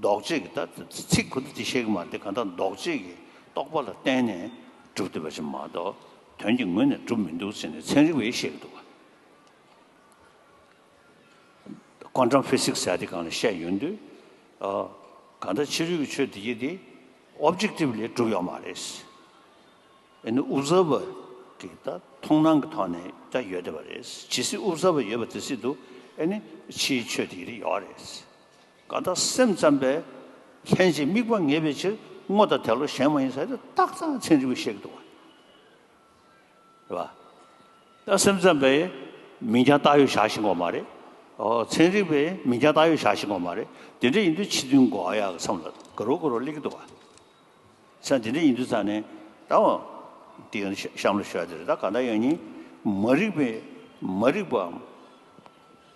ལྡོག་ཆོས་ཀྱི་ད་ཚིག་ཁོ་ཚོ་དེ་བཤད་ཀྱི་མ་རེད། གང་ལྟར་ལྡོག་ཆོས་ཀྱི་རྟོག་པ་ལ་བརྟེན་ནས་གྲུབ་བསྡད་པ་ཞིག་མ་གཏོགས་དོན་གྱི་ངོས་ནས་གྲུབ་མི་འདུག་ཟེར་ནས་ཚན་རིག་པས་བཤད་ཀྱི་འདུག་བ། Quantum physics ཟེར་དེ་སྒང་ལ་བཤད་ཡོང་དུས། ཨ། གང་ལྟར་ཕྱི་རོལ་གྱི་ཆོས་དེ་ཡི་དེ་ཨོབ་ཇེག་ཊིབ་ལི་གྲུབ་ཡོད་མ་རེད། ཨེ་ནི་ཨོབ་ཟར་བར་གྱི་ད་མཐོང་སྣང་གི་ཐོག་ནས་ད་ཡོད་བསྡད་པ་རེད། ཇི་སྲིད་ཨོབ་ཟར་བར་ཡོད་པ་དེ་སྲིད་དུ་ཨེ་ནི་ཕྱིའི་ཆོས་དེ་ཡི་དེ་ཡོད་རེད། གང་ལྟར་སེམས་ཙམ་པས་ལྷན་ཅིག་དམིགས་པ་ངེས་པའི་ཕྱིར་སྔོ་དང་དལ་བ་གཞན་མ་ཡིན་ཟེར་དེ་ཏག་ཏག་ཚན་རིག་པས་བཤད་ཀྱི་འདུག་བ། རེད་བ། ད་སེམས་ཙམ་པས་མིང་རྐྱང་བཏགས་ཡོད་བཞག་ཤེས་ཀྱི་ཡོད་མ་རེད། ཨོ། ཚན་རིག་པས་མིང་རྐྱང་བཏགས་ཡོད་བཞག་ཤེས་ཀྱི་ཡོད་མ་རེད། དེ་འདྲ་ཡིན་དུས་ཕྱི་དོན་གོ་ཡག་གི་མཚམས་ལ་ག་རུ་ག་རུ་སླེབས་ཀྱི་འདུག་བ། ས་དེ་འདྲ་ཡིན་དུས་ཙང་ནས་ད་འོ། དེ་ཡང་གཤམ་ལ་ཤོད་དེ་རེད། ད་གང་ལྟར་ཡང་ཉིད་མ་རིག་པའི་མ་རིག་པའམ།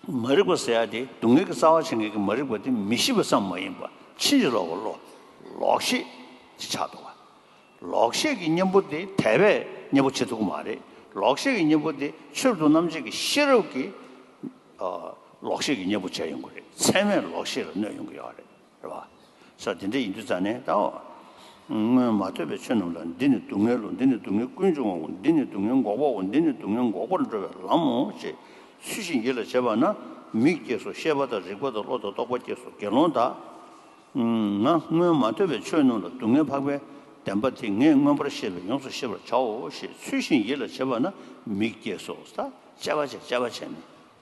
མ་རིག་པ་ཟེར་ཡ་དེ་སྡུག་བསྔལ་གྱི་རྩ་བ་ཆེན་མཁན་གྱི་མ་རིག་པ་དེ་མི་ཤེས་པ་ཙམ་མ་ཡིན་པར་ཕྱིན་ཅི་ལོག་གི་བློ། ལོག་ཤེས་ཅིག་ཆགས་འདུག་བ། ལོག་ཤེས་ཀྱི་གཉེན་པོ་དེ་དད་པས་གཉེན་པོ་བྱེད་ཐུབ་ཀྱི་མ་རེད། ལོག་ཤེས་ཀྱི་གཉེན་པོ་དེ་ཆོས་རབ་ཏུ་རྣམ་འབྱེད་ཀྱི་ཤེས་རབ་ཀྱིས། ཨ། ལོག་ཤེས་ཀྱི་གཉེན་པོ་བྱས་ཡོང་གི་རེད། ཚད་མས་ལོག་ཤེས་ལ་གནོད་ཡོང་གི་ཡོད་རེད། རེད་བ། ས་དེ་འདྲ་ཡིན་དུས་ཙང་ནས་ད་འོ། སྔོན་མ་ཐོས་པའི་ཆོས་རྣམས་ལ། འདི་ནི་སྡུག་བསྔལ་ལོ། འདི་ནི་སྡུག་བསྔལ་ཀུན་འབྱུང་བའོ། འདི་ནི་སྡུག་བསྔལ་འགོག་པའོ། འདི་ནི་སྡུག་བསྔལ་འགོག་པར་འགྲོ་བའི་ལམ་མོ་ཞེས་ཚུལ་བཞིན་ཡིད་ལ་བྱེད་པ་ན་མིག་སྐྱེས་སོ། ཤེས་པ་དང་རིག་པ་དང་བློ་དང་རྟོགས་པ་སྐྱེས་སོ། དགེ་སློང་དག། ང་སྔོན་མ་ཐོས་པའི་ཆོས་རྣམས་ལ་སྡུག་བསྔལ་འཕགས་པའི་བདེན་པ་དེ་ངས་མངོན་པར་ཤེས་པས་ཡོངས་སུ་ཤེས་པར་བྱའོ་ཞེས་ཚུལ་བཞིན་ཡིད་ལ་བྱེད་པ་ན་མིག་སྐྱེས་སོ། ད་དཔྱད་པ་བྱས་དཔྱད་པ་བྱས་ནས་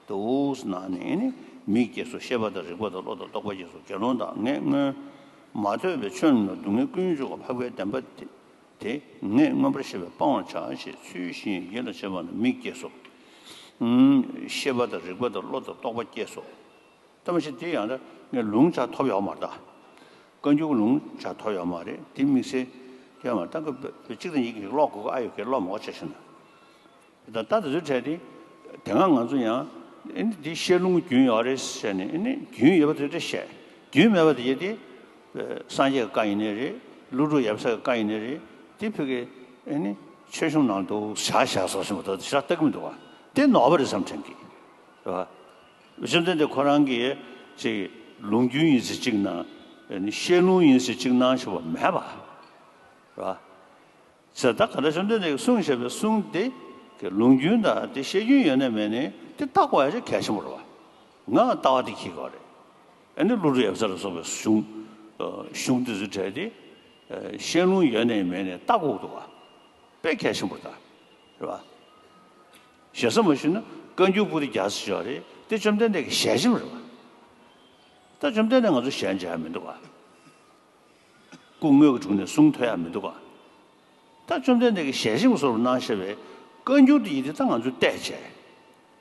འདུག་ནང་ནས་ནི་མིག་སྐྱེས་སོ། ཤེས་པ་དང་རིག་པ་དང་བློ་དང་རྟོགས་པ་སྐྱེས་སོ། དགེ་སློང་དག། ངས་སྔོན་མ་ཐོས་པའི་ཆོས་རྣམས་ལ་སྡུག་བསྔལ་ཀུན་འབྱུང་བ་འཕགས་པའི་བདེན་པ་དེ་དེ་ངས་མངོན་པར་ཤེས་པས་སྤང་བར་བྱ་ཞེས་ཚུལ་བཞིན་ཡིད་ལ་བྱེད་པ་ན་མིག་སྐྱེས་སོ། ཤེས་པ་དང་རིག་པ་དང་བློ་དང་རྟོགས་པ་སྐྱེས་སོ། ད་མ་གཞི་དེ་ཡང་ད་ངས་ལུང་ཆ་ཐོབ་ཡོད་མ་རེད་ད། བཀའ་འགྱུར་གྱི་ལུང་ཆ་ཐོབ་ཡོད་མ་རེད། དེ་དམིགས་བསལ་ཡོད་མ་རེད། ད་ཁོ་གཅིག་དང་གཉིས་ཀྱིས་ཀློག་དགོས་ཀྱི་ཨ་ཡོད་ཀྱི་ཀློག་མ་དགོས་བྱས་ཤིང་ན། ད་ད་དེ་ཚོའི་གྲས་དེ་དེ་སྔ་ང་ཚོ་ཡང་ཨེ་ནི་དེ་བཤད་ལུང་རྒྱུན་ཡོད་རེད་ཟེར་ནས། ཨེ་ནི་རྒྱུན་ཡོད་པ་དེ་འདྲ་བཤད། རྒྱུན་མེད་པ་དེ་ཡེ་དེ་སངས་རྒྱས་ཀྱི་བཀའ་ཡིན་ནའི་རེད། ཀླུ་སྒྲུབ་ཡབ་སྲས་ཀྱི་བཀའ་ཡིན་ནའི་རེད། དེ་ཕ་གི་ཨེ་ནི་ཆོས་གཞུང་ནང་དུ་བཞག་བཞག་བཟོ་བཞིན་པ་དེ་ཞེ་དྲག་ལྟ་གི་མི་འདུག་བ། དེ་ནོར་བ་རེད་བསམ་དྲན་གི། རེད་བ། བཅོམ་ལྡན་འདས་ཁོ་རང་གིས་ཅིག་ལུང་རྒྱུན་ཡིན་ཟེར་གཅིག་གནང་། བཤད་ལུང་ཡིན་ཟེར་གཅིག་གནང་ཞུ་བ་མེད་པ། རེད་བ། ཟེར་ད་ག་འདྲ་བཅོམ་ལྡན་འདས་ཀྱིས་གསུངས་བཞག་པའི་གསུང་དེ་གི་ལུང་རྒྱུན་དང་དེ་བཤད་རྒྱུན་ཡོད་ནའི་མེད་ནའི་དེ་བལྟ་དགོས་ཡ་ཅིག་གལ་ཆེན་པོ་རེད་བ། ང་ལྟ་བ་དེ་འཁྱེར་དགོས་རེད། ཨ་ནི་ཀླུ་སྒྲུབ་ཡབ་སྲས་ལ་སོགས་པའི་གཞུང་། གཞུང་དེ་ཚོའི་གྲས་དེ་བཤད་ལུང་ཡོད་ནའི་མེད་ནའི་བལྟ་དགོས་འདུག་བ། དཔེ་གལ་ཆེན་པོ་རེད་ད། རེད་བ། ཞེ་ས་མ་ཞུས་ན་བཀའ་འགྱུར་པོ་ཏི་བརྒྱ་ཟེར་ཞོག་རེད། དེ་བཅོམ་ལྡན་འདས་ཀྱི་ཞལ་ཆེམས་རེད་བ། ད་བཅོམ་ལྡན་འདས་ང་ཚོ་ཞལ་མཇལ་ཡ་མི་འདུག་བ། སྐུ་དངོས་ཀྱི་དྲུང་ནས་གསུང་ཐོས་ཡ་མི་འདུག་བ། ད་བཅོམ་ལྡན་འདས་ཀྱི་ཞལ་ཆེམས་བཟོ་རུ་གནང་བཞག་པའི་བཀའ་འགྱུར་དེ་ཡི་དེ་ད་ང་ཚོས་བལྟས་བྱས།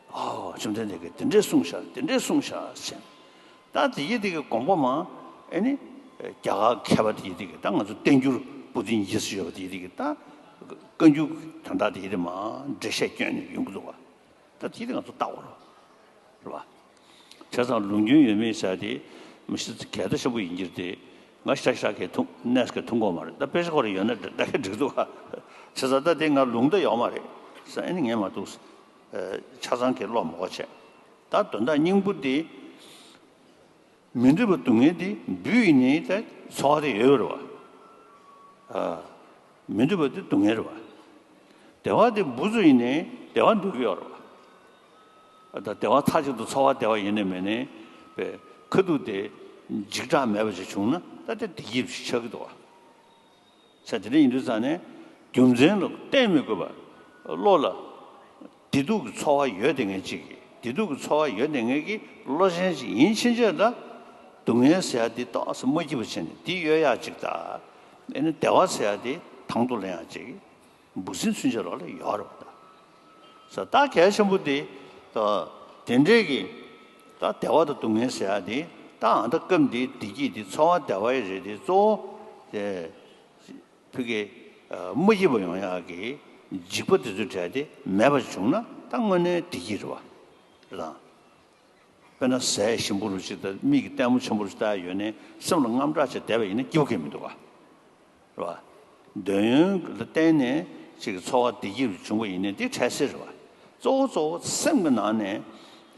ཨོ། བཅོམ་ལྡན་འདས་ཀྱིས་དེ་འདྲས་གསུངས་ཤག་དེ་འདྲས་གསུངས་ཤག་ཟེར། ད་དེ་ཡི་དེ་གི་དགོངས་པ་མ། ཨེ་ནི། རྒྱ་གར་མཁས་པ་དེ་ཡི་དེ་གི་ད་ང་ཚོ་བསྟན་འགྱུར་པོ་ཏི་ཉིས་ཟེར་ཡོད་པ་དེ་ཡི་དེ་གི་ད། བཀའ་འགྱུར་དོན་དག་དེ་ཡི་དེ་མ་འགྲེལ་བཤད་བསྐྱོན་ནས་ཡོང་གི་འདུག་བ། ད་དེ་ཡི་དེ་ང་ཚོ་ལྟ་དགོས་རེད་བ། བྱས་ཙང་ལུང་རྒྱུན་ཡོད་མེད་ཟེར་དེ་མི་ཤེས། གལ་ད་ཆེན་པོ་ཡིན་གྱི་རེད་དེ། ང་ཤ་ཤ་གས་ཐུང་གནས་གས་ཐུང་གོ་མ་རེད། ད་དཔེ་ཆ་ཁོ་ར་ཡོད་ན་འདྲ་འདྲ་གས་འགྲིག་འདུག་བ། བྱས་ཙང་ད་དེ་ང་ལུང་བསྟན་ཡོད་མ་རེད་ཟེར། ཨ་ནི་ངས་མ་འདུག་ཆ་ཚང་གི་བློ་མ་གོ་བྱས། ད་དོན་དག་སྙིང་པོ་དེ། མི་འདོད་པའི་སྡུག་བསྔལ་དེ་འབུ་ཡིན་ནའི་ད་ཚོར་བ་དེ་ཡོད་རེད་བ། ཨ། མི་འདོད་པ་དེ་སྡུག་བསྔལ་རེད་བ། བདེ་བ་དེ་འབུ་ཚོ་ཡིན་ནའི་བདེ་བ་འདོད་ཀྱི་ཡོད་རེད་བ། ད་བདེ་བ་མཐའ་གཅིག་ཏུ་ཚོར་བ་བདེ་བ་ཡིན་ནའི་མིན་ནའི་པའི་ཁ་ཐུག་དེ་འཇིགས་སྐྲག་མེད་པ་ཞིག་བྱུང་ན་ད་དེ་བདེ་སྐྱིད་ཆགས་ཀྱི་འདུག་བ། ས་དེ་འདྲ་ཡིན་དུས་ཙང་ནས་རྒྱུ་མཚན་ལ་བརྟེན་མི་དགོས་པར་བློ་ལ་བདེ་སྡུག་གི་ཚོར་བ་ཡོད་བསྡད་མཁན་ཅིག་གིས། བདེ་སྡུག་གི་ཚོར་བ་ཡོད་བསྡད་མཁན་གྱི་བློ་ཅན་ཅིག་ཡིན་ཕྱིན་ཆད་ལ་སྡུག་བསྔལ་ཟེར་ཡ་དེ་ཏོག་ཙམ་མ་སྐྱིད་པ་བྱས་ནས་འདི་གཡོལ་ཡག་ཅིག་དང་། ཨེ་ནི་བདེ་བ་ཟེར་ཡ་དེ་དང་དུ་ལེན་ཡག་ཅིག་འབུ་སྲིན་ཚུན་ཆད་ལོག་ལ་ཡོད་རེད་པ། ད་ས་ད་གལ་ཆེན་པོ་དེ་ད་དེ་འདྲའི་གི་ད་བདེ་བ་དང་སྡུག་བསྔལ་ཟེར་ཡ་དེ་ད་ཨ་ད་སྐབས་འདིའི་བདེ་སྐྱིད་དེ་ཚོར་བ་བདེ་བ་ཡི་རེད་དེ་གཙོ་བོ་དེ། ཕ་གི་མ་སྐྱིད་པ་ཡོང་ཡག་གི་འཇིགས་པ་དེ་ཚོའི་གྲས་དེ་མེད་པ་བྱུང་ན་ད་དངོས་གནས་བདེ་སྐྱིད་རེད་བ། རེད་དང་། དཔེར་ན་ཟས་ཞིམ་པོ་རུ་ཅིག་དང་མིག་གིས་ལྟད་མོ་ཆེན་པོ་རུ་ཅིག་ལྟ་ཡ་ཡོད་ནའི་སེམས་ལ་དངངས་སྐྲག་བྱས་བསྡད་པ་ཡིན་ན་སྐྱིད་པོ་གང་ཡང་མི་འདུག་བ། རེད་བ། འདོད་ཡོན་ལ་བརྟེན་ནས་ཅིག་གི་ཚོར་བ་བདེ་སྐྱིད་རུ་བྱུང་བ་ཡིན་ནའི་དེ་འཕྲལ་སེལ་རེད་བ། གཙོ་བོ་གཙོ་བོ་སེམས་ཀྱི་ནང་ནས་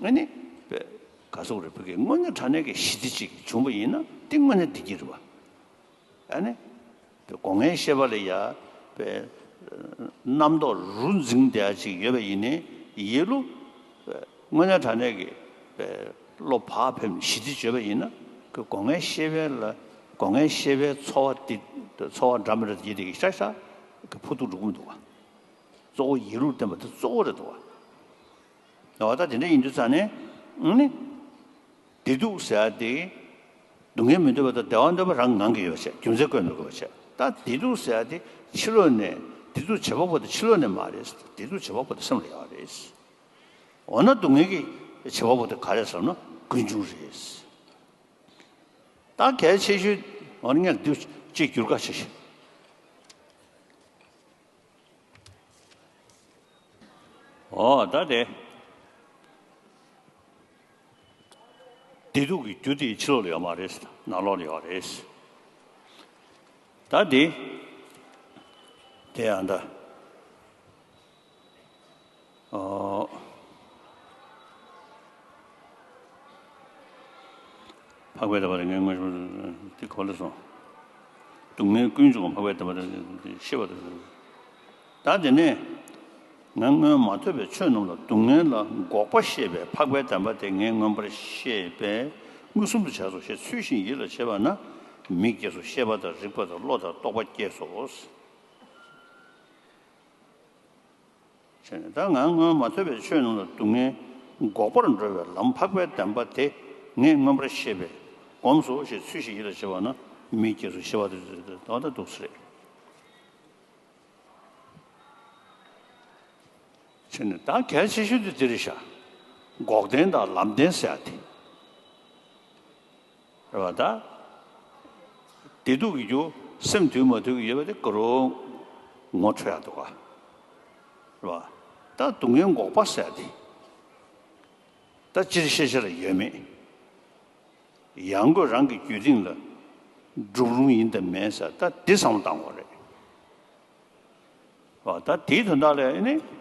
ཨ་ནི་ག་ཟེར་དགོས་རེད། ཕ་གི་དངོས་གནས་དྲང་གནས་ཀྱི་ཞི་བདེ་ཅིག་བྱུང་བ་ཡིན་ན་དེ་དངོས་གནས་བདེ་སྐྱིད་རེད་བ། ཨ་ནི། སྒོ་ལྔའི་ཤེས་པ་ལ་ཡ། པའི། རྣམ་རྟོག་རུ་འཛིངས་བསྡད་ཡ་ཅིག་ཡོད་པ་ཡིན་ནའི་ཡིད་བློ། དངོས་གནས་དྲང་གནས་ཀྱི། པའི། བློ་བག་ཕེབས་ནས་ཞི་བདེ་བརྗོད་པ་ཡིན་ན། ཁོས་སྒོ་ལྔའི་ཤེས་པ་ལ། སྒོ་ལྔའི་ཤེས་པའི་ཚོར་བ་འདི། ཚོར་བ་འདྲ་མི་འདྲ་དེ་ཡིད་དེ་གི་ཤག་ཤག་གི་ཕུ་ཐུག་འགྲོ་གི་མི་འདུག་བ། གཙོ་བོ་ཡིད་བློར་བརྟེན་པ་དེ་གཙོ་བོ་རེད་འདུག་བ། འོ་ད་དེ་འདྲ་ཡིན་དུས་ཙང་ནས། ཨ་ནི། བདེ་སྡུག་ཟེར་ཡ་དེ། སྡུག་བསྔལ་མི་འདོད་པ་དང་བདེ་བ་འདོད་པ་རང་ངང་གིས་ཡོད་པ་བྱས། རྒྱུ་མཚན་བཀོད་མི་དགོས་པ་བྱས། ད་བདེ་སྡུག་ཟེར་ཡ་དེ་ཕྱི་ལོགས་ནས་བདེ་སྡུག་བྱེད་པ་པོ་དེ་ཕྱི་ལོགས་ནས་མ་རེད། བདེ་སྡུག་བྱེད་པ་པོ་དེ་སེམས་ལ་ཡོད་རེད། འོ་ན་སྡུག་བསྔལ་གྱི་བྱེད་པ་པོ་དེ་ག་རེ་ཟེར་ན་ཀུན་འབྱུང་རེད། ད་གལ་ཆེ་ཤོས་འོ་ན་ངས་འདི་གཅིག་བསྒྱུར་བཀའ་ཆེ་ཤོས། འོ་ད་དེ། བདེ་སྡུག་གི་རྒྱུ་དེ་ཕྱི་ལོགས་ལ་ཡོད་མ་རེད། ནང་ལོགས་ལ་ཡོད་རེད། ད་དེ། དེ་ཡང་ད། འོ། འཕགས་པའི་བདེན་པ་དེ་ངས་མངོན་སུམ་དེ་གོ་ལ་སོང་། སྡུག་བསྔལ་ཀུན་འབྱུང་འཕགས་པའི་བདེན་པ་དེ་ཤེས་པ་དེ། ད་དེ་ནས། ང་སྔོན་མ་ཐོས་པའི་ཆོས་རྣམས་ལ་སྡུག་བསྔལ་ལ་འགོག་པ་ཤེས་པའི་འཕགས་པའི་བདེན་པ་དེ་ངས་མངོན་པར་ཤེས་པས་མངོན་སུམ་དུ་བྱས་སོ་ཞེས་ཚུལ་བཞིན་ཡིད་ལ་བྱེད་པ་ན་མིག་སྐྱེས་སོ། ཤེས་པ་དང་རིག་པ་དང་བློ་དང་རྟོགས་པ་སྐྱེས་སོ། བྱས་ནས་ད་ང་སྔོན་མ་ཐོས་པའི་ཆོས་རྣམས་ལ་སྡུག་བསྔལ་འགོག་པར་འགྲོ་བའི་ལམ་འཕགས་པའི་བདེན་པ་དེ་ངས་མངོན་པར་ཤེས་པས་གོམས་སོ་ཞེས་ཚུལ་བཞིན་ཡིད་ལ་བྱེད་པ་ན་མིག་སྐྱེས་སོ། ཤེས་པ་དེ་དོན་དག་འདུག་སེ་རེད། བྱས་ནས་ད་གལ་ཆེ་ཤོས་དེ་འདི་རེད་ཤག་འགོག་བདེན་དང་ལམ་བདེན་ཟེར་ཡ་དེ། རེད་བ་ད། བདེ་སྡུག་གི་རྒྱུ་སེམས་དུལ་མ་དུལ་གྱི་ཡོད་པ་དེ་ག་རུ་ངོ་འཕྲོད་ཡག་འདུག་ག་རེད་བ། ད་སྡུག་བསྔལ་འགོག་པ་ཟེར་ཡ་དེ། ད་སྤྱིར་ཤེས་བྱ་ལ་ཡོད་མེད། ཡང་སྒོས་རང་གི་རྒྱུད་སྟེང་ལ་གྲུབ་རུང་ཡིན་དང་མིན་ཟེར་ད་འདི་བསམ་བློ་བཏང་དགོས་རེད། ཨ། ད་དེའི་དོན་དག་ལ་ནི། ཨ།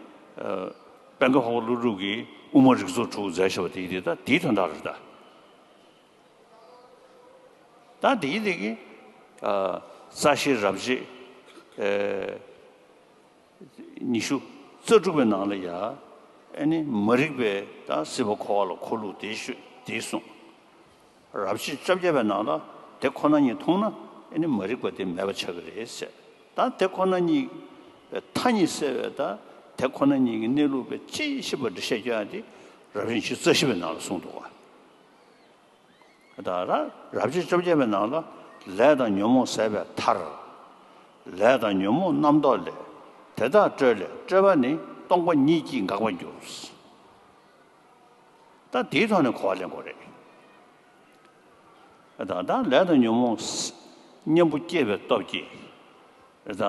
དཔལ་མགོན་འཕགས་པ་ཀླུ་སྒྲུབ་ཀྱིས་དབུ་མ་རིགས་ཚོགས་དྲུག་མཛད་བཞག་པ་དེ་ཡིན་ཏེ་ད་དེའི་དོན་དག་རེད་ད། ད་དེ་ཡིན་དེ་གི། ཨ། རྩ་ཤེ་རབ་བྱེད། ཨེ། ཉི་ཤུ་རྩ་དྲུག་པའི་ནང་ལ་ཡ། ཨེ་ནི་མ་རིག་པའི་ད་སྲིད་པ་འཁོར་བ་ལ་འཁོར་ལུགས་དེ་ཤོད་དེ་གསུངས། རབ་བྱེད་བཅོ་བརྒྱད་པའི་ནང་ལ་དེ་ཁོ་ན་ཉིད་མཐོང་ན་ཨེ་ནི་མ་རིག་པ་དེ་མེད་པ་ཆགས་ཀྱི་རེད་ཟེར། ད་དེ་ཁོ་ན་ཉིད་པའི་མཐའ་གཉིས་གསལ་བའི་ད་དེ་ཁོ་ན་ཉིད་ཀྱི་གནས་ལུགས་པའི་དཔྱད་ཤེས་པ་འདྲ་བཤད་རྒྱུ་ཡང་དེ་རབ་བྱེད་ཉི་ཤུ་རྩ་བཞི་པའི་ནང་ལ་གསུངས་འདུག་ག་ད་ར་རབ་བྱེད་བཅོ་བརྒྱད་པའི་ནང་ལ་ལས་དང་ཉོན་མོངས་ཟད་པའི་མཐར། ལས་དང་ཉོན་མོངས་རྣམ་རྟོག་ལས། དེ་དག་སྤྲོས་ལས་སྤྲོས་པ་ནི་སྟོང་པ་ཉིད་ཀྱིས་འགག་པར་འགྱུར། ད་དེའི་ཐོག་ནས་གོ་བ་ལེན་དགོས་རེད། ད་ལྟ་ལས་དང་ཉོན་མོངས་གཉེན་པོ་སྐྱེས་པའི་སྟོབས་ཀྱིས། ད་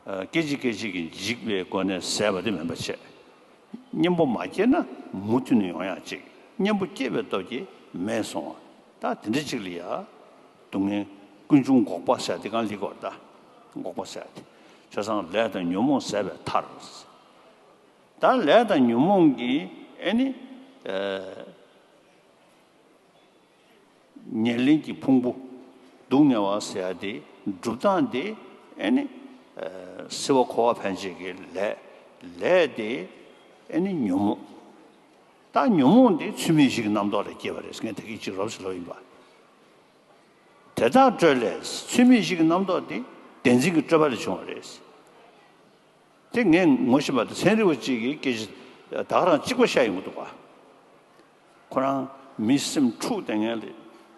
སྐད་ཅིག་སྐད་ཅིག་གིས་འཇིག་པའི་སྒོ་ནས་ཟད་པ་དེ་མིན་པ་བྱས། གཉེན་པོ་མ་སྐྱེས་ན་མུ་མཐུད་ནས་ཡོང་ཡག་ཅིག་གཉེན་པོ་སྐྱེས་པའི་སྟོབས་ཀྱིས་མེད་སོང་བ། ད་དེ་འདྲ་ཅིག་ལ་ཡ། སྡུག་བསྔལ་ཀུན་འབྱུང་འགོག་པ་ཟེར་དེ་གང་ལི་གོ་ད། འགོག་པ་ཟེར་དེ། བྱས་ཙང་ལས་དང་ཉོན་མོངས་ཟད་པའི་མཐར། ད་ལས་དང་ཉོན་མོངས་ཀྱི་ཨེ་ནི། ཉེར་ལེན་གྱི་ཕུང་པོ། སྡུག་བསྔལ་བ་ཟེར་ཡ་དེ་སྒྲུབ་སྟངས་དེ་ཨེ་ནི། སྲིད་པ་འཁོར་བ་འཕེན་བྱེད་ཀྱི་ལས། ལས་དེ་ཨེ་ནི་ཉོན་མོངས། ད་ཉོན་མོངས་དེ་ཚུལ་མིན་བཞི་གི་རྣམ་རྟོག་ལས་སྐྱེས་པ་རེད། ངས་ད་གིན་ཅིག་རོབ་ཙམ་ལབ་ཡིན་པ། དེ་དག་སྤྲོས་ལས། ཚུལ་མིན་བཞི་གི་རྣམ་རྟོག་དེ་བདེན་འཛིན་གྱི་སྤྲོས་པ་ལས་བྱུང་བ་རེད། དེ་ངས་ངོ་ཤེས་པ་དང་ཚན་རིག་པ་གཅིག་གིས་སྐད་ཆ་ད་ག་རང་གཅིག་པ་བཤད་ཡོང་གི་འདུག་ག་ཁོ་རང་མི་སེམས་འཁྲུག་བསྡད་མཁན་ལ་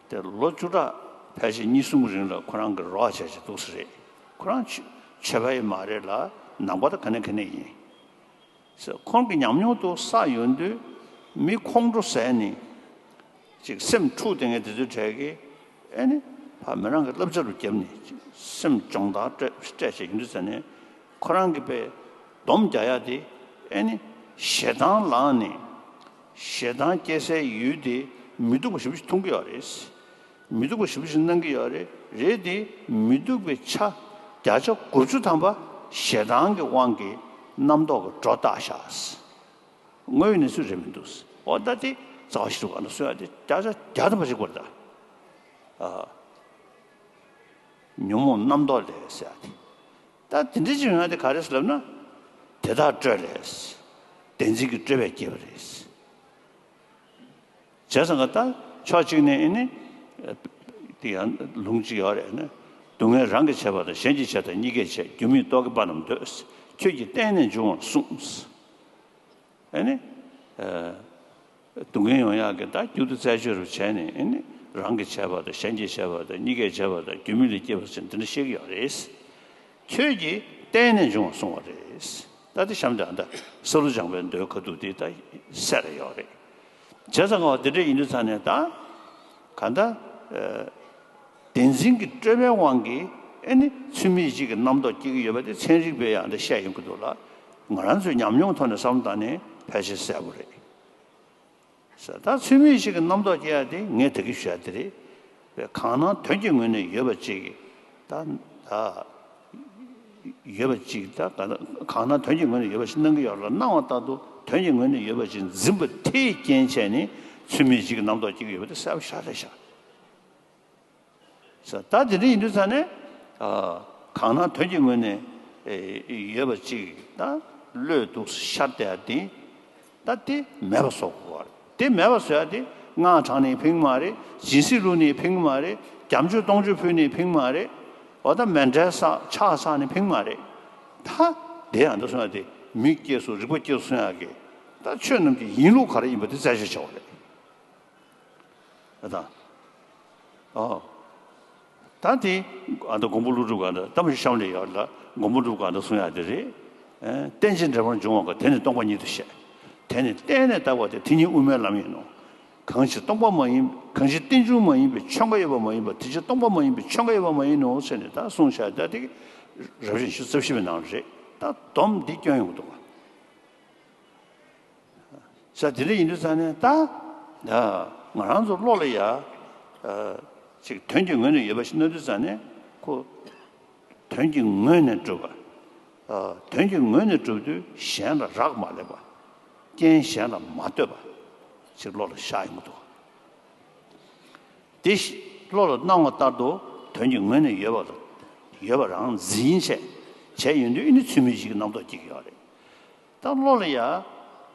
དེ་ལོ་བཅུ་ཕྲག་ཕལ་ཆེར་གཉིས་གསུམ་གྱི་རིང་ལ་ཁོ་རང་གི་རོགས་བྱས་བྱས་འདུག་ས་རེད། ཁོ་རང་ཆོས་ཆོས་པ་ཡི་མ་རེད་ལ་ནང་པ་དང་ག་ནས་ག་ནས་ཡིན། ཁོང་གི་ཉམས་མྱོང་དུ་བསགས་ཡོང་དུས་མི་ཁོང་ཁྲོ་ཟ་ནས་ཅིག་སེམས་འཁྲུག་བསྡད་མཁན་དེ་ཚོའི་གྲས་ཀྱིས་ཨེ་ནི་ཕ་མི་རང་གི་བསླབ་བྱ་རུ་བརྒྱབ་ནས་ཅིག་སེམས་སྦྱོང་བརྡར་སྤྲད་སྤྲད་བྱས་ཡོང་དུས་ཟེར་ནས་ཁོ་རང་གི་པའི་སྡོམ་རྒྱག་ཡ་དེ་ཨེ་ནི་ཞེ་སྡང་ལངས་ནས་ཞེ་སྡང་སྐྱེ་སའི་ཡུལ་དེ་མི་སྡུག་པ་ཞེ་པོ་ཞིག་མཐོང་གི་ཡོད་རེད། མི་སྡུག་པ་ཞེ་པོ་ཞིག་གནང་གི་ཡོད་རེད། རེད་དེ་མི་སྡུག་པའི་ཆ་བརྒྱ་ཆ་དགུ་བཅུ་ཐམ་པ་ཞེ་སྡང་གི་དབང་གིས་རྣམ་རྟོག་གི་སྒྲོ་བཏགས་ཤག་དངོས་ཡོད་གནས་ཚུལ་རེད་མི་འདུག་འོ་ད་དེ་རྩ་བ་ཤེས་རབ་སྒང་ལ་གསུང་ཡ་དེ་བརྒྱ་ཆ་བརྒྱ་ཐམ་པ་ཞིག་དགོས་རེད་ད། ཨ། ཉོན་མོངས་རྣམ་རྟོག་ལས་ཟེར་ཡ་དེ། ད་དེ་འདྲ་ཅིག་ཡོང་ཡ་དེ་ག་རེད་ཟེར་ལབ་ན། དེ་དག་སྤྲོས་ལས། བདེན་འཛིན་གྱི་སྤྲོས་པས་སྐྱེས་པ་རེད། བྱས་ཙང་ག་ད་ཕྱོགས་གཅིག་ནས་ཨེ་ནི། དེ་ཡང་ལུང་གཅིག་ཡོད་རེད་ན། སྡུག་བསྔལ་རང་གིས་བྱས་པ་དང་གཞན་གྱིས་བྱས་དང་གཉིས་ཀས་བྱས། རྒྱུ་མེད་རྟོག་གེ་པ་རྣམས་འདོད། ཁྱོད་ཀྱིས་བརྟེན་ནས་འབྱུང་བར་གསུངས། ཨེ་ནི། སྡུག་བསྔལ་ཡོང་ཡག་གི་ད་རྒྱུ་དེ་རྩད་གཅོད་རུ་བྱས་ནས་ཨེ་ནི། རང་གིས་བྱས་པ་དང་གཞན་གྱིས་བྱས་པ་དང་གཉིས་ཀས་བྱས་པ་དང་རྒྱུ་མེད་ལས་སྐྱེས་པ་ཟེར་འདི་འདྲ་བཤད་ཀྱི་ཡོད་རེད། ཁྱོད་ཀྱིས་བརྟེན་ནས་འབྱུང་བར་གསུངས་པ་རེད། ད་དེ་གཤམ་དུ་ཨ་ད་ས་ལུ་སྦྱངས་པའི་མདོའི་ཁ་ཐུག་དེ་ད་གསལ་རེ་ཡོད་རེད། བྱས་ཙང་ག་བ་དེ་འདྲ་ཡིན་དུས་ཙང་ནས་ད་ག་ད་བདེན་འཛིན་གྱི་སྤྲོས་པའི་དབང་གིས་ཨེ་ནི་ཚུལ་མིན་བཞི་གི་རྣམ་རྟོག་སྐྱེ་གི་ཡོད་པ་དེ་ཚན་རིག་པས་ཡང་ད་བཤད་ཡོང་གི་འདུག་ལ། ང་རང་ཚོའི་ཉམས་མྱོང་ཐོག་ནས་བསམ་བློ་བཏང་ནས་ཕལ་ཆེར་གསལ་པོ་རེད། ད་ཚུལ་མིན་བཞི་གི་རྣམ་རྟོག་སྐྱེ་ཡ་དེ་ངས་ད་གིན་ཞུ་ཡ་དེ་རེད། གང་སྣང་དོན་གྱི་ངོས་ནས་ཡོད་པ་ཅིག་ད་ད་ཡོད་པ་ཅིག་ད་གང་སྣང་དོན་གྱི་ངོས་ནས་ཡོད་པ་ཞིག་སྣང་གི་ཡོད་ལ། སྣང་བ་ལྟར་དུ་དོན་གྱི་ངོས་ནས་ཡོད་པ་ཅིག་འཛིན་པ་དེས་རྐྱེན་བྱས་ནས་ཚུལ་མིན་བཞི་གི་རྣམ་རྟོག་སྐྱེ་གི་ཡོད་པ་དེ་གསལ་པོ་ཤ་སྟག་རེད་ཤག་ད་དེ་འདྲ་ཡིན་དུས་ཙང་ནས། གང་སྣང་དོན་གྱི་ངོས་ནས་ཡོད་པ་ཅིག་ད་བློས་འདུག་ཤར་བསྡད་ཡ་དེ་ད་དེ་མེད་པ་བཟོ་དགོས་པ་རེད། དེ་མེད་པ་བཟོ་ཡ་དེ་སྔགས་བགྲངས་ནས་ཕན་གྱི་མ་རེད། སྦྱིན་སྲེག་བླུགས་ནས་ཕན་གྱི་མ་རེད། སྐྱབས་འཇུག་སྟོང་མཆོད་ཕུལ་ནས་ཕན་གྱི་མ་རེད། འོ་ད་མཎྜལ་བསགས་ཕྱག་བསགས་ནས་ཕན་གྱི་མ་རེད། ད་དེ་ཡང་ད་གསུང་ཡ་དེ་མི་སྐྱེས་སོ་རིག་པ་སྐྱེས་སོ་གསུང་ཡ་གི་ད་ཆོས་རྣམས་ཀྱི་ཡིན་ལུགས་ག་རེ་ཡིན་པ་དེ་རྩད་གཅོད་བྱ་དགོས་རེད། ཨ་ད། ཨོ། ད་དེ་ཨ་ད་མགོན་པོ་ཀླུ་སྒྲུབ་ག་འདྲ་ད་མི་གཤམ་ལས་ཡོད་ལ་མགོན་པོ་ཀླུ་སྒྲུབ་ག་འདྲ་གསུང་ཡག་དེ་རེད། ཨེ་རྟེན་ཅིང་འབྲེལ་པར་འབྱུང་བ་ཀུན། དེ་ནི་སྟོང་པ་ཉིད་དུ་ཤེས། དེ་ནི་གཏན་ནས་དག་པ་སྟེ། དེ་ཉིད་དབུ་མའི་ལམ་ཡིན་ནོ། གང་ཕྱིར་སྟོང་པ་མ་ཡིན། གང་ཕྱིར་རྟེན་འབྱུང་མ་ཡིན་པའི་ཆོས་འགའ་ཡོད་པ་མ་ཡིན་པར། དེ་ཕྱིར་སྟོང་པ་མ་ཡིན་པའི་ཆོས་འགའ་ཡོད་པ་མ་ཡིན་ནོ་ཟེར་ནས་ད་གསུངས་བཞག་ད་དེ་རབ་བྱུང་བཞི་བཅུ་རྩ་བཞི་པའི་ནང་རེད། ད་སྡོམ་འདི་སྐྱོན་ཡོང་གི་འདུག་ག་ས་དེ་འདྲ་ཡིན་དུས་ཙང་ནས་ད་ང་རང་ཚོ་བློ་ལ་ཡ་ཅིག་དོན་གྱི་ངོས་ནས་ཡོད་པ་ཞིག་སྣང་དུས་ཙང་ནས་ཁོ་དོན་གྱི་ངོས་ནས་སྒྲུབ་པ། དོན་གྱི་ངོས་ནས་སྒྲུབ་དུས་གཞན་ལ་རག་མ་ལས་པ། རྐྱེན་གཞན་ལ་མ་ལྟོས་པ་ཅིག་བློ་ལ་ཤར་ཡོང་གི་འདུག་དེ་བློ་ལ་སྣང་བ་ལྟར་དུ་དོན་གྱི་ངོས་ནས་ཡོད་པ་ལ་ཡོད་པ་རང་འཛིན་བྱས་བྱས་ཡོང་དུས་ཨ་ནི་ཚུལ་མིན་བཞི་གི་རྣམ་རྟོག་སྐྱེ་གི་ཡོད་རེད། ད་བློ་ལ་ཡ་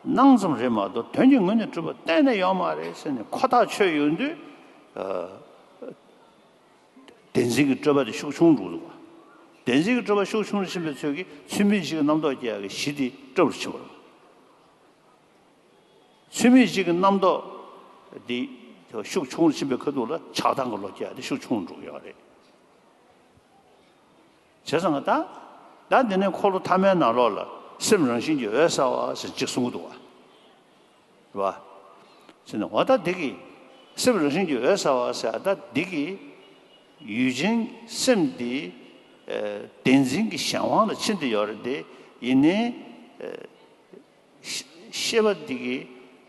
སྣང་ཙམ་རེད་མ་གཏོགས་དོན་གྱི་ངོས་ནས་གྲུབ་པ་གཏན་ནས་ཡོད་མ་རེད་ཟེར་ནས་ཁོ་ཐག་ཆོད་ཡོང་དུས། བདེན་འཛིན་གྱི་སྤྲོས་པ་དེ་ཤུགས་ཆུང་འགྲོ་འདུག་བ། བདེན་འཛིན་གྱི་སྤྲོས་པ་ཤུགས་ཆུང་རུ་ཕྱིན་པའི་ཚོད་ཀྱིས་ཚུལ་མིན་བཞི་གི་རྣམ་རྟོག་སྐྱེ་ཡག་གི་གཞི་དེ་སྐྲག་རུ་ཕྱིན་པ་རེད། ཚུལ་མིན་བཞི་གི་རྣམ་རྟོག་འདི་ཤུགས་ཆུང་རུ་ཕྱིན་པའི་ཁ་ཐུག་ལ་ཆགས་སྡང་གི་བློ་སྐྱེ་ཡག་དེ་ཤུགས་ཆུང་འགྲོ་གི་ཡོད་རེད། བྱས་ཙང་ད། ད་འདི་ནས་འཁོར་ལོ་ཐ་མའི་ནང་ལོགས་ལ་སེམས་རང་བཞིན་གྱིས་འོད་གསལ་བ་ཟེར་གཅིག་གསུང་གི་འདུག་བ། རེད་བ། ཟེར་ནས་འོ་ད་འདི་གི་སེམས་རང་བཞིན་གྱིས་འོད་གསལ་བ་ཟེར་ད་འདི་གི་ཡུལ་ཅན་སེམས་འདི་བདེན་འཛིན་གྱི་གཞན་དབང་ལ་ཕྱིན་ཏེ་ཡོད་རེད་དེ་ཡིན་ནའི། ཤེས་པ་འདི་གི་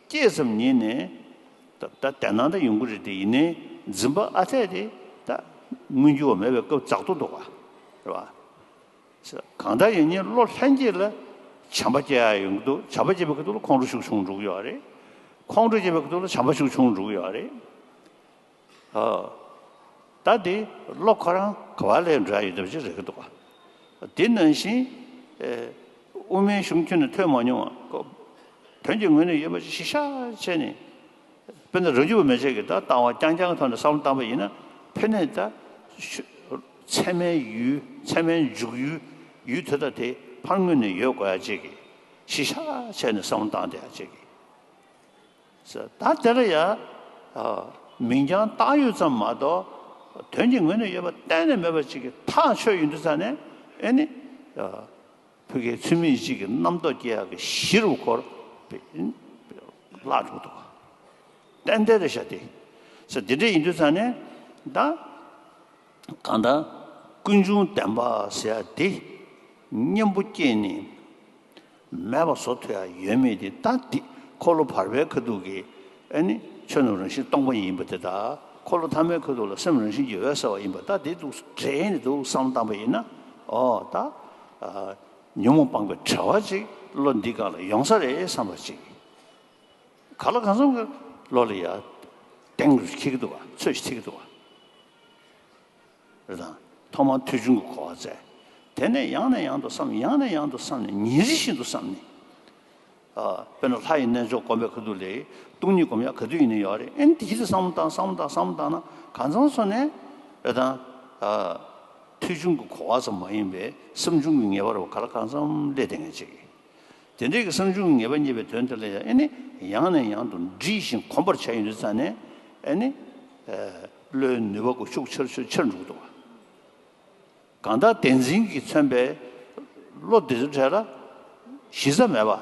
སྐྱེས་ཙམ་ཉིད་ནས་ད་ད་དེ་སྣང་ད་ཡོང་གི་རེད་དེ་ཡིན་ནའི་འཛིན་པ་ཨ་འཐས་དེ་ད་མངོན་གྱུར་བ་མེད་པའི་སྐབས་འཛག་ཏུ་འདུག་ག་རེད་བ། གང་ལྟར་ཡིན་ཉིན་བློ་ལྷན་སྐྱེས་ལ་བྱམས་པ་སྐྱེ་ཡ་ཡོང་གི་འདུག་བྱམས་པ་སྐྱེས་པའི་ཁ་ཐུག་ལ་ཁོང་ཁྲོ་ཤུགས་ཆུང་འགྲོ་གི་ཡོད་རེད། ཁོང་ཁྲོ་སྐྱེས་པའི་ཁ་ཐུག་ལ་བྱམས་པ་ཤུགས་ཆུང་འགྲོ་གི་ཡོད་རེད། ཨོ། ད་དེ་བློ་ཁོ་རང་ག་བ་ལས་འགྲོ་ཡ་ཡོད་བསྡད་པ་ཅིག་རེད་ཀྱི་འདུག་ག་དེ་ནང་བཞིན། ཨེ། དབུ་མའི་གཞུང་ཁྱོན་ནས་ཐོས་མ་མྱོང་བ། དོན་གྱི་ངོས་ནས་ཡོད་པ་ཅིག་གཞི་བཞག་བྱས་ནས། དཔེར་ན་རང་རྒྱུད་པ་མན་ཆད་ཀྱིས་ད་ལྟ་བ་རྐྱང་རྐྱང་གི་ཐོག་ནས་བསམ་བློ་བཏང་པ་ཡིན་ན། ཕན་ནས་ད་ཤུ་ཚད་མའི་ཡུལ། ཚད་མའི་འཇུག་ཡུལ། ཡུལ་དེ་དག་དེ་ཕར་ངོས་ནས་ཡོད་དགོས་ཡ་ཅིག་གི་གཞི་བཞག་བྱས་ནས་བསམ་བློ་བཏང་བསྡད་ཡ་ཅིག་གི་ད་དེ་ལ་ཡ། ཨ། མིང་རྐྱང་བཏགས་ཡོད་ཙམ་མ་གཏོགས། དོན་གྱི་ངོས་ནས་ཡོད་པ་གཏན་ནས་མེད་པ་ཅིག་གི་ཐག་ཆོད་ཡོང་དུས་ཙ་ནས། ཨེ་ནི། ཨ། ཕ་གིའི་ཚུལ་མིན་ཡིད་བྱེད་ཀྱི་རྣམ་རྟོག་སྐྱེ་ཡག་གི་གཞི་རུ་ཁོ་བརླག་འགྲོ་འདུག་ཏན་ཏན་རེད་ཤག་དེ། ས་འདི་འདྲ་ཡིན་དུས་ཙང་ནས་ད། གང་ལྟར་ཀུན་འབྱུང་བདེན་པ་ཟེར་ཡ་དེ་གཉེན་པོ་སྐྱེས་ནས་མེད་པ་བཟོ་ཐུབ་ཡ་ཡོད་མེད་དེ། ད་འདི་འཁོར་ལོ་བར་པའི་ཁ་ཐུག་གི་ཨ་ནི་ཆོས་རྣམས་རང་བཞིན་སྟོང་པ་ཉིད་ཡིན་པ་དེ་དང་། འཁོར་ལོ་ཐ་མའི་ཁ་ཐུག་ལ་སེམས་རང་བཞིན་གྱིས་འོད་གསལ་བ་ཡིན་པ། ད་དེ་འདུག་འདྲེས་ནས་འདུག་བསམ་བློ་བཏང་པ་ཡིན་ན། ཨོ་ད། ཨ། ཉོན་མོངས་སྤངས་པའི་བྲལ་བ་ཅིག་བློ་འདི་སྒང་ལ་ཡོང་ས་རེད་བསམ་པ་ཅིག་ག་ལ་གང་འཚམ་གྱི་བློ་ལ་ཡ་གདེང་རུ་འཁེལ་གྱི་འདུག་ག་ཚོད་ཅིག་ཐེབས་ཀྱི་འདུག་ག་རེད་དང་། ཐོག་མར་ཐོས་བྱུང་གི་གོ་བ་བཙལ། དེ་ནས་ཡང་ནས་ཡང་དུ་བསམ། ཡང་ནས་ཡང་དུ་བསམ་ནས་ཉིན་རེ་བཞིན་དུ་བསམ་ནས། ཨ། དཔེར་ན་ལྷ་ཡི་རྣལ་འབྱོར་སྒོམ་པའི་ཁ་ཐུག་ལ་སྟོང་ཉིད་སྒོམ་ཡག་ག་དུས་ཡིན་ན་ཡོད་རེད། ཨེ་ནི་དེ་བཞིན་དུ་བསམ་བློ་བཏང་། བསམ་བློ་བཏང་། བསམ་བློ་བཏང་ན་གང་འཚམ་སོང་ནས་རེད་དང་། ཨ། ཐོས་བྱུང་གི་གོ་བ་ཙམ་མ་ཡིན་པའི་བསམ་བྱུང་གི་ངེས་པ་རུ་ག་ལ་གང་འཚམ་སླེབས་བསྡད་མཁན་ཅིག་དེ་འདྲའི་གི་བསམ་བྱུང་ངེས་པ་རྙེད་པའི་དོན་དེ་ལ་ཡང་ཨེ་ནི་ཡང་ནས་ཡང་དུ་འདྲིས་ཤིང་གོམས་པར་བྱས་ཡོང་དུས་ཙང་ནས། ཨེ་ནི། ཨ། བློའི་ནུས་པ་ཀོ་ཤུགས་ཆེར་ཆེར་ཆེར་འགྲོ་གི་འདུག་བ། གང་ལྟར་བདེན་འཛིན་གྱིས་མཚོན་པའི་བློ་འདི་ཚོའི་གྲས་ལ་གཞི་རྩ་མེད་པ།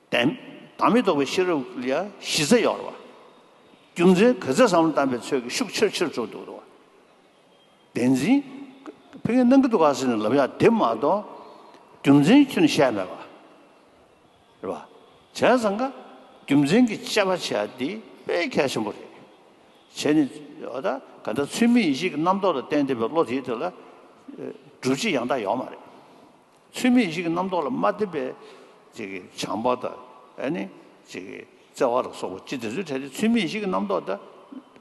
བདེན། བདག་མེད་རྟོགས་པའི་ཤེས་རབ་ལ་ཡང་གཞི་རྩ་ཡོད་རེད་བ། རྒྱུ་མཚན་ག་ཚད་བསམ་བློ་བཏང་པའི་ཚོད་ཀྱིས་ཤུགས་ཆེར་ཆེར་འགྲོ་གི་འདུག་བ། བདེན་འཛིན། ཕ་གིར་གནང་གི་འདུག་ག་ཟེར་ནས་ལབ་ཡག་དེ་མ་གཏོགས། རྒྱུ་མཚན་ཁྱོན་ནས་བཤད་མེད་པ། རེད་བ། བྱས་ཙང་ཀ་རྒྱུ་མཚན་གྱི་དཔྱད་པ་བྱེད་ཡག་དེ་དཔེ་གལ་ཆེན་པོ་རེད། བྱས་ནས་འོ་ད་ག་འདྲ་ཚུལ་མིན་ཡིད་བྱེད་ཀྱི་རྣམ་རྟོག་ལ་བརྟེན་བསྡད་པའི་བློ་དེའི་ཐད་ལ། ཨ། སྒྲུབ་བྱེད་ཡང་དག་ཡོད་མ་རེད། ཚུལ་མིན་ཡིད་བྱེད་ཀྱི་རྣམ་རྟོག་ལ་མ་བརྟེན་པའི་ཅིག་གི་བྱམས་པ་དང་། ཨ་ནི་ཅིག་གི་བརྩེ་བ་ལ་སོགས་པ་ཅི་དེ་ཚོའི་གྲས་དེ་ཚུལ་མིན་ཡིད་བྱེད་ཀྱི་རྣམ་རྟོག་དང་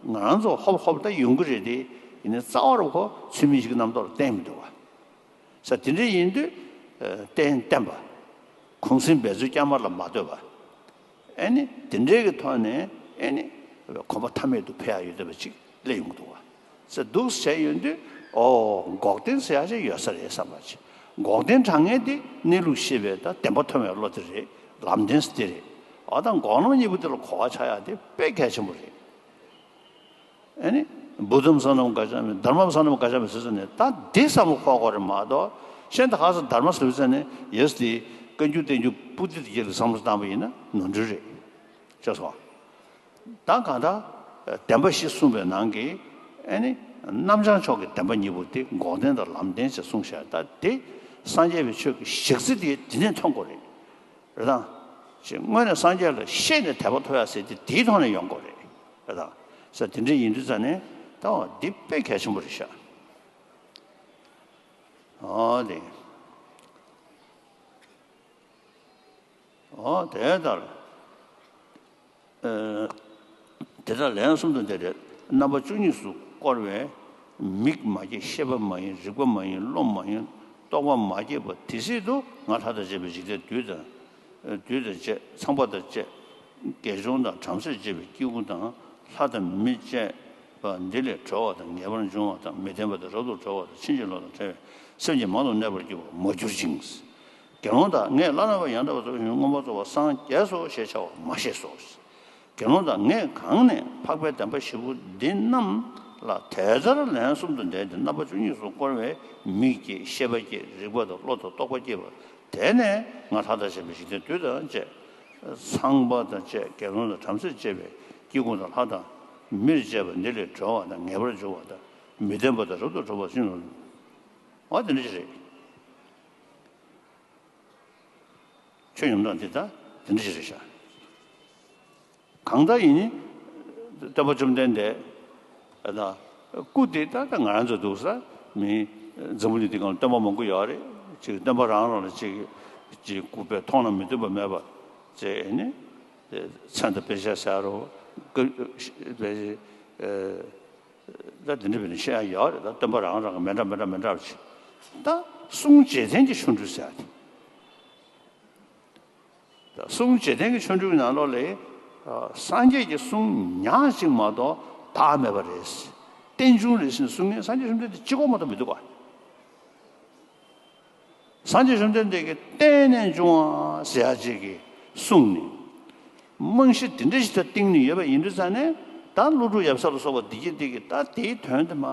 ང་རང་ཚོ་ཧོབ་ཧོབ་ད་ཡོང་གི་རེད་དེ། ཡིན་ནའི་རྩ་བ་རུ་ཁོ་ཚུལ་མིན་ཡིད་བྱེད་ཀྱི་རྣམ་རྟོག་ལ་བརྟེན་མི་འདུག་བ། ས་དེ་འདྲ་ཡིན་དུས། ཨ། རྟེན་བརྟེན་པ། གུང་སེང་འབད་རྩོལ་བསྐྱར་མ་ལ་མ་ལྟོས་པ། ཨེ་ནི་དེ་འདྲའི་གི་ཐོག་ནས་ཨེ་ནི་གོམ་པ་མཐའ་མེད་དུ་འཕེལ་ཡག་ཡོད་བསྡད་པ་ཅིག་སླེབས་ཡོང་གི་འདུག་བ། ཟེར་འདུག་བྱས་ཡོང་དུས། ཨོ། འགོག་བདེན་ཟེར་ཡག་ཅིག་ཡོད་ས་རེད་བསམ་པ་ཅིག་འགོག་བདེན་དྲང་ངེས་དེ་གནས་ལུགས་ཤེས་པའི་ད་བདེན་པ་མཐོང་བའི་བློ་དེ་རེད། ལམ་བདེན་ཟེར་དེ་རེད། ཨ། ད་འགོག་ལམ་གཉིས་པོ་དེ་ལ་གོ་བ་ཆགས་ཡག་དེ་དཔེ་གལ་ཆེན་པོ་རེད། ཨ་ནི། བུདྡྷམ་སར་ནམ་ག་ཛཱ་མི། དྷརྨམ་སར་ནམ་ག་ཛཱ་མི་ཟེར་ཙ་ནས་ད་འདི་བསམ་བློ་འཁོར་དགོས་རེད་མ་གཏོགས། གཞན་དག་ག་ས་དྷརྨ་ཟེར་ཙ་ནས་ཡེས་ཏི། བཀའ་འགྱུར་བསྟན་འགྱུར་པུ་ཏི་ཏི་ཡེ་ལ་བསམ་བློ་བཏང་པ་ཡིན་ན་ནོར་འཁྲུལ་རེད། ཤེས་སོང་། ད་གང་ལྟར་བདེན་པ་བཞི་གསུངས་པའི་ནང་གི། ཨ་ནི། རྣམ་བྱང་ཕྱོགས་ཀྱི་བདེན་པ་གཉིས་པོ་དེ་འགོག་བདེན་དང་ལམ་བདེན་ཞེས་གསུངས་ཤག་ད་དེ་སངས་རྒྱས་པའི་ཆོས་ཀྱི་གཞི་རྩ་དེ་དེ་ནས་མཐོང་དགོས་རེད། རེད་དང་། ཅེས་དངོས་གནས་སངས་རྒྱས་ལ་ཤེས་ནས་དད་པ་ཐོབ་ཡག་ཟེར་དེ་དེའི་ཐོག་ནས་ཡོང་དགོས་རེད། རེད་དང་། ས་དེ་འདྲ་ཡིན་དུས་ཙ་ནས་ད་འདི་དཔེ་གལ་ཆེན་པོ་རེད་ཤག་ཨོ་དེ། ཨོ་དེ་ལྟར། ཨ། དེ་ལྟར་ལན་གསུམ་དུ་འདི་རེད། རྣམ་པ་བཅུ་གཉིས་སུ་བསྐོར་བས། མིག་མ་སྐྱེས་ཤེས་པ་མ་ཡིན། རིག་པ་མ་ཡིན། བློ་མ་ཡིན། རྟོག་པ་མ་སྐྱེས་པ་དེ་སྲིད་དུ་ང་ལྷ་དང་བཅས་པའི་འཇིག་རྟེན་བདུད་དང་། བདུད་དང་བཅས། ཚངས་པ་དང་བཅས། དགེ་སྦྱོང་དང་བྲམ་ཟེས་བཅས་པའི་སྐྱེ་དགུ་དང་། ལྷ་དང་མི་བཅས་པ་འདི་ལས་གྲོལ་བ་དང་། ངེས་པར་འབྱུང་བ་དང་། མི་ལྡན་པ་དང་། རབ་ཏུ་གྲོལ་བ་དང་། ཕྱིན་ཅི་ལོག་དང་བྲལ་བའི་སེམས་ཀྱིས་མང་དུ་གནས་པར་འགྱུར་བར་མ་གྱུར་ཅིང་། དགེ་སློང་དག་ངས་བླ་ན་མེད་པ་ཡང་དག་པར་རྫོགས་པའི་མངོན་པར་རྫོགས་པར་སངས་རྒྱས་སོ་ཞེས་བྱ་བ་མ་ཤེས་སོ། དགེ་སློང་དག་ངས་གང་ནས་འཕགས་པའི་བདེན་པ་བཞི་པོ་འདི་རྣམས་ལ་དེ་ལྟར་ལན་གསུམ་དུ་བཟླས་ཏེ། རྣམ་པ་བཅུ་གཉིས་སུ་བསྐོར་བས་མིག་སྐྱེས། ཤེས་པ་སྐྱེས། རིག་པ་དང་བློ་དང་རྟོགས་པ་སྐྱེས་པ་དེ་ནས་ང་ལྷ་དང་བཅས་པའི་འཇིག་རྟེན་བདུད་དང་བཅས། ཚངས་པ་དང་བཅས། དགེ་སློང་དང་བྲམ་ཟེས་བཅས་པའི་སྐྱེ་དགུ་དང་། ལྷ་དང་མིར་བཅས་པ་འདི་ལས་གྲོལ་བ་དང་། ངེས་པར་འབྱུང་བ་དང་། མི་ལྡན་པ་དང་། རབ་ཏུ་གྲོལ་བ་ཅིན། འོ་དེ་འདྲ་ཞིག་རེད། ཆོས་ཉམས་སྟངས་འདི་ད་དེ་འདྲ་ཞིག་རེད་ཤག་གང་ལྟར་ཡིན་ནི། སྟོན་པ་བཅོམ་ལྡན་འདས། ཨ། ད་སྐུ་དེ་ད་ད་ང་རང་ཚོ་འདུག་ས་མི། འཛམ་བུ་གླིང་འདི་སྒང་ལ་སྟོན་པ་མང་པོ་ཡོད་རེད། ཅིག་སྟོན་པ་རང་རང་ལ་ཅིག་ཅིག་སྐུ་པས་མཐོང་ན་མི་བསྟན་པ་མེད་པ་ཅིག་ཨེ་ནི་མཚན་དང་དཔེ་བྱད་ཟེར་རོ། ད་འདི་འདྲ་བས་ནི་བཤད་ཡ་ཡོད་རེད། ད་སྟོན་པ་རང་རང་གི་མི་འདྲ་མི་འདྲ་མི་འདྲ་བ་ཅིག་ད་གསུང་རྗེས་དྲན་གྱི་ཆོ་འཕྲུལ་ཟེར་ཡ་དེ། གསུང་རྗེས་དྲན་གྱི་ཆོ་འཕྲུལ་གྱི་ནང་ལོགས་ལ་སངས་རྒྱས་ཀྱི་གསུང་ཉག་གཅིག་མ་གཏོགས་བདག་མེད་པ་རེད། རྟེན་འབྱུང་རེད་ཟེར་ནས་གསུང་མཁན་སངས་རྒྱས་བཅོམ་ལྡན་འདས་གཅིག་པོ་མ་གཏོགས་མི་འདུག་ག་སངས་རྒྱས་བཅོམ་ལྡན་འདས་ཀྱིས་བརྟེན་ནས་འབྱུང་བ་ཟེར་ཡ་ཅིག་གིས་གསུངས་ནས། རྨང་གཞི་དེ་འདྲ་ཞིག་ལ་བཏིང་ནས་ཡོད་པ་ཡིན་དུས་ཙང་ནས་ད་ཀླུ་སྒྲུབ་ཡབ་སྲས་ལ་སོགས་པ་འདི་གྱིས་འདི་གིས་ད་དེའི་དོན་དེ་མ།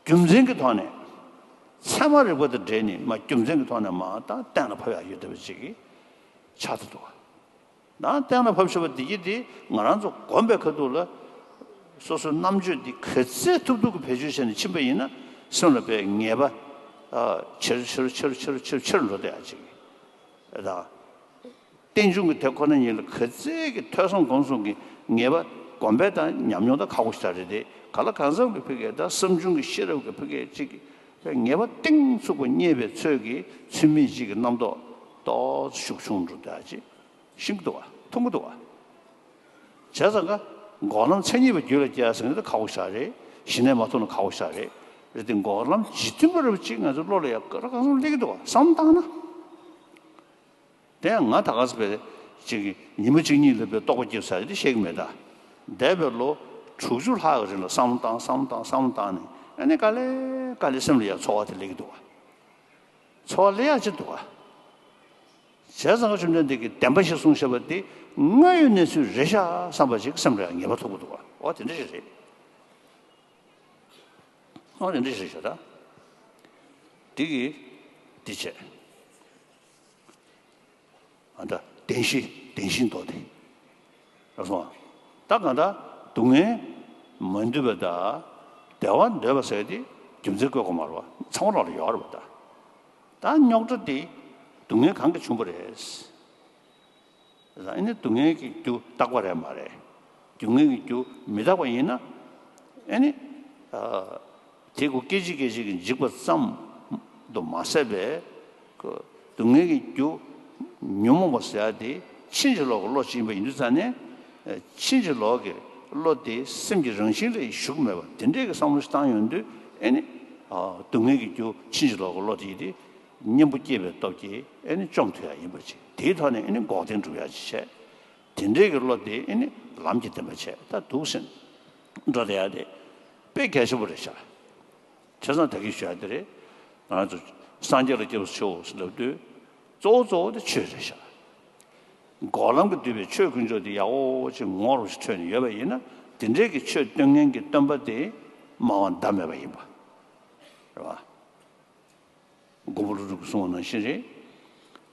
རྒྱུ་མཚན་གྱི་ཐོག་ནས། ཚད་མ་རིག་པ་དང་འབྲེལ་ནས་མ་རྒྱུ་མཚན་གྱི་ཐོག་ནས་མ་ད་གཏན་ལ་ཕབ་ཡག་ཡོད་བསྡད་པ་ཅིག་གིས་ཆགས་ཐུབ་འདུག་ག་ད་གཏན་ལ་ཕབ་ཤེས་པ་འདི་གྱིས་འདི་ང་རང་ཚོ་གོམས་པའི་ཁ་ཐུག་ལ་སོ་སོའི་རྣམ་དཔྱོད་འདི་ག་ཚད་ཐུབ་ཐུབ་ཀྱི་བེད་སྤྱོད་བྱས་ནས་ཕྱིན་པ་ཡིན་ན་སེམས་ལ་དཔེ་ངེས་པ་ཆེར་ཆེར་ཆེར་ཆེར་ཆེར་ཆེར་འགྲོ་བསྡད་ཡག་ཅིག་གིས་ད། རྟེན་འབྱུང་གི་དེ་ཁོ་ན་ཉིད་ལ་ག་ཚད་ཀྱི་ཐོས་བསམ་སྒོམ་གསུམ་གྱི་ངེས་པ་གོམས་པ་དང་ཉམས་མྱོང་དང་ཁག་པོ་ཞིག་རེད་དེ། ག་ལ་གང་འཚམ་གྱི་ཕ་གིའི་ད་བསམ་བྱུང་གི་ཤེས་རབ་ཀྱི་ཕ་གིའི་ཅིག་ངེས་པ་གཏིང་ཚུགས་པ་རྙེད་པའི་ཚོད་ཀྱིས་ཚུལ་མིན་ཅིག་གི་རྣམ་རྟོག་ཏོག་ཙམ་ཤུགས་ཆུང་འགྲོ་ད་ཅིག་ཤེས་ཀྱི་འདུག་ག་མཐོང་གི་འདུག་ག་བྱས་ཙང་ཀ་འགོག་ལམ་མཚན་ཉིད་པ་རྒྱུད་ལ་སྐྱེ་ཟེར་ནི་ད་ཁག་པོ་ཞིག་རེད། གཞི་ནས་མ་ཐོབ་ན་ཁག་པོ་ཞིག་རེད། རེད་དེ་འགོག་ལམ་རྗེས་མཐུན་པ་རེད་པ་ཅིག་ང་ཚོ་བློ་ལ་ཡག་ག་ལ་གང་འཚམ་སླེབས་ཀྱི་འདུག་ག་བསམ་བཏང་ན། དེ་ཡང་ང་ད་ག་ས་བས་ཅིག་ཉི་མ་གཅིག་གཉིས་ལ་བས་རྟོགས་པ་སྐྱེས་ཟེར་དེ་ཤེས་ཀྱི་མེད་ད། འདས་པའི་ལོ་དྲུག་ཅུ་ལྷག་གི་རིང་ལ་བསམ་བློ་བཏང་བསམ་བློ་བཏང་བསམ་བློ་བཏང་ནས་ཨ་ནི་དཀའ་ལས་དཀའ་ལས་སེམས་ལ་ཡང་ཚོར་བ་དེ་སླེབས་ཀྱི་འདུག་ག་ཚོར་བ་སླེབས་ཡག་ཅིག་འདུག་ག་བྱས་ཙང་བཅོམ་ལྡན་འདས་ཀྱིས་བདེན་པ་ཞིག་གསུངས་བཞག་པ་དེ་དངོས་ཡོད་གནས་ཚུལ་རེད་ཤག་བསམ་པ་ཞིག་སེམས་ལ་ཡང་ངེས་པ་ཐོབ་ཀྱི་འདུག་ག་འོ་དེ་འདྲ་ཞིག་རེད། འོ་དེ་འདྲ་ཞིག་རེད་ཤག་ད། དེ་གིས་འདི་བྱས། ཨ་ད་བདེན་བཞི་བདེན་བཞི་མདོ་དེ། ར་སོང་། ད་གང་ལྟར་སྡུག་བསྔལ་མ་འདོད་པ་དང་བདེ་བ་འདོད་པ་ཟེར་དེ་རྒྱུ་མཚན་བཀོད་དགོས་མ་རེད་པ། ཚང་མ་ལོག་ལ་ཡོད་རེད་པ་ད། ད་རྙོག་དྲ་དེ་སྡུག་བསྔལ་གང་གིས་བྱུང་བ་རེད། ཨ་ནི་སྡུག་བསྔལ་གྱི་རྒྱུ་རྟག་པ་རེད་མ་རེད། སྡུག་བསྔལ་གྱི་རྒྱུ་མི་རྟག་པ་ཡིན་ན། ཨ་ནི། དེ་ཁོ་སྐད་ཅིག་སྐད་ཅིག་གིས་འཇིག་པ་ཙམ་དུ་མ་ཟད་པའི། སྡུག་བསྔལ་གྱི་རྒྱུ་ཉོན་མོངས་པ་ཟེར་ཡ་དེ་ཕྱིན་ཅི་ལོག་གི་བློ་ཅིག་ཡིན་པ་ཡིན་དུས་ཙང་ནས། ཕྱིན་ཅི་ལོག་གི་བློ་དེ་སེམས་ཀྱི་རང་བཞིན་ལ་ཞུགས་མེད་པ་དེ་འདྲའི་གི་བསམ་བློ་ཞིག་བཏང་ཡོང་དུས་ཨེ་ནི། སྡུག་བསྔལ་གྱི་རྒྱུ་ཕྱིན་ཅི་ལོག་གི་བློ་དེ་ཡིན་ཏེ། གཉེན་པོ་སྐྱེས་པའི་སྟོབས་ཀྱིས་ཨེ་ནི་བཅོམ་ཐུབ་ཡ་ཡིན་པ་ཅིག་དེའི་ཐོག་ནས་ཨེ་ནི་འགོག་བདེན་སྒྲུབ་ཡ་ཅིག་བྱས། དེ་འདྲའི་གི་བློ་དེ་ཨེ་ནི་ལམ་གྱི་བདེན་པ་བྱས་ད་འདུག་ཟིན། འགྲོ་བསྡད་ཡ་དེ་དཔེ་གལ་ཆེན་པོ་རེད་ཤག་བྱས་ཙང་ད་གིན་ཞུ་ཡ་དེ་རེད། ང་ཚོ་སངས་རྒྱས་ལ་སྐྱབས་སུ་མཆིའོ་ཟེར་ལབ་དུས། གཙོ་བོ་གཙོ་བོ་དེ་ཆོས་རེད་ཤག་འགོག་ལམ་གྱིས་བསྡུས་པའི་ཆོས་དཀོན་མཆོག་དེ་ཡག་པོ་ཅིག་ངོ་རུ་ཞིག་འཕྲོད་ནས་ཡོད་པ་ཡིན་ན། དེ་འདྲའི་གི་ཆོས་སྟོན་མཁན་གྱི་སྟོན་པ་དེ་སྨྲ་བ་ཟླ་མེད་པ་ཡིན་པ། རེད་བ། མགོན་པོ་ཀླུ་སྒྲུབ་ཀྱིས་གསུངས་པ་ནང་བཞིན་རེད།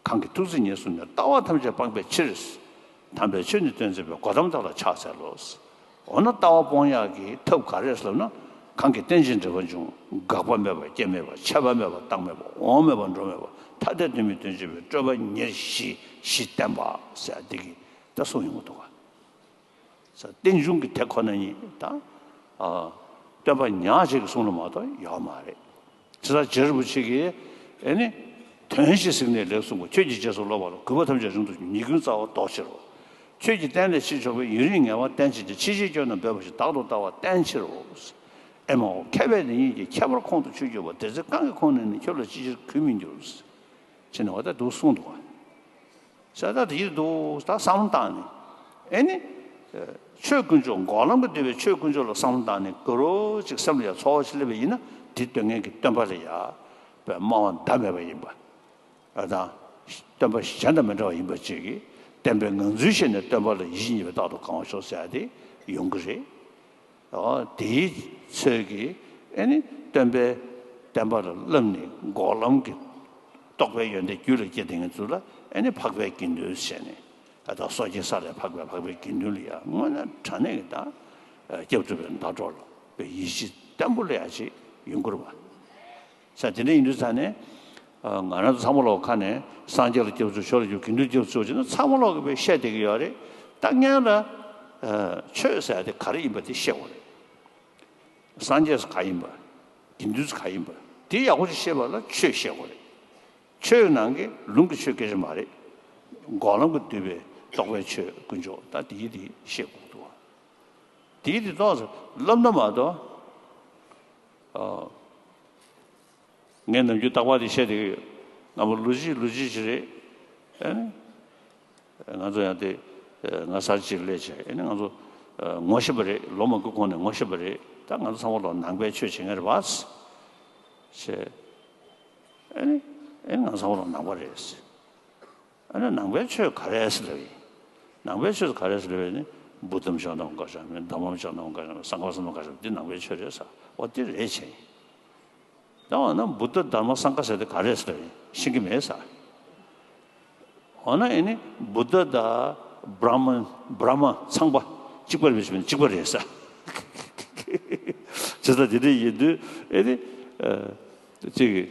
གང་གིས་ཐུགས་བརྩེ་ཉེར་བཟུང་ནས། ལྟ་བ་ཐམས་ཅད་སྤངས་པའི་ཕྱིར། དམ་པའི་ཆོས་ནི་སྟོན་མཛད་པའི། གོ་ཏམ་དག་ལ་ཕྱག་འཚལ་ལོ། འོ་ན་ལྟ་བ་སྤོང་ཡག་གི་ཐབས་ག་རེ་ལབ་ན། གང་གིས་རྟེན་ཅིང་འབྲེལ་བར་འབྱུང་། འགག་པ་མེད་པ་སྐྱེ་མེད་པ། ཆད་པ་མེད་པ་རྟག་མེད་པ། འོང་མེད་པ་འགྲོ་མེད་པ། ཐ་དད་དོན་མིན་དོན་སྤྱོད་པའི། སྤྲོས་པ་ཉེར་ཞི་ཞི་བསྟན་པ་ཟེར་ཡ་འདི་གི་ད་གསུངས་ཡོང་གི་འདུག་ག་ས་རྟེན་འབྱུང་གི་དེ་ཁོ་ན་ཉིད་དང་། ཨ། སྟོན་པ་ཉག་གཅིག་གི་གསུང་ལ་མ་གཏོགས་ཡོད་མ་རེད། ཇི་ལྟར་རྗེ་རིན་པོ་ཆེ་གིས་ཨེ་ནི། དོན་བཞི་གཟིགས་ནས་ལེགས་གསུངས་པ། ཆོས་ཀྱི་རྗེས་སུ་སློབ་པ་ལ། གུས་པ་ཐམས་ཅད་རིང་དུ་གྱུར། ཉེས་ཀུན་རྩ་བ་ལྡོག་ཕྱིར་རོ། ཆོས་ཀྱི་རྟེན་ལས་ཕྱིར་ཕྱོགས་པའི། ཡུན་རིང་ངལ་བ་བསྟེན་ཕྱིར་ཏེ། ཕྱིས་ཕྱིར་སྐྱོ་རྣམས་འབད་པ་ཞིག་བདག་ཏུ་ལྟ་བ་བསྟེན་ཕྱིར་རོ། ཨེ་མའོ། མཁས་པས་འདི་ཉིད་ཀྱི། ཁྱད་པར་ཁོང་དུ་ཆུད་གྱུར་པ། དེ་ཚེ་གང་གིས་ཁོང་ནས་ནི། ཁྱོད་ལ་ཅི་ཕྱིར་གུས་མི་འགྱུར། ཅེས་ནས་འོ་ད་འདུག་གསུངས་འདུག་ག་ས་ད་དེ་ཡིན་འདུག་ད་བསམ་བློ་བཏང་ནས། ཨེ་ནི། ཆོས་དཀོན་མཆོག་འགོག་ལམ་གྱིས་བསྡུས་པའི་ཆོས་དཀོན་མཆོག་ལ་བསམ་བློ་བཏང་ནས་ག་རོ་ཅིག་སེམས་ལ་ཡང་ཚོར་བ་ཞིག་སླེབས་པ་ཡིན་ན། དེ་སྟོན་མཁན་གྱི་སྟོན་པ་ལ་ཡང་། པའི་སྨྲ་བ་ཟླ་མེད་པ་ཡིན་པ། ཨ་དང་། སྟོན་པ་གཞན་དང་མི་འདྲ་བ་ཡིན་པ་ཅིག་གིས། བསྟན་པའི་ངང་ཚུལ་ཤེས་ནས། སྟོན་པ་ལ་ཡིད་ཆེས་ཉེས་པའི། རྟག་ཏུ་གང་བ་ཤོག་ཟེར་ཡ་དེ་ཡོང་གི་རེད། ཨོ། དེའི་ཚོད་ཀྱིས་ཨེ་ནི་སྟོན་པའི་བསྟན་པ་ལ་བསླབས་ནས་འགོག་ལམ་གྱི་རྟོགས་པའི་ཡོན་ཏན་རྒྱུད་ལ་སྐྱེས་བསྡད་མཁན་ཚོ་ལ་ཨེ་ནི་འཕགས་པའི་དགེ་འདུན་ཟེར་ནས། ད་ལྟ་སོ་སྐྱེའི་ས་ལས་འཕགས་པའི་འཕགས་པའི་དགེ་འདུན་ལ་ཡང་དངོས་གནས་དྲང་གནས་ཀྱི་ད་སྐྱབས་སྒྲུབ་པའི་ཟླ་གྲོགས་ལ་ཡིད་ཆེས་བརྟན་པོ་སླེབས་ཡ་ཅིག་ཡོང་གི་རེད་པ། ས་དེ་འདྲ་ཡིན་དུས་ཙང་ནས། ང་རང་ཚོ་ཚང་མ་ལོག་ཁ་ནས་སངས་རྒྱས་ལ་སྐྱབས་སུ་མཆིའོ། ཆོས་ལ་སྐྱབས། དགེ་འདུན་ལ་སྐྱབས་སུ་མཆིའོ་ཟེར་ན་ཚང་མ་ལོག་གིས་དཔེ་བཤད་བསྡད་ཀྱི་ཡོད་རེད། ད་སྔོན་ལ་ཆོས་ཟེར་ཡ་དེ་ག་རེ་ཡིན་པ་དེ་བཤད་དགོས་རེད། སངས་རྒྱས་སུ་ག་ཡིན་པ། དགེ་འདུན་ག་ཡིན་པ་དེ་ཡག་པོ་ཅིག་ཤེས་པ་ལ་ཆོས་བཤད་དགོས་རེད། ཆོས་ནང་གི་ལུང་གི་ཆོས་སྐད་ཆ་མ་རེད། འགོག་ལམ་གྱིས་བསྡུས་པའི་རྟོགས་པའི་ཆོས་དཀོན་མཆོག་ད་དེའི་དེ་བཤད་དགོས་འདུག་དེའི་དེ་ཏོག་ཙམ་བསླབ་ན་མ་གཏོགས། ཨ། ངས་ནམ་རྒྱུན་རྟག་པར་དེ་བཤད་བསྡད་ཀྱི་ཡོད། རྣམ་པ་ལོ་གཅིག་ལོ་གཅིག་ཅིག་རེད། ཨ་ནི། ང་ཚོ་ཡང་དེ། ང་གསར་ཅིག་སླེབས་བྱས་ཨ་ནི་ང་ཚོ། ངོ་ཤེས་པ་རེད། ལོ་མང་པོའི་གོང་ནས་ངོ་ཤེས་པ་རེད། ད་ང་ཚོ་ཚང་མ་ལོ་ནང་པའི་ཆོས་བྱེད་མཁན་རེད་པ། བྱས། ཨ་ནི། ཨ་ནི་ང་ཚོ་ཚང་མ་ལོ་ནང་པ་རེད། ཨ་ནི་ནང་པའི་ཆོས་ག་རེ་ཟེར་ལབ་ཡིན། ནང་པའི་ཆོས་ག་རེ་ཟེར་ལབ་ཡིན་ནི། བུདྡྷམ་ཤོ་ནམ་ག་ཤ་མི། དྷརྨམ་ཤོ་ནམ་ག་ཤ་མི། སངྒྷམ་ཤོ་ནམ་ག་ཤ་མི། འདི་ནང་པའི་ཆོས་རེད་ས། འོ་དེ་རེད་བྱས་ཡིན། ད་འོ་ན་བུདྡྷ་དྷརྨ་སངྒྷ་ཟེར་དེ་ག་རེ་ཟེར་ལབ་ཡིན་ཤེས་ཀྱི་མེད་ས། འོ་ན་ཨེ་ནི་བུདྡྷ་དང་བྷྲ་མ་བྷྲ་མ་ཚངས་པ་གཅིག་པ་རེད་པས་གཅིག་པ་རེད་ས། བྱས་ཙང་དེ་འདྲ་ཡིན་དུས་ཨེ་ནི། ཨ། གཅིག་གི།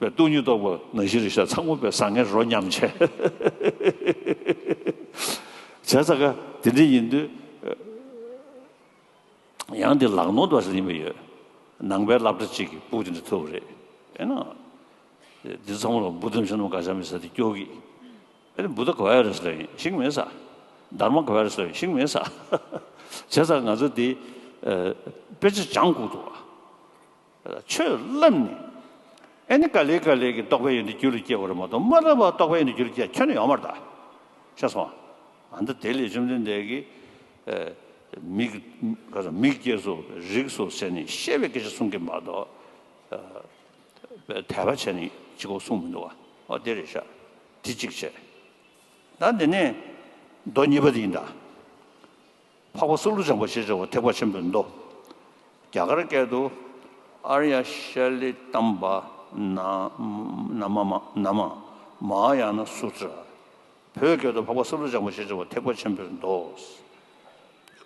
པའི་སྟོང་ཉིད་རྟོགས་པ་ནང་བཞིན་རེད་ཤག་ཚང་མ་པའི་བཟང་ངན་རོ་མཉམ་བྱས། བྱས་ཙང་ཀ་དེ་འདྲ་ཡིན་དུས། ཡང་འདི་ལག་ནོར་འདྲ་ཞིག་ཡིན་པ་ཡོད། ནང་པའི་སློབ་གྲྭ་གཅིག་གི་ཕྲུ་གུ་དེ་འདྲ་ཐུག་པ་རེད། ཨེ་ན། འདི་ཚང་མ་ལ་བུདྡྷམ་ཤོ་ནམ་ག་ཤ་མི་ཟེར་དེ་སྐྱོ་གི། ཨེ་ནི་བུདྡྷ་ག་བ་རེད་ཟེར་ལབ་ཡིན་ཤེས་ཀྱི་མེད་ས། དྷརྨ་ག་བ་རེད་ཟེར་ལབ་ཡིན་ཤེས་ཀྱི་མེད་ས། བྱས་ཙང་ང་ཚོ་འདི། ཨ། དཔེ་ཆ་སྦྱང་དགོས་འདུག་བ། ཆོས་བསླབས་ནས། ཨེ་ནི་ག་ལེ་ག་ལེ་གི་རྟོགས་པའི་ཡོན་ཏན་རྒྱུད་ལ་སྐྱེ་དགོས་རེད་མ་གཏོགས་མ་བསླབས་པར་རྟོགས་པའི་ཡོན་ཏན་རྒྱུད་ལ་སྐྱེ་ཁྱོན་ནས་ཡོད་མ་རེད་ད། ཤེས་སོང་། ཨ་ནི་དེ་ལས་བཅོམ་ལྡན་འདས་ཀྱིས། ཨེ། མིག་ག་ས་མིག་སྐྱེས་སོ་རིག་སོ་ཟེར་ནས་བཤད་པའི་སྐད་ཆ་གསུང་གི་མ་གཏོགས། ཨ། དད་པ་བྱས་ནས་ཅི་གོ་གསུང་མི་འདུག་བ། ཨོ་དེ་རེད་ཤག་དེ་གཅིག་བྱས། ད་འདི་ནས་མདོ་གཉིས་པ་དེ་ཡིན་ད། འཕགས་པ་སཱ་ལུ་ལྗང་པ་ཞེས་བྱ་བ་ཐེག་པ་ཆེན་པོའི་མདོ། རྒྱ་གར་སྐད་དུ། ཨཱརྱ་ཤཱི་ལི་ཏམ་པ་ན་ན་མ་མ་ན་མ་མ་ཧཱ་ཡ་ན་སུ་ཏྲ། བོད་སྐད་དུ་འཕགས་པ་སཱ་ལུ་ལྗང་པ་ཞེས་བྱ་བ་ཐེག་པ་ཆེན་པོའི་མདོ།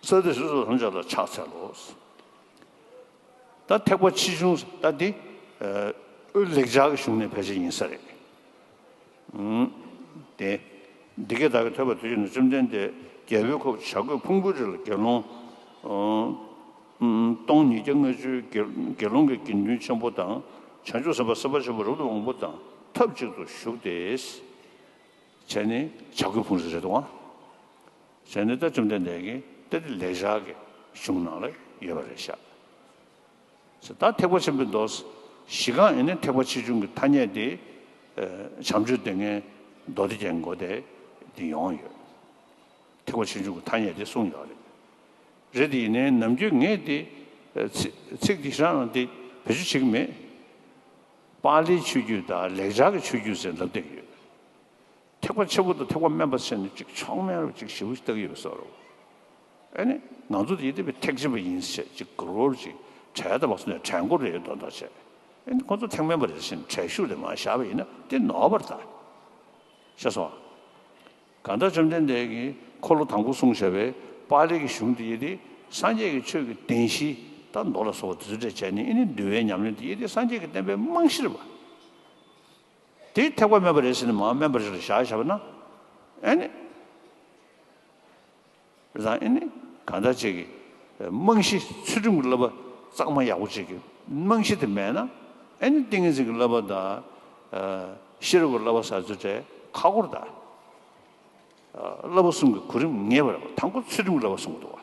ས་དེ་སོ་སོ་ལྷུན་ཆགས་ལ་ཕྱག་འཚལ་ལོ། ད་ཐེག་པ་ཆེ་ཆུང་ད་འདི། ཨ། ལེགས་སྦྱར་གྱི་གཞུང་ནས་ཕལ་ཆེར་ཡིན་ས་རེད། ཨུམ། དེ། འདི་སྐད་བདག་གིས་ཐོས་པ་དུས་གཅིག་ན་བཅོམ་ལྡན་འདས་རྒྱལ་པོའི་ཁབ་བྱ་རྒོད་ཕུང་པོའི་རི་ལ་དགེ་སློང་། ཨུམ། སྟོང་ཉིས་བརྒྱ་ལྔ་བཅུའི་དགེ་དགེ་སློང་གི་དགེ་འདུན་ཆེན་པོ་དང་བྱང་ཆུབ་སེམས་དཔའ་སེམས་དཔའ་ཆེན་པོ་རབ་ཏུ་དབང་པོ་དང་ཐབས་ཅིག་ཏུ་བཞུགས་ཏེ། བྱས་ནས་བྱ་རྒོད་ཕུང་རི་རེད་དོ། བྱས་ནས་ད་བཅོམ་ལྡན་འདས་ཀྱིས་ད་དེ་ལེགས་སྦྱར་གྱི་གཞུང་ནང་ལ་ཡོད་པ་རེད་ཤག་ད་ཐེག་པ་ཆེན་པོའི་མདོ། གཞི་རྐང་ཡིན་ན་ཐེག་པ་ཆེ་ཆུང་གི་ཐ་སྙད་དེ། ཨ། བྱམས་ཆོས་སྡེ་ལྔའི་མདོ་སྡེ་རྒྱན་མགོ་དེ་འདི་ཡོང་ཡོད། ཐེག་པ་ཆེ་ཆུང་གི་ཐ་སྙད་དེ་གསུངས་ཡོད་རེད། རེད་དེ་ཡིན་ནའི་ནམ་རྒྱུན་ངས་དེ། ཨ། ཚིག་ཚིག་དེ་ཤ་རང་དེ་བེད་སྤྱོད་བྱེད་ཀྱི་མེད། པཱ་ལིའི་ཆོས་བརྒྱུད་དང་ལེགས་སྦྱར་གྱི་ཆོས་བརྒྱུད་ཟེར་ལབ་བསྡད་ཀྱི་ཡོད། ཐེག་པ་ཆེན་པོ་དང་ཐེག་པ་དམན་པ་ཟེར་ནས་ཅིག་ཕྱོགས་མེད་རུ་ཅིག་ཞེ་པོ་ཞིག་བལྟ་གི་ཡོད་པའི་བཟོ་འདྲ། ཨ་ནི་ང་ཚོ་དེ་ཡིན་དེ་བས་ཐེག་ཆེན་པ་ཡིན་ཟེར་ཅིག་གུ་རུར་ཅིག་གྲལ་དུ་མ་སོང་ནས་གྲལ་མགོ་རེད་མདོག་མདོག་བྱས། ཨ་ནི་ཁོ་ཚོ་ཐེག་དམན་པ་རེད་ཟེར་ནས་གྲལ་ཤུར་དེ་མར་བཞག་པ་ཡིན་ན་དེ་ནོར་བ་རེད་ད། ཤེས་སོང་། གང་ལྟར་བཅོམ་ལྡན་འདས་ཀྱིས་འཁོར་ལོ་དང་པོ་གསུངས་བཞག་པའི་པཱ་ལི་གི་གཞུང་དེ་ཡིན་དེ་སངས་རྒྱས་ཀྱི་ཆོས་ཀྱི་བདེན་བཞི་ད་མདོ་ལ་སོགས་པ་དེ་ཚོ་འདྲ་བྱས་ནས་ཨ་ནི་འདུལ་བའི་ཉམས་ལེན་དེ་ཡིན་དེ་སངས་རྒྱས་ཀྱི་བསྟན་པའི་རྨང་གཞི་རེད་པ། དེ་ཐེག་པ་དམན་པ་རེད་ཟེར་ནས་མར་དམན་པ་རེ་ལ་བཞག་བཞག་པ་ན། ཨེ་ནི། རེད་དང་ཨེ་ནི། གང་ལྟར་ཅིག་གི་རྨང་གཞི་ཚུལ་ཁྲིམས་ཀྱི་བསླབ་པ་གཙང་མ་ཡག་པོ་ཅིག་གི་རྨང་གཞི་དེ་མེད་ན། ཨེ་ནི་ཏིང་ངེ་འཛིན་གྱི་བསླབ་པ་དང་། ཤེས་རབ་ཀྱི་བསླབ་པ་ཟེར་ཚུལ་དེ་ཁག་པོ་རེད་ད། བསླབ་པ་གསུམ་གྱི་གོ་རིམ་ངེས་པ་རེད་པ། དང་པོ་ཚུལ་ཁྲིམས་ཀྱི་བསླབ་པ་གསུང་གི་འདུག་བ།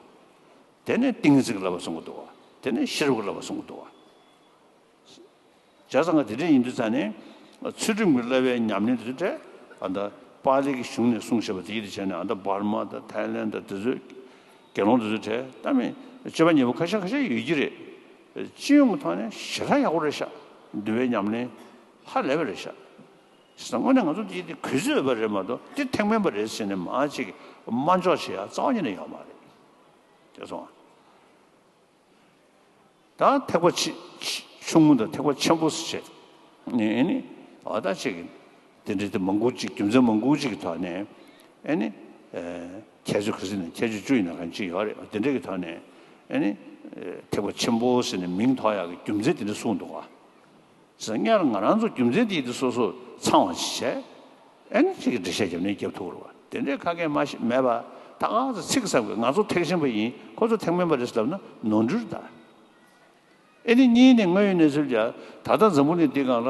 དེ་ནས་ཏིང་ངེ་འཛིན་གྱི་བསླབ་པ་གསུང་གི་འདུག་བ། དེ་ནས་ཤེས་རབ་ཀྱི་བསླབ་པ་གསུང་གི་འདུག་བ། བྱས་ཙང་ང་དེ་འདྲ་ཡིན་དུས་ཙང་ནས་ཚུལ་ཁྲིམས་ཀྱི་བསླབ་པའི་ཉམས་ལེན་དེ་ཚོ་གྲས་ཨ་ད་པཱ་ལི་གི་གཞུང་ནས་གསུངས་བཞག་པ་དེ་ཡིད་དུ་བྱས་ནས་ཨ་ད་འབར་མ་དང་ཐའི་ལེན་དང་དེ་ཚོའི་དགེ་སློང་དེ་ཚོ་གྲས་ད་མི་སྤྱོད་པ་ཉེས་པོ་ཁ་ཤས་ཁ་ཤས་ཡོད་ཀྱི་རེད། སྤྱི་ཡོངས་ཀྱི་ཐོག་ནས་ཞེ་དྲག་ཡག་པོ་རེད་ཤག་འདུལ་བའི་ཉམས་ལེན་ཧ་ལས་པ་རེད་ཤག་བྱས་ཙང་དངོས་གནས་ང་ཚོ་འདི་འདི་གུས་བརྩི་ཡོད་པ་རེད་མ་གཏོགས་འདི་ཐེག་དམན་པ་རེད་ཟེར་ནས་མ་ཅིག་དམའ་འཇོག་བྱེད་ཡ་རྩ་བ་ཉིད་ནས་ཡོད་མ་རེད། དེ་སོང་། ད་ཐེག་པ་ཆེ་ཆེ་ཆུང་ངུ་དང་ཐེག་པ་ཆེན་པོ་ཟེར་བྱས་ནས་ཨེ་ནི་འོ་ད་ཅིག་འདི་འདྲའི་དེ་མང་པོ་ཅིག་རྒྱུ་མཚན་མང་པོ་ཅིག་གི་ཐོག་ནས་ཨེ་ནི་ཁྱད་ཆོས་ག་ཚོད་ནས་ཁྱད་ཆོས་བཅུ་ཡིན་ན་གང་ཅི་ཡོད་རེད། དེ་འདྲ་གི་ཐོག་ནས་ཨེ་ནི་ཐེག་པ་ཆེན་པོ་ཟེར་ནས་མིང་ཐོགས་ཡག་གི་རྒྱུ་མཚན་དེ་འདྲ་གསུངས་འདུག་ག་སྔོན་ལ་ང་རང་ཚོ་རྒྱུ་མཚན་དེ་ཡིན་དུས་སོ་སོ་ཚང་བ་ཞིག་བྱས། ཨེ་ནི་ཅིག་གི་འགྲེལ་བཤད་རྒྱབ་ནས་རྒྱབ་ཐུབ་རུ་བ་དེ་འདྲའི་ཁ་སྐད་མ་ཞིག་མེད་པ་ད་ག་ཚོད་ཚིག་གསར་པའི་ང་ཚོ་ཐེག་ཆེན་པ་ཡིན་ཁོ་ཚོ་ཐེག་དམན་པ་རེད་ཟེར་ལབ་ན་ནོར་འཁྲུལ་རེད་ད། ཨེ་ནི་གཉིས་ནི་དངོས་ཡོད་གནས་ཚུལ་ཡ། ད་ལྟ་འཛམ་བུ་གླིང་འདི་སྒང་ལ་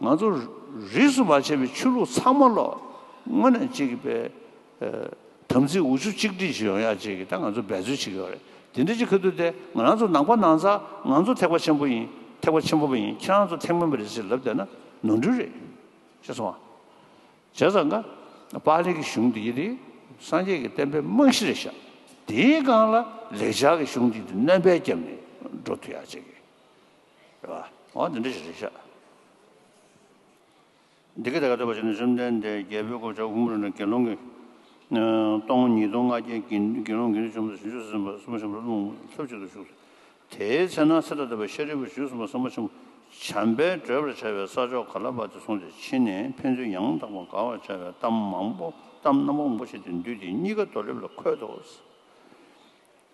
ང་ཚོ་རིས་སུ་མ་ཆད་པའི་ཆོས་ལུགས་ཚང་མ་ལོ་དངོས་གནས་གཅིག་གི་པའི་དམ་ཚིག་འུ་ཆུ་གཅིག་སྒྲིལ་ཞིག་ཡོང་ཡ་གཅིག་གི་ད་ང་ཚོ་འབད་རྩོལ་བྱེད་ཀྱི་ཡོད་རེད། དེ་འདྲ་ཅིག་ཁ་ཐུག་དེ་ང་རང་ཚོ་ནང་པ་ནང་ཚགས་ང་ཚོ་ཐེག་པ་ཆེན་པོ་ཡིན། ཐེག་པ་ཆེན་པོ་པ་ཡིན། ཁྱེད་རང་ཚོ་ཐེག་དམན་པ་རེད་ཟེར་ལབ་བསྡད་ན་ནོར་འཁྲུལ་རེད། ཤེས་སོང་ང་། བྱས་ཙང་ཀ་པཱ་ལི་གི་གཞུང་འདི་ཡི་རིགས་སངས་རྒྱས་ཀྱི་བསྟན་པའི་རྨང་གཞི་རེད་ཤག་དེའི་སྒང་ལ་ལེགས་སྦྱར་གྱི་གཞུང་འདི་དེ་སྣོན་པ་བརྒྱབ་ནས་འགྲོ་ཐུབ་ཡག་ཅིག་རེད་བ། འོ་འདི་འདྲ་ཞིག་རེད་ཤག་འདི་ག་དེ་ག་ཐོས་པ་བྱས་ནས་བཅོམ་ལྡན་འདས་རྒྱལ་པོའི་གོ་ཆ་ཧུམ་རུ་ནས་དགེ་སློང་གི་སྟོང་ཉིས་སྟོང་ལྔ་བརྒྱའི་དགེ་སློང་དགེ་འདུན་ཆེན་པོ་དང་བྱང་ཆུབ་སེམས་དཔའ་སེམས་དཔའ་ཆེན་པོ་ལྷ་མོ་ཐབས་ཅིག་ཏུ་བཞུགས། དེའི་ཚེ་ན་ཚེ་དང་ལྡན་པ་ཤཱ་རིའི་བུས་བྱང་ཆུབ་སེམས་དཔའ་སེམས་དཔའ་ཆེན་པོ་བྱམས་པས་བགྲོད་པར་བྱ་བའི་ས་ཕྱོགས་ག་ལ་བ་དེ་སོང་སྟེ་ཕྱིན་ནས་ཕན་ཚུན་ཡང་དག་པར་དགའ་བར་བྱ་བའི་གཏམ་མང་པོ་གཏམ་རྣམ་པ་མང་པོ་བཤད་དེ་འདུས་ཏེ་གཉིས་ཀ་རྡོར་ལེབ་ལ་འཁོད་དོ།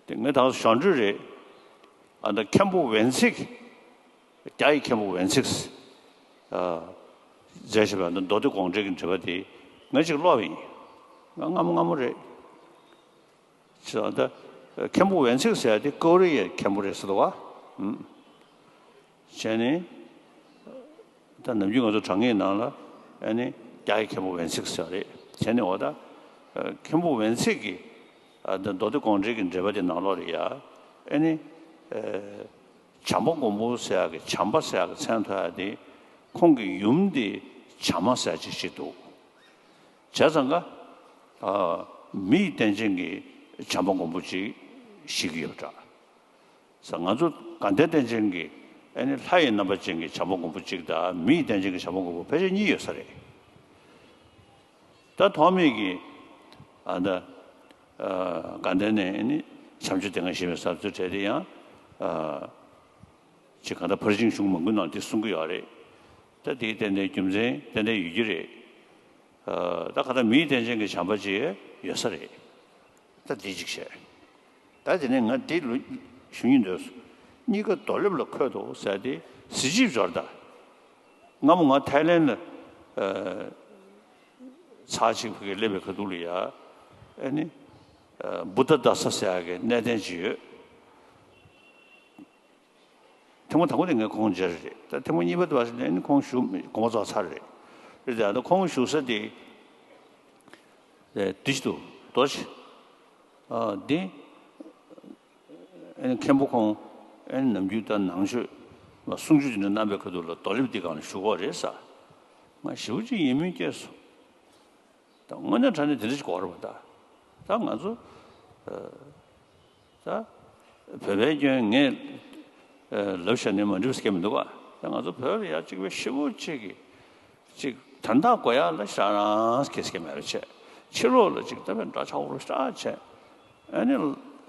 དེ་ངས་ད་གཞོགས་འཕྲོས་རེད། ཨ་ད་མཁན་པོ་ཝེན་ཚིག་རྒྱ་ཡི་མཁན་པོ་ཝེན་ཚིག་མཛད་བཞག་པའི་མདོ་སྡེ་དགོངས་འགྲེལ་གྱི་འགྲེལ་པ་དེ་ངས་ཅིག་ཀློག་པ་ཡིན། ང་སྔ་མོ་སྔ་མོ་རེད། ཅེས་ད་མཁན་པོ་ཝེན་ཚིག་ཟེར་ཡ་དེ་ཀོ་རི་ཡའི་མཁན་པོ་རེད་ཟེར་འདུག་བ། བྱས་ནས་ད་ནམ་རྒྱུན་ང་ཚོ་དྲ་བརྙན་ནང་ལ་ཨ་ནི་རྒྱ་ཡི་མཁན་པོ་ཝེན་ཚིག་ཟེར་བ་རེད། བྱས་ནས་འོ་ད་མཁན་པོ་ཝེན་ཚིག་གི་ཨ་ད་མདོ་སྡེ་དགོངས་འགྲེལ་གྱི་འགྲེལ་པ་དེ་ནང་ལོགས་ལ་ཡ་ཨ་ནི་བྱམས་པ་མགོན་པོ་ཟེར་ཡ་གི་བྱམས་པ་ཟེར་ཡ་གི་མཚན་ཐོགས་ཡ་དེ་ཁོང་གི་ཡུམ་དེ་བྱམས་མ་ཟེར་ཡ་ཅིག་ཅིག་འདུག་བྱས་ཙང་ཀ་ཨ་མི་ཡི་རྟེན་ཅན་གྱི་བྱམས་པ་མགོན་པོ་ཅིག་ཤེས་ཀྱི་ཡོད་པ་འདྲ། ས་ང་ཚོ་དགའ་ལྡན་རྟེན་ཅན་གྱི་ཨ་ནི་ལྷ་ཡི་རྣམ་པ་ཅན་གྱི་བྱམས་པ་མགོན་པོ་གཅིག་དང་མི་ཡི་རྟེན་ཅན་གྱི་བྱམས་པ་མགོན་པོ་ཕལ་ཆེར་གཉིས་ཡོད་ས་རེད། ད་ཐོགས་མེད་ཀྱི་ཨ་ད་ཨ་དགའ་ལྡན་ནས་ཨ་ནི་བྱམས་ཆོས་སྡེ་ལྔ་བཞེས་པའི་ཟབ་ཚུལ་གྲས་དེ་ཡང་ཨ་ཅིག་གང་ལྟར་ཕར་ཕྱིན་གཞུང་མང་པོའི་ནང་དེ་གསུང་གི་ཡོད་རེད། ད་དེའི་ཏན་ཏན་རྒྱུ་མཚན་ཏན་ཏན་ཡོད་ཀྱི་རེད། ཨ་ད་གང་ལྟར་མིའི་རྟེན་ཅན་གྱི་བྱམས་པ་ཅིག་ཡོད་ས་རེད། ད་དེ་གཅིག་བྱས། ད་དེ་ནས་ང་འདི་ལོ་ཞུ་སྙིང་འདོད་སོང་། གཉིས་ཀ་རྡོ་ལེབ་ལ་འཁོད་དོ་ཟེར་ཏེ་གཟི་བརྗིད་འབྱོར་ད། སྔ་མོ་ང་ཐའི་ལེན་ལ་ཨ་ཚར་གཅིག་ཕ་གིར་སླེབས་པའི་ཁ་ཐུག་ལ་ཡ་ཨ་ནི་ཨ་བུདྡྷ་དཱ་ས་ཟེར་ཡག་གི་གནས་བརྟན་ཅིག་ཡོད། ཐེངས་མ་དང་པོ་དེ་ངས་ཁོང་མཇལ་རེད། ད་ཐེངས་མ་གཉིས་པ་དེ་བ་ཞིག་ནས་ནི་ཁོང་བཞུགས་དགོངས་པ་རྫོགས་ཚར་རེད། རེད་དེ་ཨ་ད་ཁོང་བཞུགས་ས་དེ་དེ་ཅི་འདུག་རྡོ་ཆེ་ཨ་འདི་ཨ་ནི་མཁན་པོ་ཁོང་ཨ་ནི་ནམ་རྒྱུན་ད་ནང་ཆོས་ལ་གསུང་ཆོས་དེ་འདྲ་གནང་པའི་ཁ་ཐུག་ལ་རྡོ་ལེབ་འདི་སྒང་ལ་བཞུགས་ཀྱི་ཡོད་རེད་ས། ང་ཞེ་པོ་ཅིག་ཡིད་སྨོན་སྐྱེས་སོང་། ད་དངོས་གནས་དྲང་གནས་དེ་འདྲ་ཞིག་གོ་རེད་པ་ད། ད་ང་ཚོ་ཨ་ད་བོད་པའི་སྐྱོན་ངས་ཨ་ལབ་བཞག་ནས་མ་འགྲིག་ཟེར་མཁན་མི་འདུག་ག་ད་ང་ཚོ་བོད་ལ་ཡ་གཅིག་པའི་ཤི་བོ་གཅིག་གིས་གཅིག་དོན་དག་གོ་ཡ་ལ་ཞེ་དྲག་རང་སྐྱེ་སྐྱེ་མེད་པ་བྱས། ཕྱི་ལོགས་ལ་གཅིག་ད་བས་འདྲ་ཆགས་པོ་ཞེ་དྲག་བྱས། ཨ་ནི་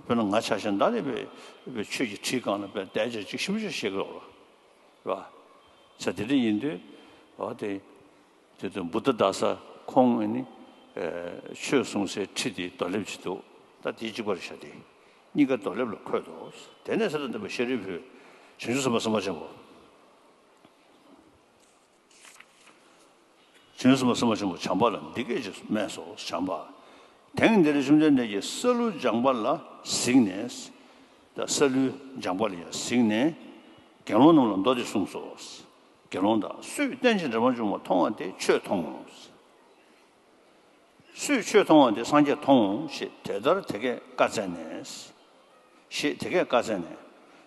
དཔེར་ན་ང་ཆ་བཞིན་ད་ནི་བས་བས་ཆོས་ཀྱི་ཁྲིའི་སྒང་ལ་བས་བསྡད་བྱས་གཅིག་ཤི་བོ་ཅིག་བཤད་ཀྱི་ཡོད་རེད་པ། རེད་པ། ས་དེ་འདྲ་ཡིན་དུས་འོ་དེ། དེ་དུས་བུདྡྷ་དཱ་ས་ཁོང་ཨ་ནི་ཨེ་ཆོས་གསུང་སའི་ཁྲི་དེ་རྡོ་ལེབ་ཅིག་འདུག་ད་དེ་གཅིག་པ་རེད་ཤག་དེ་གཉིས་ཀ་རྡོ་ལེབ་ལ་འཁོད་དོ། དེ་ནས་ས་དང་ལྡན་པ་ཤཱ་རིའི་བུས་བྱང་ཆུབ་སེམས་དཔའ་སེམས་དཔའ་ཆེན་པོ། བྱང་ཆུབ་སེམས་དཔའ་སེམས་དཔའ་ཆེན་པོ་བྱམས་པ་ལ་འདི་སྐད་ཅེས་སྨྲས་སོ། བྱམས་པ། དེང་འདིར་བཅོམ་ལྡན་འདས་ཀྱིས་ས་ལུ་སྦྱངས་པ་ལ་གཟིགས་ནས། ད་ས་ལུ་སྦྱངས་པ་ལ་ཡང་གཟིགས་ནས་དགེ་སློང་རྣམས་ལ་མདོ་འདི་གསུངས་སོ། དགེ་སློང་དག་སུས་རྟེན་ཅིང་འབྲེལ་པར་འབྱུང་བ་མཐོང་བ་དེས་ཆོས་མཐོང་ངོ་། སུས་ཆོས་མཐོང་བ་དེས་སངས་རྒྱས་མཐོང་ངོ་ཞེས་དེ་ལྟར་དེ་སྐད་བཀའ་སྩལ་ནས། ཞེས་དེ་སྐད་བཀའ་སྩལ་ནས།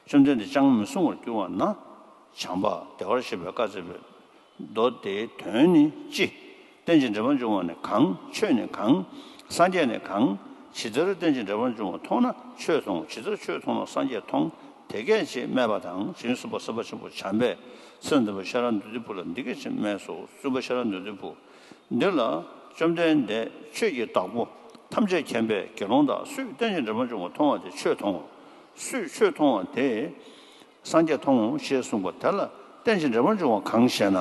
བཅོམ་ལྡན་འདས་ཅང་མི་གསུང་བར་གྱུར་པ་ན། བྱམས་པ་བདེ་བར་གཤེགས་པས་བཀའ་སྩལ་པའི་མདོ་དེའི་དོན་ནི་ཅི། རྟེན་ཅིང་འབྲེལ་པར་འབྱུང་བ་ནི་གང་། ཆོས་ནི་གང་། སངས་རྒྱས་ནི་གང་། ཇི་ལྟར་རྟེན་ཅིང་འབྲེལ་པར་འབྱུང་བ་མཐོང་ན་ཆོས་མཐོང་། ཇི་ལྟར་ཆོས་མཐོང་ན་སངས་རྒྱས་མཐོང་། དེ་སྐད་ཅེས་སྨྲས་པ་དང་། བྱང་ཆུབ་སེམས་དཔའ་སེམས་དཔའ་ཆེན་པོ་བྱམས་པས་ཚེ་དང་ལྡན་པ་ཤེས་རབ་མདོ་སྡེ་པོ་ལ་འདི་སྐད་ཅེས་སྨྲས་སོ། བཙུན་པ་ཤེས་རབ་མདོ་སྡེ་པོ། འདི་ལ་བཅོམ་ལྡན་འདས་ཆོས་ཀྱི་བདག་པོ་ཐམས་ཅད་མཁྱེན་པས་དགེ་སློང་དག་སུས་རྟེན་ཅིང་འབྲེལ་པར་འབྱུང་བ་མཐོང་བ་དེས་ཆོས་མཐོང་ངོ་། སུས་ཆོས་མཐོང་བ་དེས་སངས་རྒྱས་མཐོང་ངོ་ཞེས་གསུངས་པ་དེ་ལ་རྟེན་ཅིང་འབྲེལ་པར་འབྱུང་བ་གང་ཞེ་ན།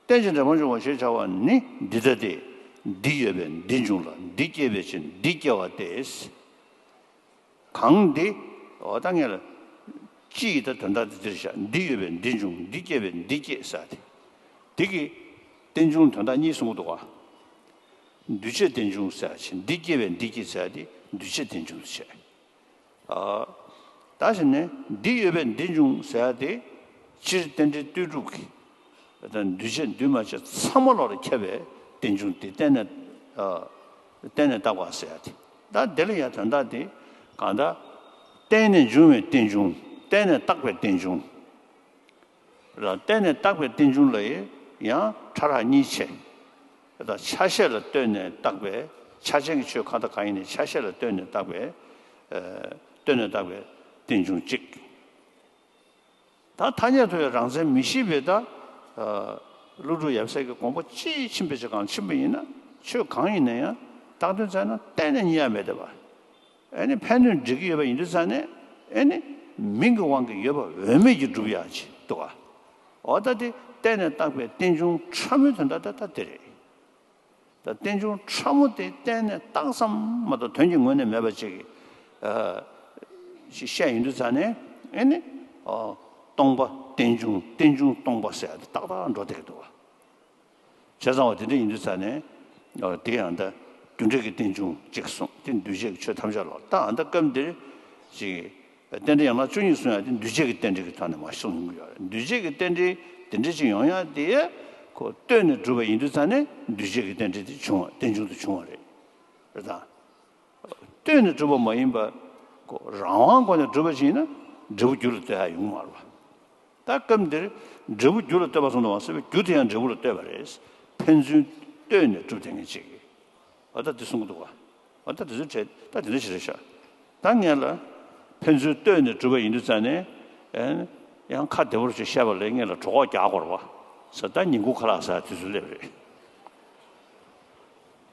རྟེན་ཅིང་འབྲེལ་པར་འབྱུང་བ་ཞེས་བྱ་བ་ནི་འདི་ལྟ་སྟེ། འདི་ཡོད་པས་འདི་འབྱུང་ལ། འདི་སྐྱེས་པའི་ཕྱིར་འདི་སྐྱེ་བ་སྟེ། གང་འདི། འོ་ད་ངས་ལ། སྤྱི་ཡི་ད་དོན་དག་འདི་འདིར་བཞག་འདི་ཡོད་པས་འདི་འབྱུང་། འདི་སྐྱེས་པས་འདི་སྐྱེ་ཟེར་ཏེ། འདི་གི་རྟེན་འབྱུང་དོན་དག་གཉིས་གསུང་གི་འདུག་ག་འདུས་བྱས་རྟེན་འབྱུང་ཟེར་ཡ་ཅིག་འདི་སྐྱེས་པས་འདི་སྐྱེ་ཟེར་ཡ་དེ་འདུས་བྱས་རྟེན་འབྱུང་དུ་བྱས། ཨ། ད་གཞི་ནས་འདི་ཡོད་པས་འདི་འབྱུང་ཟེར་ཡ་དེ། སྤྱིར་རྟེན་འབྲེལ་ལྟོས་གྲུབ་ཀྱི། ད་འདུས་བྱས་འདུས་མ་བྱས་ཚང་མ་ལོག་ལ་ཁྱབ་པའི་རྟེན་འབྱུང་དེ་གཏན་ནས། ཨ། གཏན་ནས་བཏགས་པ་ཟེར་ཡ་དེ། ད་དེ་ལ་ཡང་དོན་དག་དེ། གང་ལྟར། གཏན་ནས་འབྱུང་བའི་རྟེན་འབྱུང་། གཏན་ནས་བཏགས་པའི་རྟེན་འབྱུང་། ལ། གཏན་ནས་བཏགས་པའི་རྟེན་འབྱུང་ལ་ཡང་ཕྲ་རགས་གཉིས་ཕྱེ། ད་ཆ་ཤས་ལ་ལྟོས་ནས་བཏགས་པའི། ཆ་ཅན་གྱི་ཆོས་གང་དང་གང་ཡིན་ནའི་ཆ་ཤས་ལ་ལྟོས་ནས་བཏགས་པའི། ཨ། ལྟོས་ནས་བཏགས་པའི་རྟེན་འབྱུང་གཅིག། ད་ཐ་སྙད་དུ་ཡང་རང་མཚན་མི་ཤེས་པའི། ད། ཨ། ཀླུ་སྒྲུབ་ཡབ་སྲས་ཀྱི་དགོངས་པ་ཅིའི་ཕྱིན་པའི་ཕྱིར་གང་ཕྱིན་པ་ཡིན་ན། ཆོས་གང་ཡིན་ན་ཡང་བཏགས་དོན་བཙལ་ན་གཏན་ནས་རྙེད་ཡ་མེད་དེ་བ། ཨེ་ནི་ཕན་གནོད་འབྲེལ་གྱི་ཡོད་པ་ཡིན་དུས་ཙང་ནས། ཨེ་ནི་མིང་གི་དབང་གིས་ཡོད་པ་འོས་མེད་ཀྱི་སྒྲུབ་ཡག་ཅིག་འདུག་ག། འོ་ད་དེ་གཏན་ནས་བཏགས་པའི་རྟེན་འབྱུང་ཕྲ་མོའི་དོན་དག་ད་ད་དེ་རེད། ད་རྟེན་འབྱུང་ཕྲ་མོ་དེ་གཏན་ནས་བཏགས་ཙམ་མ་གཏོགས་དོན་གྱི་ངོས་ནས་མེད་པ་ཅིག། ཨ། ཞིག་བཤད་ཡོང་དུས་ཙང་ནས། ཨེ་ནི། ཨ། སྟོང་པ་རྟེན་འབྱུང་། རྟེན་འབྱུང་སྟོང་པ་ཟེར་ཡ་དེ་ཏག་ཏག་འགྲོ་བསྡད་ཀྱི་འདུག་ག། བྱས་ཙང་བ་དེ་འདྲ་ཡིན་དུས་ཙང་ནས། ཨ། དེ་ཡང་ད་རྒྱུ་འབྲས་ཀྱི་རྟེན་འབྱུང་གཅིག་གསུངས། དེ་འདུས་བྱས་ཀྱི་ཆོས་ཐམས་ཅད་ལ། ད་ཨ་ད་སྐབས་འདིར་ཅིག་རྟེན་འབྲེལ་ཡན་ལག་བཅུ་གཉིས་གསུང་ཡ་དེ་འདུས་བྱས་ཀྱི་རྟེན་འབྲེལ་གྱི་ཐོག་ནས་མར་གསུང་ཡོང་གི་ཡོད་རེད། འདུས་བྱས་ཀྱི་རྟེན་འབྲེལ་དེ་འདྲ་ཅིག་ཡོང་ཡ་དེ། ཁོ་ལྟོས་ནས་གྲུབ་པ་ཡིན་དུས་ཙང་ནས་འདུས་བྱས་ཀྱི་རྟེན་འབྲེལ་དེ་བྱུང་བ། རྟེན་འབྱུང་དུ་བྱུང་བ་རེད། རེད་དང་། ལྟོས་ནས་གྲུབ་པ་མ་ཡིན་པ། ཁོ་རང་དབང་སྒོ་ནས་གྲུབ་པ་ཞིག་ཡིན་ན་འབྲས་བུ་རྒྱུ་ལ་ལྟོས་ཡ་ཡོང་གི་མ་རེད་པ། ད་སྐབས་འདིར་འབྲས་བུ་རྒྱུ་ལ་ལྟོས་པ་ཙམ་དུ་མ་ཟད་པའི་རྒྱུ་དེ་ཡང་འབྲས་བུ་ལ་ལྟོས་པ་རེད། ཕན་ཚུན་ལྟོས་ནས་གྲུབ་བསྡད་མཁན་ཅིག་གིས། འོ་ད་དེ་གསུང་གི་འདུག་ག། འོ་ད་དེ་ཚོའི་གྲས་ད་དེ་འདྲ་ཞིག་རེད་ཤག། ད་ངས་ལ། ཕན་ཚུན་ལྟོས་ནས་གྲུབ་པ་ཡིན་དུས་ཙང་ནས། ཨེ། ཡང་ཁ་བདེ་པོ་ཅིག་བཤད་པ་ལས་ངས་ལ་གྲོད་ཁོག་རྒྱག་དགོས་རེད་པ། ཟེར། ད་ཉིན་གུང་ཁ་ལག་ཟ་དུས་ཚོད་སླེབས་རེད།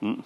ཨུམ།